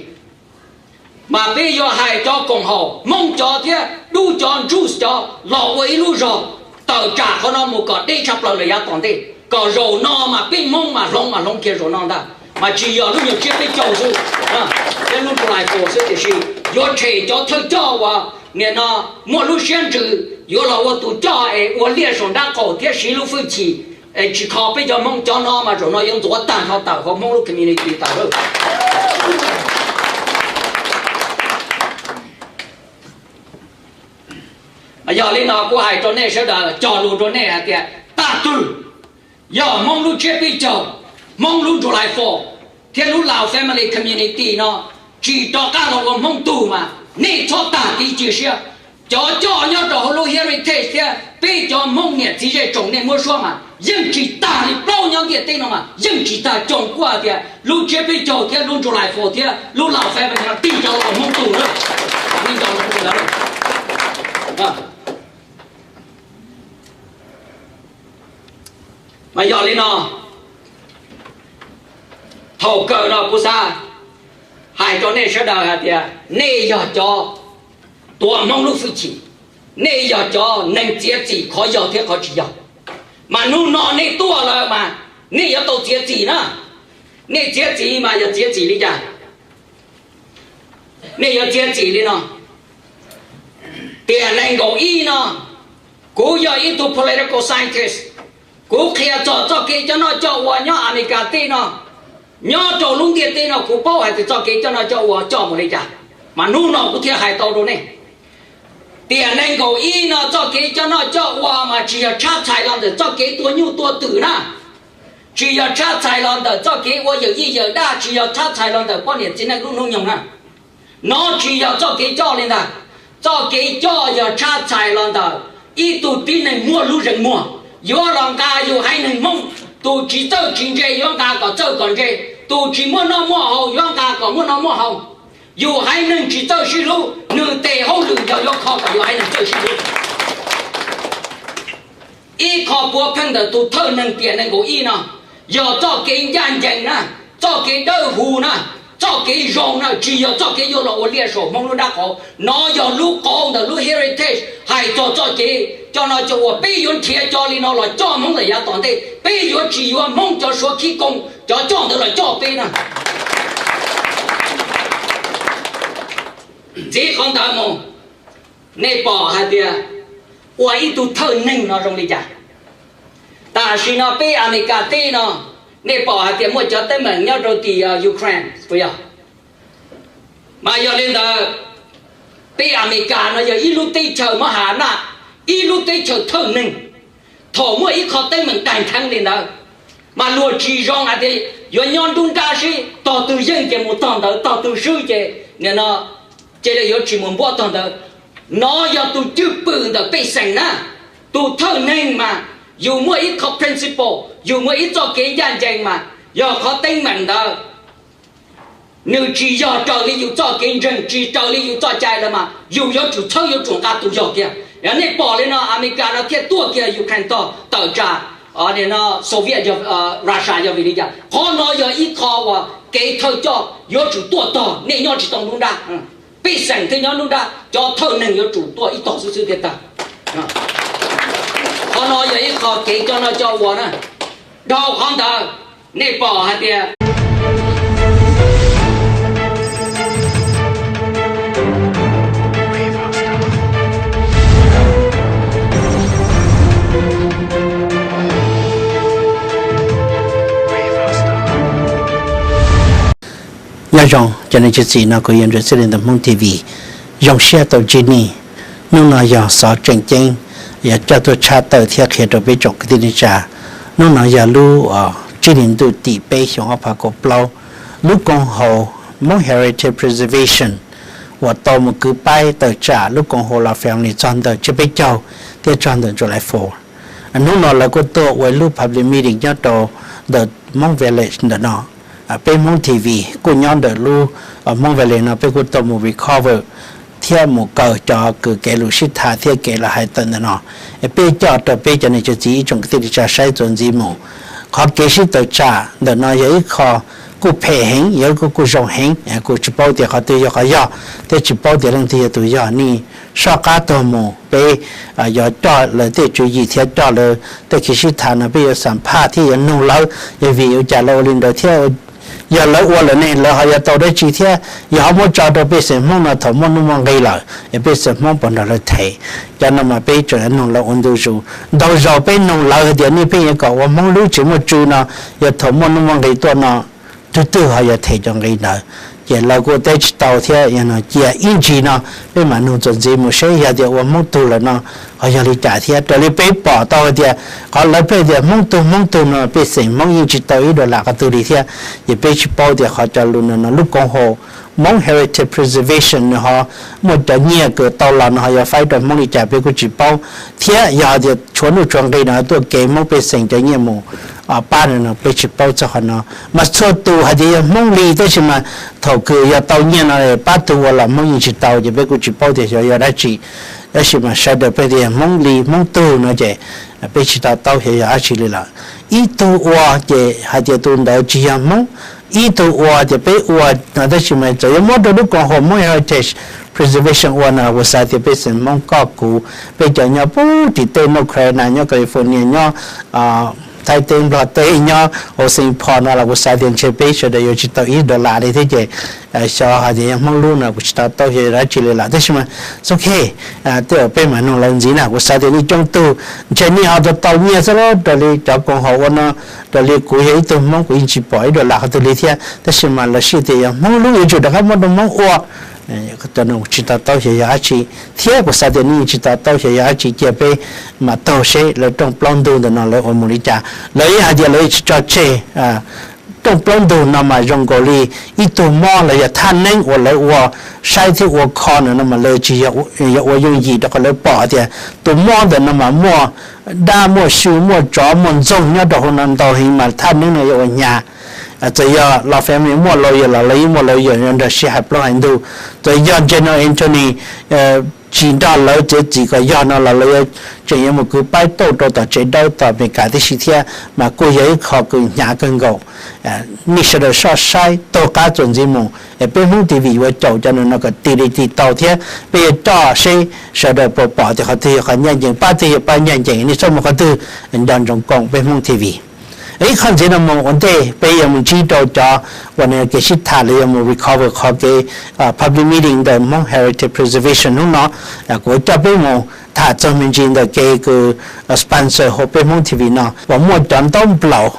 Mas peb yuav hais cov koom haum Hmoob cov thiab dub cov ntsuj cov los ua ib lub zog tawm tsam qhov no mus kom deb tshaj plaws lawm yav tom ntej, kom zaum no mas peb Hmoob mas hloov mas hloov kiag zaum no ntag. Mas tsis yog lub nyuag tsiab peb caug xwb, thiab lub July four xwb, tiam sis yuav tshem cov thawj coj uas nim no muaj lub siab ntsws yuav los ua tus coj es ua liaj saum nrab qaum thiab siv lub fwj chim es tsis kho peb cov Hmoob. Cov no mas zaum no yuav ntxuav tag nrho tawm hauv Hmoob lub community tawm lawm. Yog li no kuv hais rau nej sawv daws, cog lus rau nej hais tias tag twg yog Hmoob lub tsiab peb caug, Hmoob lub July four thiab lub Lao Family Community no tsis rov qab los ua Hmoob tug mas nej txhob tag kev cia siab. Cov coj nyob rau hauv lub heritage thiab peb cov Hmoob niam txiv zej tsoom nej muab suab mas yeej tsis tag li, plaub nyob ntiaj teb no mas yeej tsis tag. Coom kuaj tias lub tsiab peb caug thiab lub July four thiab lub Lao Family no tig rov los ua Hmoob tug lawm. Mas yog li no, thaum kawg no kuv xav hais rau nej sawv daws hais tias nej yog cov tuav Hmoob lub fwj chim, nej yog cov neeg txiav txim qhov yog thiab qhov tsis yog. Mas hnub no nej tuaj lawm mas nej yuav tau txiav txim na. Nej txiav txim mas yog txiav txim li cas? Nej yuav txiav txim li no. Tiam nees nkaum ib no, kuv yog ib tug political scientist, kuv qhia txog txoj kev coj noj coj ua nyob Amelikas teb no, nyob rau lub ntiaj teb no kuv paub hais tias txoj kev coj noj coj ua coj mus li cas, mas hnub no kuv thiaj hais tau rau nej. Tiam nees nkaum ib no txoj kev coj noj coj ua mas tsis yog tshab txhais los ntawm txoj kev tua nyuj tua twm na, tsis yog tshab txhais los ntawm txoj kev ua yawm yij yawm dab, tsis yog tshab txhais los ntawm poj niam txiv neej lub hnub nyoog na. No tsis yog txoj kev coj li ntag. Txoj kev coj yog tshab txhais los ntawm ib tug tib neeg muaj lub zeem muag, yuav los nqa yus haiv neeg Hmoob, tus tsis txawj tsis ntse yuav nqa kom txawj kom ntse, tus tsis muaj noj muaj haus yuav nqa kom muaj noj muaj haus. Yus haiv neeg tsis txawj sib hlub, nws tes hauj lwm yog yuav kho kom yus haiv neeg txawj sib hlub. Ib qho puav pheej ntawm tus thawj neeg tiam nees nkaum ib no yog txoj kev ncaj ncees na, txoj kev dawb huv na, txoj kev zoo na, tsis yog txoj kev yuav los ua liaj saum Hmoob lub nrab qauv. No yog lub qauv ntawm lub heritage hais txog txoj kev coj noj coj ua. Peb yuav nrhiav cov li no los coj Hmoob ntawm yav tom ntej, peb yuav tsis yuav Hmoob cov suav khib koob cov coj ntawd los coj peb na. Ntxiv qhov ntawd mus, nej pom hais tias ua ib tug thawj neeg no zoo li cas. Tam sim no peb Amelikas teb no, nej pom hais tias muaj cov teeb meem nyob rau tim Ukraine puas yog? Mas yog li ntawd, peb Amelikas no yog ib lub teb chaws mab has naj, ib lub teb chaws thawj neeg. Thaum muaj ib qho teeb meem daig ntheev li ntawd, mas luag tsis zoo hais tias yuav nyob nruab nrab sib, tog twg yeej ces mus tog ntawd, tog twg swb ces nim no cia li yuav tsis mus npuab tog ntawd. No yog tus cwj pwm ntawm pej xeem na. Tus thawj neeg mas yus muaj ib qho principle, yus muaj ib txoj kev ncaj ncees mas yog qhov teeb meem ntawd nws tsis yog raws li yus txoj kev ntseeg, tsis raws li yus txoj cai lawm mas yus yuav tsum txhawb, yuav tsum nqa tus yog kiag. Yog nej pom li no Amelikas no thiaj tuaj kiag Ukraine tog tawm tsam Soviet, Russia yog vim li cas? Qhov no yog ib qho uas kev thawj coj yuav tsum tuaj tog, nej nyob tsis tau nruab nrab. Pej xeem thiaj nyob nruab nrab, cov thawj neeg yuav tsum tuaj ib tog xwb xwb thiaj tag. Qhov no yog ib qho kev coj noj coj ua na. Dhau qhov ntawd, nej pom hais tias Nyob zoo cov niam cov txiv, no kuv yog Ntswg Xwb li ntawm Hmoob T V. Zoo siab tau ntsib nej. Hnub no yog xov tseem ceeb, yuav coj tuaj tshaj tawm thiab qhia rau peb tsoom kwv tij neej tsa. Hnub no yog lub tsib hlis ntuj tim peb xyoo ob phav kaum plaub, lub koom haum Hmong Heritage Preservation uas tau mus kwv paib tawm tsam lub koom haum Los Family txog ntawm tsiab peb caug thiab txog ntawm July four. Hnub no lawv kuj tuaj ua lub public meeting nyob rau ntawm Hmoob Village ntawm no. Peb Hmoob T V kuj nyob ntawm lub Hmoob Village no, peb kuj tau mus recover thiab mus kaw cov kws kev lus sib tham thiab kev lawv hais tawm ntawm no, peb coj rau peb cov niam cov txiv ib tsoom kwv tij neej tsa saib txuas ntxiv mus. Qhov kev sib tawm tsam ntawm no yog ib qho kuj phem heev, yog kuj kuj zoo heev, kuv tsis paub tias qhov twg yog qhov yog thiab tsis paub tias leej twg yog tus yog. Nej soj qab tuaj mus, peb yuav coj lawv tej tswv yim thiab coj lawv tej kev sib tham no, peb yuav xam phaj thiab yuav nug lawv, yog vim li cas lawv ua li ntawd thiab yog lawv ua lawm ne lawv ho yuav tau dab tsi thiab yog ho muab tso rau pej xeem Hmoob no thaum muaj nuj muaj nqi lawm es pej xeem Hmoob puas nrog lawv them. Cov no mas peb tseem yuav nug lawv ua ntu zus. Ntau zaus peb nug lawv hais tias nej pheej yuav kom ua Hmoob lub tsev muaj tswv no, yog thaum muaj nuj muaj nqi tuaj no, twg twg ho yuav them cov nqi ntawd? Ces lawv kuj teb tsis tau thiab. Yog no cia ib ntsis no peb mam nug txuas ntxiv mus seb yog tias ua Hmoob tug lawm no ho yog li cas thiab. Raws li peb pom tau hais tias qhov lawv pheej tias Hmoob tug Hmoob tug no pej xeem Hmoob yeej tsis tau ib dollar qhov twg li thiab. Ces peb tsis paub tias qhov cov lus no no lub koom haum Hmong Heritage Preservation nws ho muaj cov nyiaj kws tau los no ho yuav faib rau Hmoob li cas peb kuj tsis paub. Thiab yog hais tias tshuav nuj tshuav nqi no tuaj kev Hmoob pej xeem cov nyiaj mus pab no no peb tsis paub txog qhov no. Mas txhua tus hais tias yog Hmoob li tab sis mas thaum kws yog tau nyiaj no pab tug ua los Hmoob yeej tsis tau ces peb kuj tsis paub tias xyov yog dab tsi. Tab sis mas sawv daws pheej tias yog Hmoob li Hmoob tug no ces peb tsis to taub xyov yog dab tsi li lawm. Ib tug ua ces hais tias tus ntawd tsis yog Hmoob, ib tug ua ces peb ua no tab sis mas txawm yuav muab rau lub koom haum Hmong Heritage Preservation ua no kuv xav tias pej xeem Hmoob koj kuv peb cov nyob puag tim tej North Carolina, nyob California, nyob Thaib teb Nplog teb nyob hauv Saint Paul no los kuv xav tias ntshe peb sawv daws yuav tsis tau ib dollar li thiab ces xyov hais tias yog Hmoob lub no kuv tsis to taub xyov yog dab tsi li lawm tab sis mas ok, tej uas peb mam nug lawv ntxiv na. Kuv xav tias nej coob tug ntshe nej ho tau tau nyiaj xwb los raws li cov koom haum ua no, raws li kuv yog ib tug Hmoob kuv yeej tsis pom ib dollar qhov twg li thiab tab sis mas lawv sib tias yog Hmoob lub yuav tsum rov qab muab rau Hmoob ua. Cov no kuv tsis to taub xyov yog dab tsi thiab kuv xav tias nej yeej tsis to taub xyov yog dab tsi, cia peb mam taug seb lawv rooj plaub ntug ntawm no lawv ua mus li cas. Lawv yeej hais tias lawv tsis tso tseg. Rooj plaub ntug no mas zoo nkaus li ib tug mob los yog thaj neeb uas lawv ua saib thiab ua kho no mas lawv tsis yog ua yooj yim rau qhov lawv pom tias tus mob ntawm no mas muaj dab muaj xyu muaj tsov muaj ntxoog nyob rau hauv no ntau heev mas thaj neeb no yuav ua hnyav. Txawm yog los family muaj lawyer los lawv yeej muaj lawyer nrog sib hais plaub hais ntug. Txawm yog General Attorney tsis nrog lawv txiav txim kom yog no los lawv yuav tseem yuav mus kwv paib tauj rau tom tsev dawb tom Amelikas tib si thiab mas kuj yog ib qho kws hnyav kawg nkaus. Nej sawv daws soj saib taug qab txuas ntxiv mus es peb Hmoob TV yuav caum cov no kom tiv li tiv tau thiab peb yuav coj seb sawv daws puas pom tias qhov twg yog qhov ncaj ncees, pab twg yog pab ncaj ncees, nej txhob mus qhov twg, nco ntsoov koom peb Hmoob TV. Ib qho ntxiv no mus ua ntej peb yuav mus ntsib rau cov uas nws kev sib tham los yog mus recover qhov kev public meeting ntawm Hmoob Heritage Preservation hnub no. Kuv coj peb mus tham txog me ntsis ntawm kev kws sponsor hauv peb Hmoob TV no uas muaj cov ntaub nplaum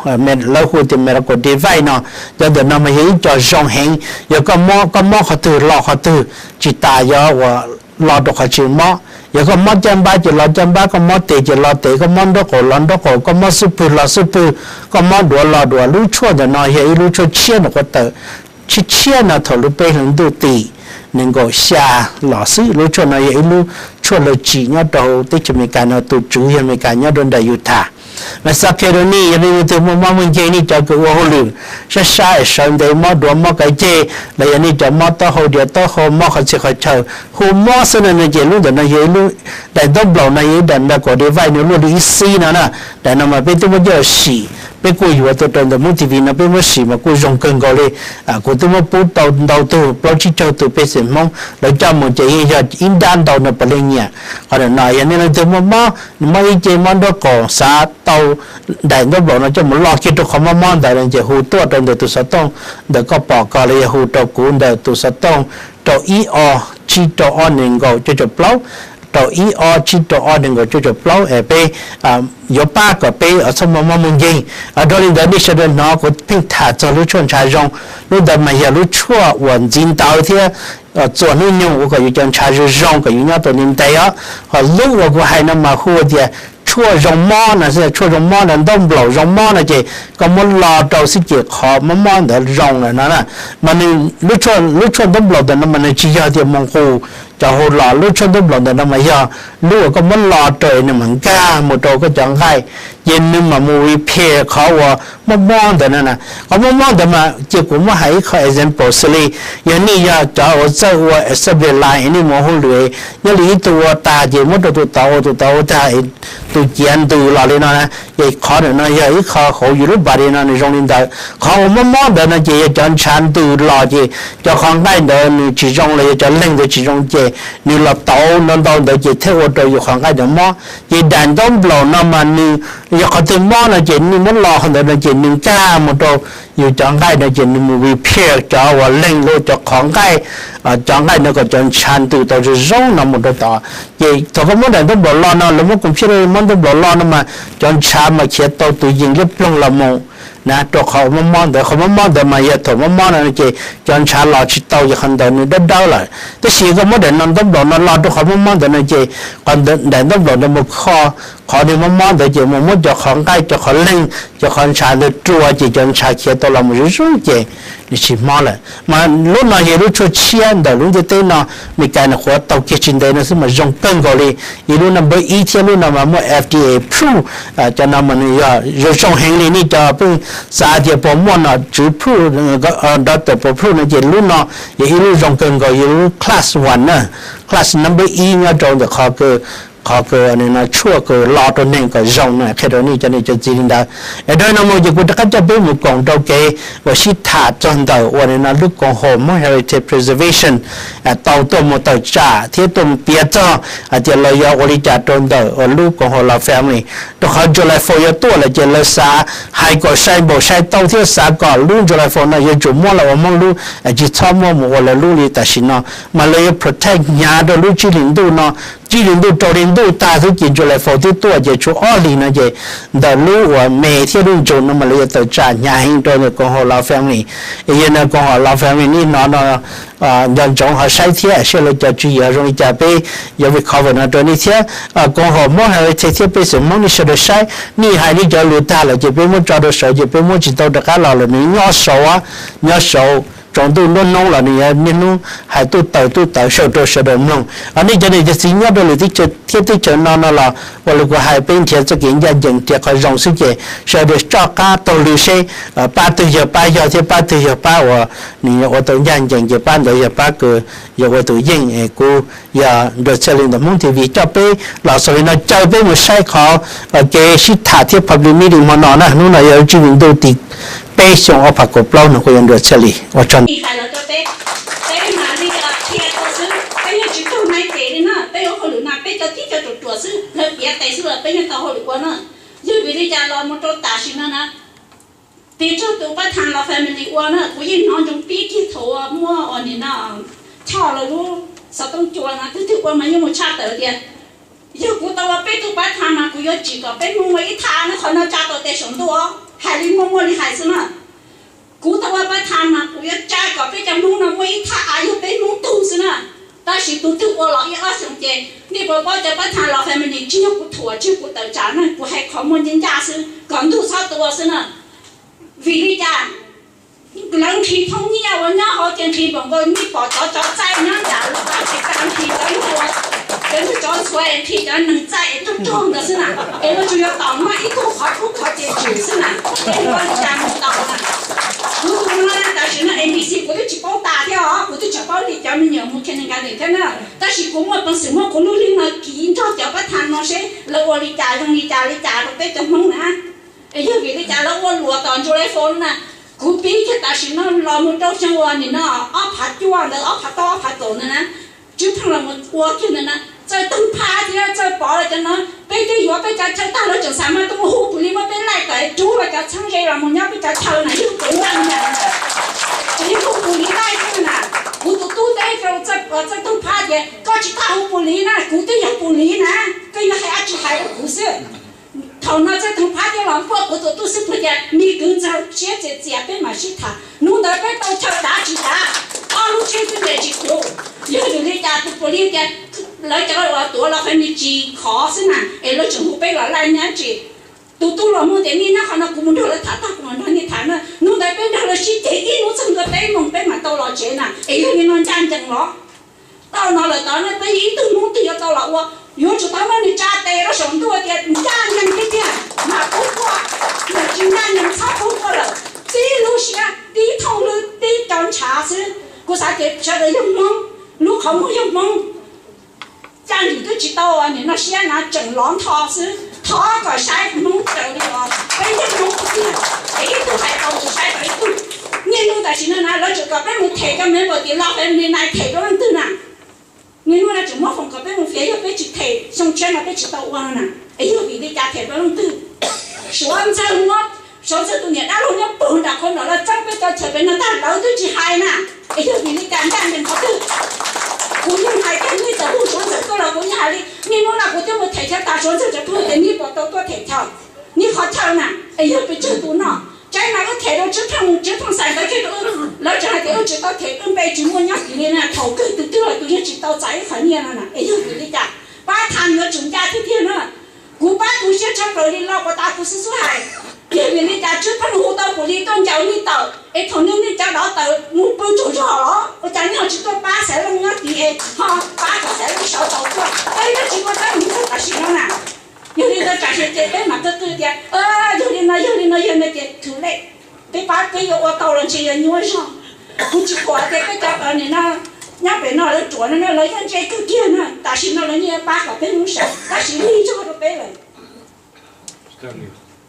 lawv hu tias medical device no. Cov ntawm no mas yog ib co zoo heev, yog koj mob qhov twg los qhov twg tsis tas yog uas los rau qhov tsis mob. Yog koj mob caj npab ces los caj npab, koj mob tes ces los tes, koj mob nraub qaum los nraub qaum, koj mob xub pwg los xub pwg, koj mob duav los duav. Lub tshuaj ntawm no yog ib lub tshuaj tshiab nws quav tawm tshiab tshiab no thaum lub peb hlis ntuj tim nees nkaum xya los xwb. Lub tshuaj no yog ib lub tshuaj lawv tsim nyob rau teb chaws Amelikas no, tus tswv yog Amelikas nyob rau nram Utah. Mas xav qhia rau nej yog nej leej twg muaj mob muaj nkeeg, nej cov kws ua hauj lwm sab sab es sawv ntev mob duav mob kav ceg los yog nej cov mob taub hau diav taub hau mob qhov txhia qhov chaw hu mob xwb no no ces lub ntawm no yog ib lub daim ntaub nplaum no yog ib daim medical device nws luaj li ib xib no na. Daim no mas peb twb muab coj sim, peb kuj yuav tuaj rau ntawm Hmoob TV no peb muab sim mas kuj zoo kawg nkaus li. Kuv twb muab pub tau ntau tug plaub tsib caug tug pej xeem Hmoob lawv coj mus ces yeej yog ib nrab ntau no puav leej nyiam. Qhov ntawm no yog nej leej twg muaj mob, mob ib ce mob nraub qaum xav tau daim ntaub nplaum no coj mus lo kiag rau qhov mob mob ntawd no ces hu tuaj rau ntawm tus xov tooj ntawm koj pom ko los yog hu rau kuv ntawm tus xov tooj rau ib ob tsib rau ob nees nkaum cuaj caum plaub, rau ib ob tsib rau ob nees nkaum cuaj caum plaub es peb yuav pab kom peb txhob muaj mob muaj nkeeg. Dhau li ntawd nej sawv daws hnov kuv pheej tham txog lub tshuaj ntshav zoo, lub ntawd mas yog lub tshuaj uas ntxiv ntawv thiab txuas hnub nyoog ua kom yus cov ntshav zoo zoo kom yus nyob tau ntev ntev os. Ho lub uas kuv hais no mas hu tias tshuaj zoo mob no, tshuaj zoo mob no, ntaub nplaum zoo mob no ces koj muab lo rau xwb ces qhov mob mob ntawd zoo lawm no na. Mas nws, lub tshuaj ntaub nplaum ntawm no mas nws tsis yog tias mus nqus cov hau los, lub tshuaj ntaub nplaum ntawm no mas yog lub uas koj muab lo rau es nws mam nkag mus rau koj cov nqaij, ces nws mam mus repair qhov uas mob mob ntawd no na. Qhov mob mob ntawd mas cia kuv muab hais ib qho example xws li yog nej yog cov uas txawj ua assembly line es nej mus hauj lwm, nyob li ib tug ua tag ces muab rau tus tod ua, tus tod ua tag, tus ciav ntws los li no na. Ces qhov ntawm no yog ib qho hauv yus lub body no nws zoo li ntawd. Qhov uas mob mob ntawd no ces yog cov ntshav ntws los ces cov qhov nqaij ntawd nws tsis zoo los yog cov leeg ntawd tsis zoo ces nws los tauv ntau ntau ntawd ces thiaj ua rau yus qhov nqaij ntawd mob. Ces daim ntaub nplaum no mas nws yog qhov twg mob no ces nej muab lo qhov ntawd no ces nws nkag mus rau yus cov nqaij no ces nws mus repair cov uas leeg los cov qhov nqaij, cov nqaij no kom cov ntshav ntws tau zoo zoo no mus rau tod. Ces thaum koj muab daim ntaub nplaum lo no, lawv muab computer muab ntaub nplaum lo no mas cov ntshav mas khiav tau tus yees liab ploog los mus na rau qhov mob mob ntawd. Qhov mob mob ntawd mas yog thaum mob mob no ces cov ntshav los tsis tau ces qhov ntawd nws dawb dawb lawm. Tab sis koj muab daim no ntaub nplaum no lo rau qhov mob mob ntawd no ces qhov daim ntaub nplaum no mus kho qhov nws mob mob ntawd ces mus muab cov qhov nqaij cov qhov leeg cov qhov ntshav ntawd rua ces cov ntshav khiav tau los mus zoo zoo ces nws tsis mob lawm. Mas lub no yog lub tshuaj tshiab ntawm lub ntiaj teb no, Meskas nws qhuav tau kiag tsis ntev no xwb mas zoo kawg nkaus li. Yog lub number ib thiab lub no mas muaj FDA approve. Cov no mas nws yog zoo zoo heev li, nej cov pheej xav tias puas muaj nom tswv proof, doctor puas proof no ces lub no yog ib lub zoo kawg nkaus, yog lub class one na, class number ib nyob rau ntawm qhov kws qhov kws no tshuaj kws lo rau neeg kom zoo no qhia rau nej cov niam cov txiv li ntawd. Es dhau no mus ces kuv rov qab coj peb mus koom rau kev uas sib tham txog ntawm uas no lub koom haum Hmoob Heritage Preservation tau tuaj mus tawm tsam thiab tuaj mus piav txog hais tias lawv yuav ua li cas rau ntawm uas lub koom haum Lao Family. Rau qhov July Four yuav tuaj lawm ces lawv xav hais kom sai npaum sai tau thiab xav kom lub July Four no yuav tsum muab lawv ua Hmoob lub, tsis txhob muab mus ua lawv lub li tam sim no, mas lawv yuav protect hnyav rau lub tsib hlis ntuj no. Tsib hlis ntuj rau hli ntuj tag xwb ces July Four twb tuaj ces tshuav ob hlis no ces ntawm lub uas May thiab lub June no mas lawv yuav tawm tsam hnyav heev rau ntawm koom haum Lao Family. Es yog no koom haum Lao Family nim no no nco ntsoov ho saib thiab saib lawv cov tswv yim zoo li cas peb yuav recover no rau nej thiab. Koom haum Hmoob Heritage thiab pej xeem Hmoob nej sawv daws saib, nej hais nej cov lus tag lawm ces peb muab tso rau saud ces peb muab tsis tau rov qab los lawm, nws nyob saud, nyob saud tsaus ntuj nruab hnub los nws yuav niaj hnub hais tuj tawm tuj tawm saum rau sawv daws mloog. Nej cov niam cov txiv nyob rau lwm teb chaws thiab teb chaws no no los ua li kuv hais, peb nrhiav txoj kev ncaj ncees nrhiav qhov zoo xwb ces sawv daws coj qab taug lw seb pab twg yog pab yog thiab pab twg yog pab uas nws yuav ua tau ncaj ncees ces pab ntawd yog pab kws yog ua tus yeej. Kuv yog Nruas Txhiaj Lis ntawm Hmoob T V coj peb los xaus li no, caw peb mus saib qhov kev sib tham thiab public meeting hmo no na. Hnub no yog tsib hlis ntuj tim peb xyoo ob phav kaum plaub no, kuv yog Nruas Txhiaj Lis ua tsaug. Peb mas li qhia tau xwb, peb yeej tsis tug nai ces li na, peb ua hauj lwm no peb cov tib co ruam ruam xwb, lawv piav tes xwb los peb yeej tau hauj lwm ua na. Yog vim li cas los mus rau tam sim no na, tig txog tus pab tham Lao Family ua na, kuv yeej hnov ntsoov pib kiag thaum uas muaj uas nim no Choj lawv lub xov tooj cua no, twg twg ua mas yeej mus tshaj tawm tias yog kuv tau ua peb tug pab tham mas kuv yuav tsim kom peb Hmoob muaj ib thaj na, qhov no tsa tau tes saum ntuj os, hais li muaj muaj li hais xwb na. Kuv tau ua pab tham mas kuv yuav tsa kom peb cov Hmoob no muaj ib thaj av yog peb Hmoob tug xwb na. Tab sis tus twg ua los ib ob xyoo ces nej puas paub cov pab tham Lao Family tsis yog kuv thuam tsis yog kuv tawm tsam na, kuv hais qhov muaj ncaj ncaj xwb kom ntuj txhob tua xwb na. Vim li cas lawv nqhis thoob nyiaj uas nyob hauv ces nqhis npaum nkaus nej pom cov cov txaij nyob nram lub pas ces nqhis cov ntuag, cov ntuag cov ntxhuav, nqhis cov neeg txaij es tuag rog ntawd xwb na. Es lawv tsuas yog tom muab ib tug qhov ub qhov ces tsum xwb na. Es ua li cas mus tau na? Kuv tus no tam sim no A B C kuv twb tsis paub tas thiab os, kuv twb tsis paub li cov me nyuam mus kindergarten thiab na. Tab sis kuv muaj peev xwm muab kuv lub lig no kiv nrog cov pab tham no seb lawv ua li cas zoo li cas li cas rau peb cov Hmoob na. Es yog vim li cas lawv ua luam tom July Four no na? Kuv pib kiag tam sim no los mus rau xyoo uas nim no ob phav cuaj ntawd, ob phav tau ob phav kaum ntawd na, Tswv Pheej los mus ua kiag ntawd na, Txawj Toog Phab thiab Txawj Pov lawv cov no, peb twb yuav peb cov chaw tag lawv tseem xav mas tuaj mus hu pus lis muab peb laij kom rub los cov txheeb ze los mus nyob peb cov chaw na, yog kuv ua li ntawd, tseem hu pus lis laij thiab na. Kuv tus tub teb rau Txawj Toog Phab tias koj tsis tau hu pus lis na, kuv twb yog pus lis na, koj yuav hais dab tsi hais rau kuv xwb. Thaum no Txawj Toog Phab thiaj los npuaj kuv tus tub xwb, kuv tias me kwv ntxawg, siab txias txias peb mam sib tham. Hnub ntawd peb tau chaw dav tsis dav, ob lub tsheb twb nres tsis kuv. Yog vim li cas tus pus lis tias lawv cov uas tuav los family tsis khov xwb na, es lawv tseem hu peb los laij nyob tsis. Tus tub los muag tias nej nyob qhov no kuv mus nrog lawv tham tag kuv mam nrog nej tham na. Hnub ntawd peb nrog lawv sib ceg ib hnub txog ntua peb moos peb mam tau los tsev na, es yog li no ncaj ncees los. Tau no lawm tod ne peb yog ib tug Hmoob twg yuav tau los ua, yuav tsum tau muab nws tsa tes rau saum ntuj tias ncaj ncees tiag tiag mas pub tuaj, yog tsis ncaj ncees txhob pub tuaj lawm. Txib lub siab tib thooj lub tib co ntshav xwb. Kuv xav tias sawv daws yog Hmoob, lub qhov muag yog Hmoob, caj nrim twb tsis tau nim no siab na tseem lov ntho xwb. Thov kom saib Hmoob raws li os, peb yog Hmoob tiag, es ib tug hais tau tus saib tau ib tug. Niaj hnub tam sim no na lawv tseem kom peb mus them cov member tim Lao Family na, them rau leej twg na? Niaj hnub no tseem muab foom kom peb mus fias, yog peb tsis them xyoo tshiab no peb tsis tau ua no na. Es yog vim li cas them rau leej twg? Suav Ntxawg muab, Suav Ntxawg tus niam dab laug nyob puag nram qhov no los txeeb peb cov chaw pem no tag lawv twb tsis hais na. Es yog vim li cas ncaj ncees qhov twg? Kuv yeej hais tias nej txawm hu Suav Ntxawg tuaj los kuv yeej hais li, niaj hnub no kuv twb mus them chaw tas Suav Ntxawg tseem pheej tias nej puas tau tuaj them chaw, nej qhov chaw na, es yog pes tsawg tus noj. Tsaib mas wb them rau Tswv Pheej, Tswv Pheej xais ntawv kiag rau wb, lawv tseem hais tias wb tsis tau them, wb npe tsis muaj nyob tim li na. Thaum kawg tus twg los tus yeej tsis tau txais ib qho nyiaj no na. Es yog vim li cas? Pab tham yuav tsum ncaj tiag tiag na. Kuv pab tu siab tshaj plaws li, los puas tas kuv xub xub hais. Yog vim li cas Tswv Pheej hu tau pus lis tuaj ncaws nej tawm, es thaum nej nej cov dov tawm mus pw tsaug zog los ua cas nej ho tsis tuaj pab Xaiv Looj nyob tid es ho pab kom Xaiv Looj sawv tau tuaj, peb twb tsis muaj teeb meem txog tam sim no na. Yog li ntawd tsam sim ces peb mam qw qw tias yog li no yog li no yog no ces too late. Peb pab peb yuav ua tau los ntshe yuav nyuaj zog. Kuv tsis pom tias peb cov nim no Nyob pem no lawv ruam no lawv yeej ntse kawg kiag na, tam sim no lawv yeej pab kom peb Hmoob sawv, tab sis lig zog rau peb lawm.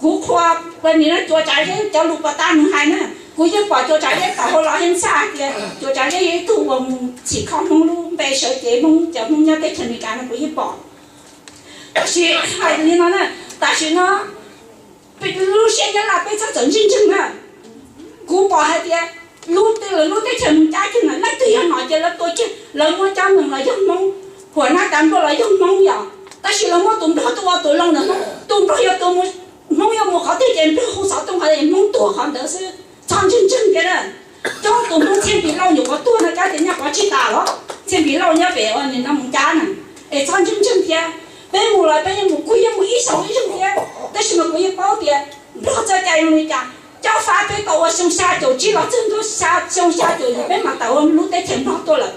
Kuv qhuas nim no Cuas Tsav Zeb cov lus puas tas nws hais na, kuv yeej pom Cuas Tsav Zeb tawm hauv los yeej txhaj hais tias Cuas Tsav Zeb yog ib tug uas mus txhim kho Hmoob lub npe sawv cev Hmoob cov Hmoob nyob teb chaws Amelikas no kuv yeej pom. Tab sis hais li no na, tam sim no lub siab Nyab Laj peb txhob txawm ntseeg ntseeg na. Kuv pom hais tias lub twg lawv lub teb chaws mus cab kiag na, leej twg yog nom ces lawv tua kiag, lawv muab cov neeg los yog Hmoob, huam nab tas nplog los yog Hmoob yom, tab sis lawv muab tus nplog tuaj ua tus loo ntawm Hmoob, tus nplog yog tus mus, Hmoob yuav mus qhov twg ces nplog hu xov tooj hais tias Hmoob tuag qhov ntawd xwb, txhob ntseeg ntseeg thiab na. Coob tus Hmoob Txhiaj Npis Lauj nyuam qhuav tuag no cab tias nyaj qhov tsis tas los Txhiaj Npis Lauj nyob pem ua nim no mus cab na, es txhob ntseeg ntseeg thiab. Peb mus los peb yeej mus, kuv yeej mus ib zaug ib zaug thiab, tab sis mas kuv yeej paub tias nplog txoj cai zoo li cas. Cob fab peb tau ua xyoo xya caum tsib los txog ntua xyoo xya caum yim peb mam tawm ua lub teb chaws nplog tuaj lawm.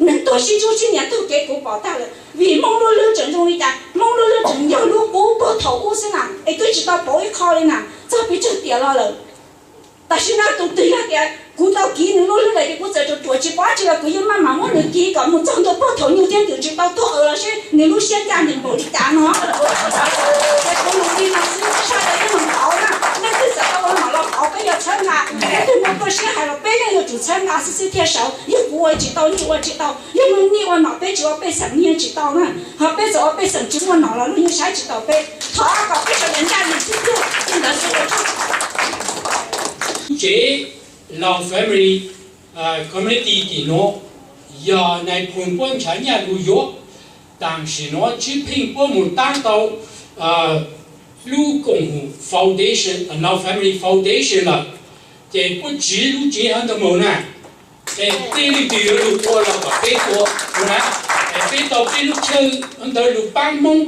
Neeg tuag sib ntsuj sib nias taug kev kuv pom tag lawm, vim Hmoob lub hlwb tseem zoo li cas, Hmoob lub hlwb tseem yog lub qub puag thaum ub xwb na, es twb tsis tau pauv ib qho li na, txog pes tsawg tiam los lawm. Tam sim no tus twg yog tias kuv tau kiv nws lub hlwb lawm ces kuv txawm ruam ruam tsis paub tsi los kuv yeej maj mam muab nws kiv kom mus txog ntua puag thaum nyuj thiab ntws tsis tau tuag los seb nws lub siab ncaj ncees npaum li cas no. Ces kuv lus li no xwb, sawv daws yeej meem pauv na, leej twg xav tau ua nom los pauv, peb yuav txhawb nqa, leej twg muaj txoj siab hais los peb yeej yuav tsum txhawb nqa xwb xwb thiaj sawv. Yog kuv ua tsis tau, nej ua tsis tau, yog nej ua nom peb tsis ua pej xeem nej yeej tsis tau na, ho peb txawm ua pej xeem tsis muaj nom los luag yeej saib tsis taus peb. Thov kom peb sawv daws ncaj ncees xwb xwb, li ntawd xwb. Lub tsev Lao Family Community tim nuav yog nais phoo puab nrhav nyaj lug yuav. Tam sim nuav Tswv Pheej puab moog taab tau lub koom haum foundation, Lao Family Foundation lawm, ces puab tsiv lub tsev hov ntawd moog na. Es tej leej twg yuav lug ua los kom peb ua na. Es peb tau peb lub chaw ntawd lug paab Hmoob,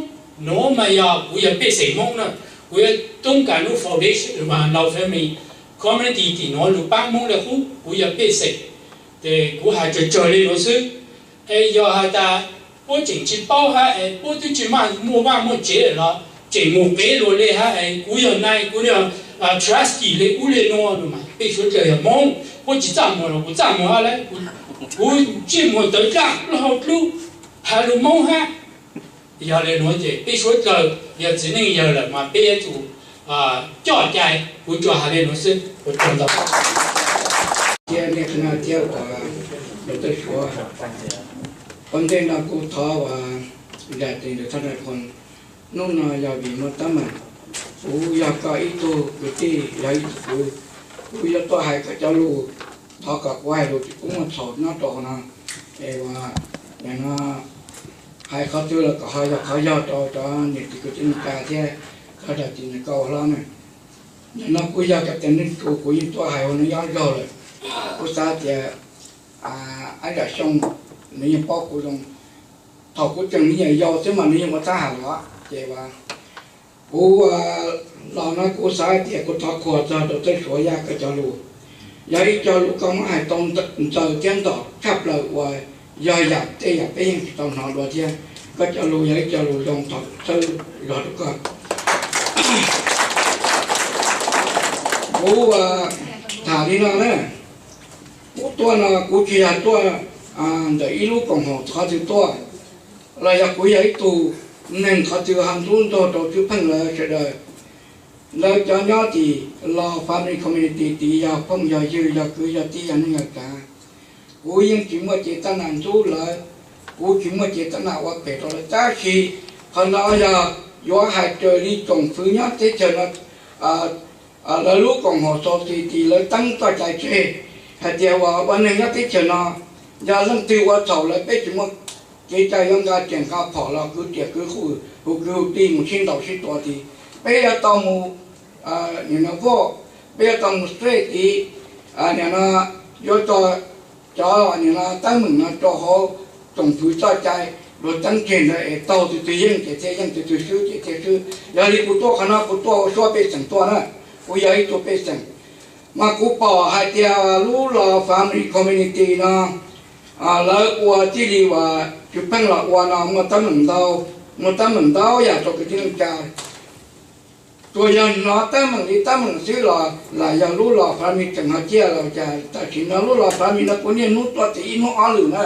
nuav mas yog kuv yog pej xeem Hmoob na, kuv yuav toob kas lub foundation, Lao Family Community tim nuav lug paab Hmoob le qub, kuv yog pej xeem. Ces kuv has tsawg tsawg le nuav xwb. Es yog has tas puab tseem tsis paub hab es puab twb tsis maj muaj vaj muaj tsev lawm los tseem mus qev lug le hab es kuv yog nai, kuv yog trustee le ub le nuav, peb suav dlawg yog Hmoob, puab tsis txaj muag los kuv txaj muag hab lawm, kuv ntsej muag tawv dlaab plaub hau dlub has lug Hmoob hab. Yog le nuav ces peb suav dlawg yog txiv neej yawg lawm mas peb yuav tsum coj cai, kuv tsuas has le nuav xwb, ua tsaug ntau. Thiab nej qhia thiab ua Dr. Suav, ua ntej no kuv thov ua zam txim ntawm thaj nais phoo. Hnub no yog vim muaj teeb meem, kuv yog koj ib tug kwv tij, yog ib tug kwv, kuv yuav tuaj hais koj cov lus, thov kom kuv hais lus tsis kub muaj txhaum nyob rau hauv no. Es ua, nim no hais qhov twg los kom ho yog qhov yog rau cov niam txiv kwv tij neej tsa thiab sawv daws txhua tus koj ua hlob na. Nim no kuv yog koj tus neeg tsu, kuv yeej tuaj hais ua neeg nyob zaug lawm. Kuv xav tias ib zam xyoo nws yeej paub kuv zoo. Thaum kuv tseem me nyuam yaus xwb mas nws yeej ua txhab has los ces ua, kuv los no kuv xav hais tias kuv thov qhuas txog rau Txawj Suav Yaj koj cov lus. Yog ib co lus koj muab hais tau ntxaws thiab ntxaws tshaj plaws uas yog yam tej yam peb yeej tsis tau hnov dua thiab. Koj cov lus yog ib co lus zoo thaum txhawb zog rau koj. Kuv tham li no na, kuv tuaj no kuv tsis yog tuaj ntawm ib lub koom haum qhov twg tuaj, los yog kuv yog ib tug neeg qhov twg ho ntxub ntxaug rau Tswv Pheej lawv sawv daws. Lawv cov nyob tim Lao Family Community tid yog phooj yog ywg yog kwv yog tij yog neej yog tsav. Kuv yeej tsis muaj cev tab nam ntxub lawv, kuv tsis muaj cev tab nam ua phem rau lawv, tab sis qhov no yog yuav hais raws li tsoom fwv nyob teb chaws no lawv lub koom haum society lawv teeb txoj cai tseg hais tias uas ua neeg nyob teb chaws no yog leej twg ua txhaum lawm peb tsis muaj kev cai yuav nqa riam nqa phom los kwv riam kwv hu kwv hu tij mus sib ntaus sib tua tid. Peb yuav tau mus nim no vote, peb yuav tau mus straight tid, nim no yuav tso cov nim no teeb meem no rau hauv tsoom fwv txoj cai luag teeb tseg ntawd es taug tus twg yeej ces thiaj yeej, tus twg swb ces thiaj swb. Yog li kuv tuaj qhov no kuv tuaj ua suab pej xeem tuaj na, kuv yog ib tug pej xeem. Mas kuv pom hais tias lub Lao Family Community no lawv ua txij li uas Tswv Pheej los ua no muaj teeb meem ntau, muaj teeb meem ntau yam rau kwv tij neej tsa. Tsuas yog hnov teeb meem li teeb meem xwb los lam yog lub los family tseem ho ciaj los cas. Tam sim no lub los family no kuv niaj hnub tuaj tim ib hnub ob lwm na,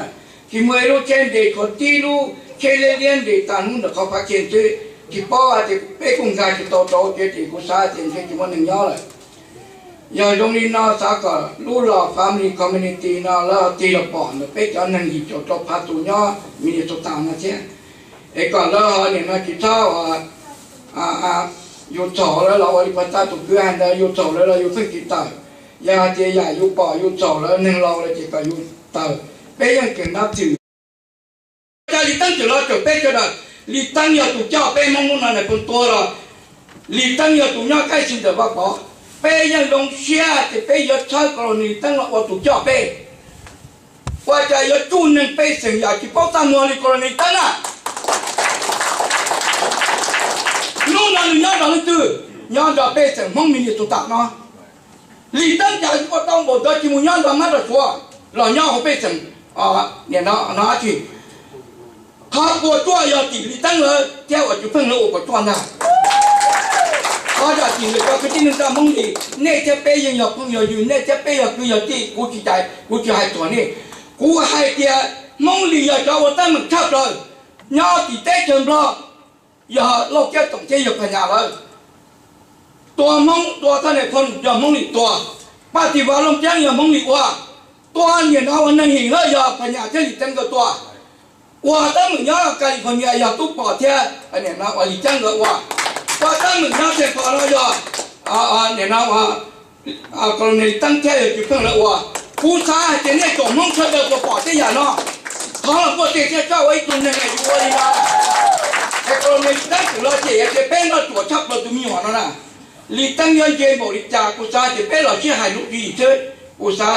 tsis muaj ib lub tsheb nres, tshuav tib lub tsheb liab liab nres tag hnub ntawm qhov phav ke xwb. Tsis paub hais tias peb kuj nkag tsis tau rau kev ces kuv xav tias ntshe tsis muaj neeg nyob lawm. Yog zoo li no xav kom lub los family community no lawv tig los pom ntawm peb cov neeg yim caum rau phav tus nyob Minnesota no thiab, es kom lawv ho nim no tsis txhob yus txhaum lawv los ua li pab tab tus kwv hais ntawd, yus txhaum lawv los yus pheej tsis tawm. Yog hais tias yam yus pom yus txhaum lawv neeg laus lawm ces kom yus tawm. Peb yeej tseem nab twm cas Lis Teeb tseem los tseem peb sawv daws. Lis Teeb yog tus coj peb Hmoob hnub no nais phoo tuag los Lis Teeb yog tus nyob kaij si ntawm Vaj Pov. Peb yeej zoo siab tias peb yuav txhawb kom Lis Teeb los ua tus coj peb. Ua cas yuav tsuj neeg pej xeem yam tsis paub txaj muag li kom Lis Teeb na. Hnub no nws nyob nrog leej twg? Nyob nrog pej xeem Hmoob Minnesota no. Lis Teeb cas ua tau npaum ntawd tsis mus nyob nrog mab nrog suav los nyob hauv pej xeem no dab tsi? Qhov puas tsuaj yog tim Lis Teeb lawv thiab uas Tswv Pheej lawv ua puas tsuaj ntag. Qhov yog tim lawv cov kwv tij neej tsa Hmoob Lis, nej thiab peb yeej yog phooj yog ywg, nej thiab peb yog kwv yog tij, kuv tsis cais, kuv tsis hais txog nej. Kuv hais tias Hmoob Lis yog cov ua teeb meem tshaj plaws nyob tim teb chaws Nplog, yog Lauj Kiab Toom thiab yog Phas Nyas lawv tua Hmoob, tua thaj nais phoo yog Hmoob Lis tua, Paj Tis Vas Looj Ceeb yog Hmoob Lis ua, tua niam no ua neeg him lawm yog Phas Nyas thiab Lis Teeb nkawd tua. Ua teeb meem nyob California yog Tub Pom thiab nim no ua Lis Ceeb nkawd ua. Ua teeb meem nyob Saint Paul no yog nim no Colonel Lis Teeb thiab yog Tswv Pheej lawv ua. Kuv xav hais tias nej tsoom Hmoob sawv daws puas pom tej yam no? Thov los muaj tej thiab txhob ua ib tug neeg es yus ua li no. Es Colonel Lis Teeb twb los ces tias peb nroj tsuam tshaj plaws tus me nyuam no na. Lis Teeb yuav ntse npaum li cas kuv xav tias peb los sib hais lus li xwb. Kuv xav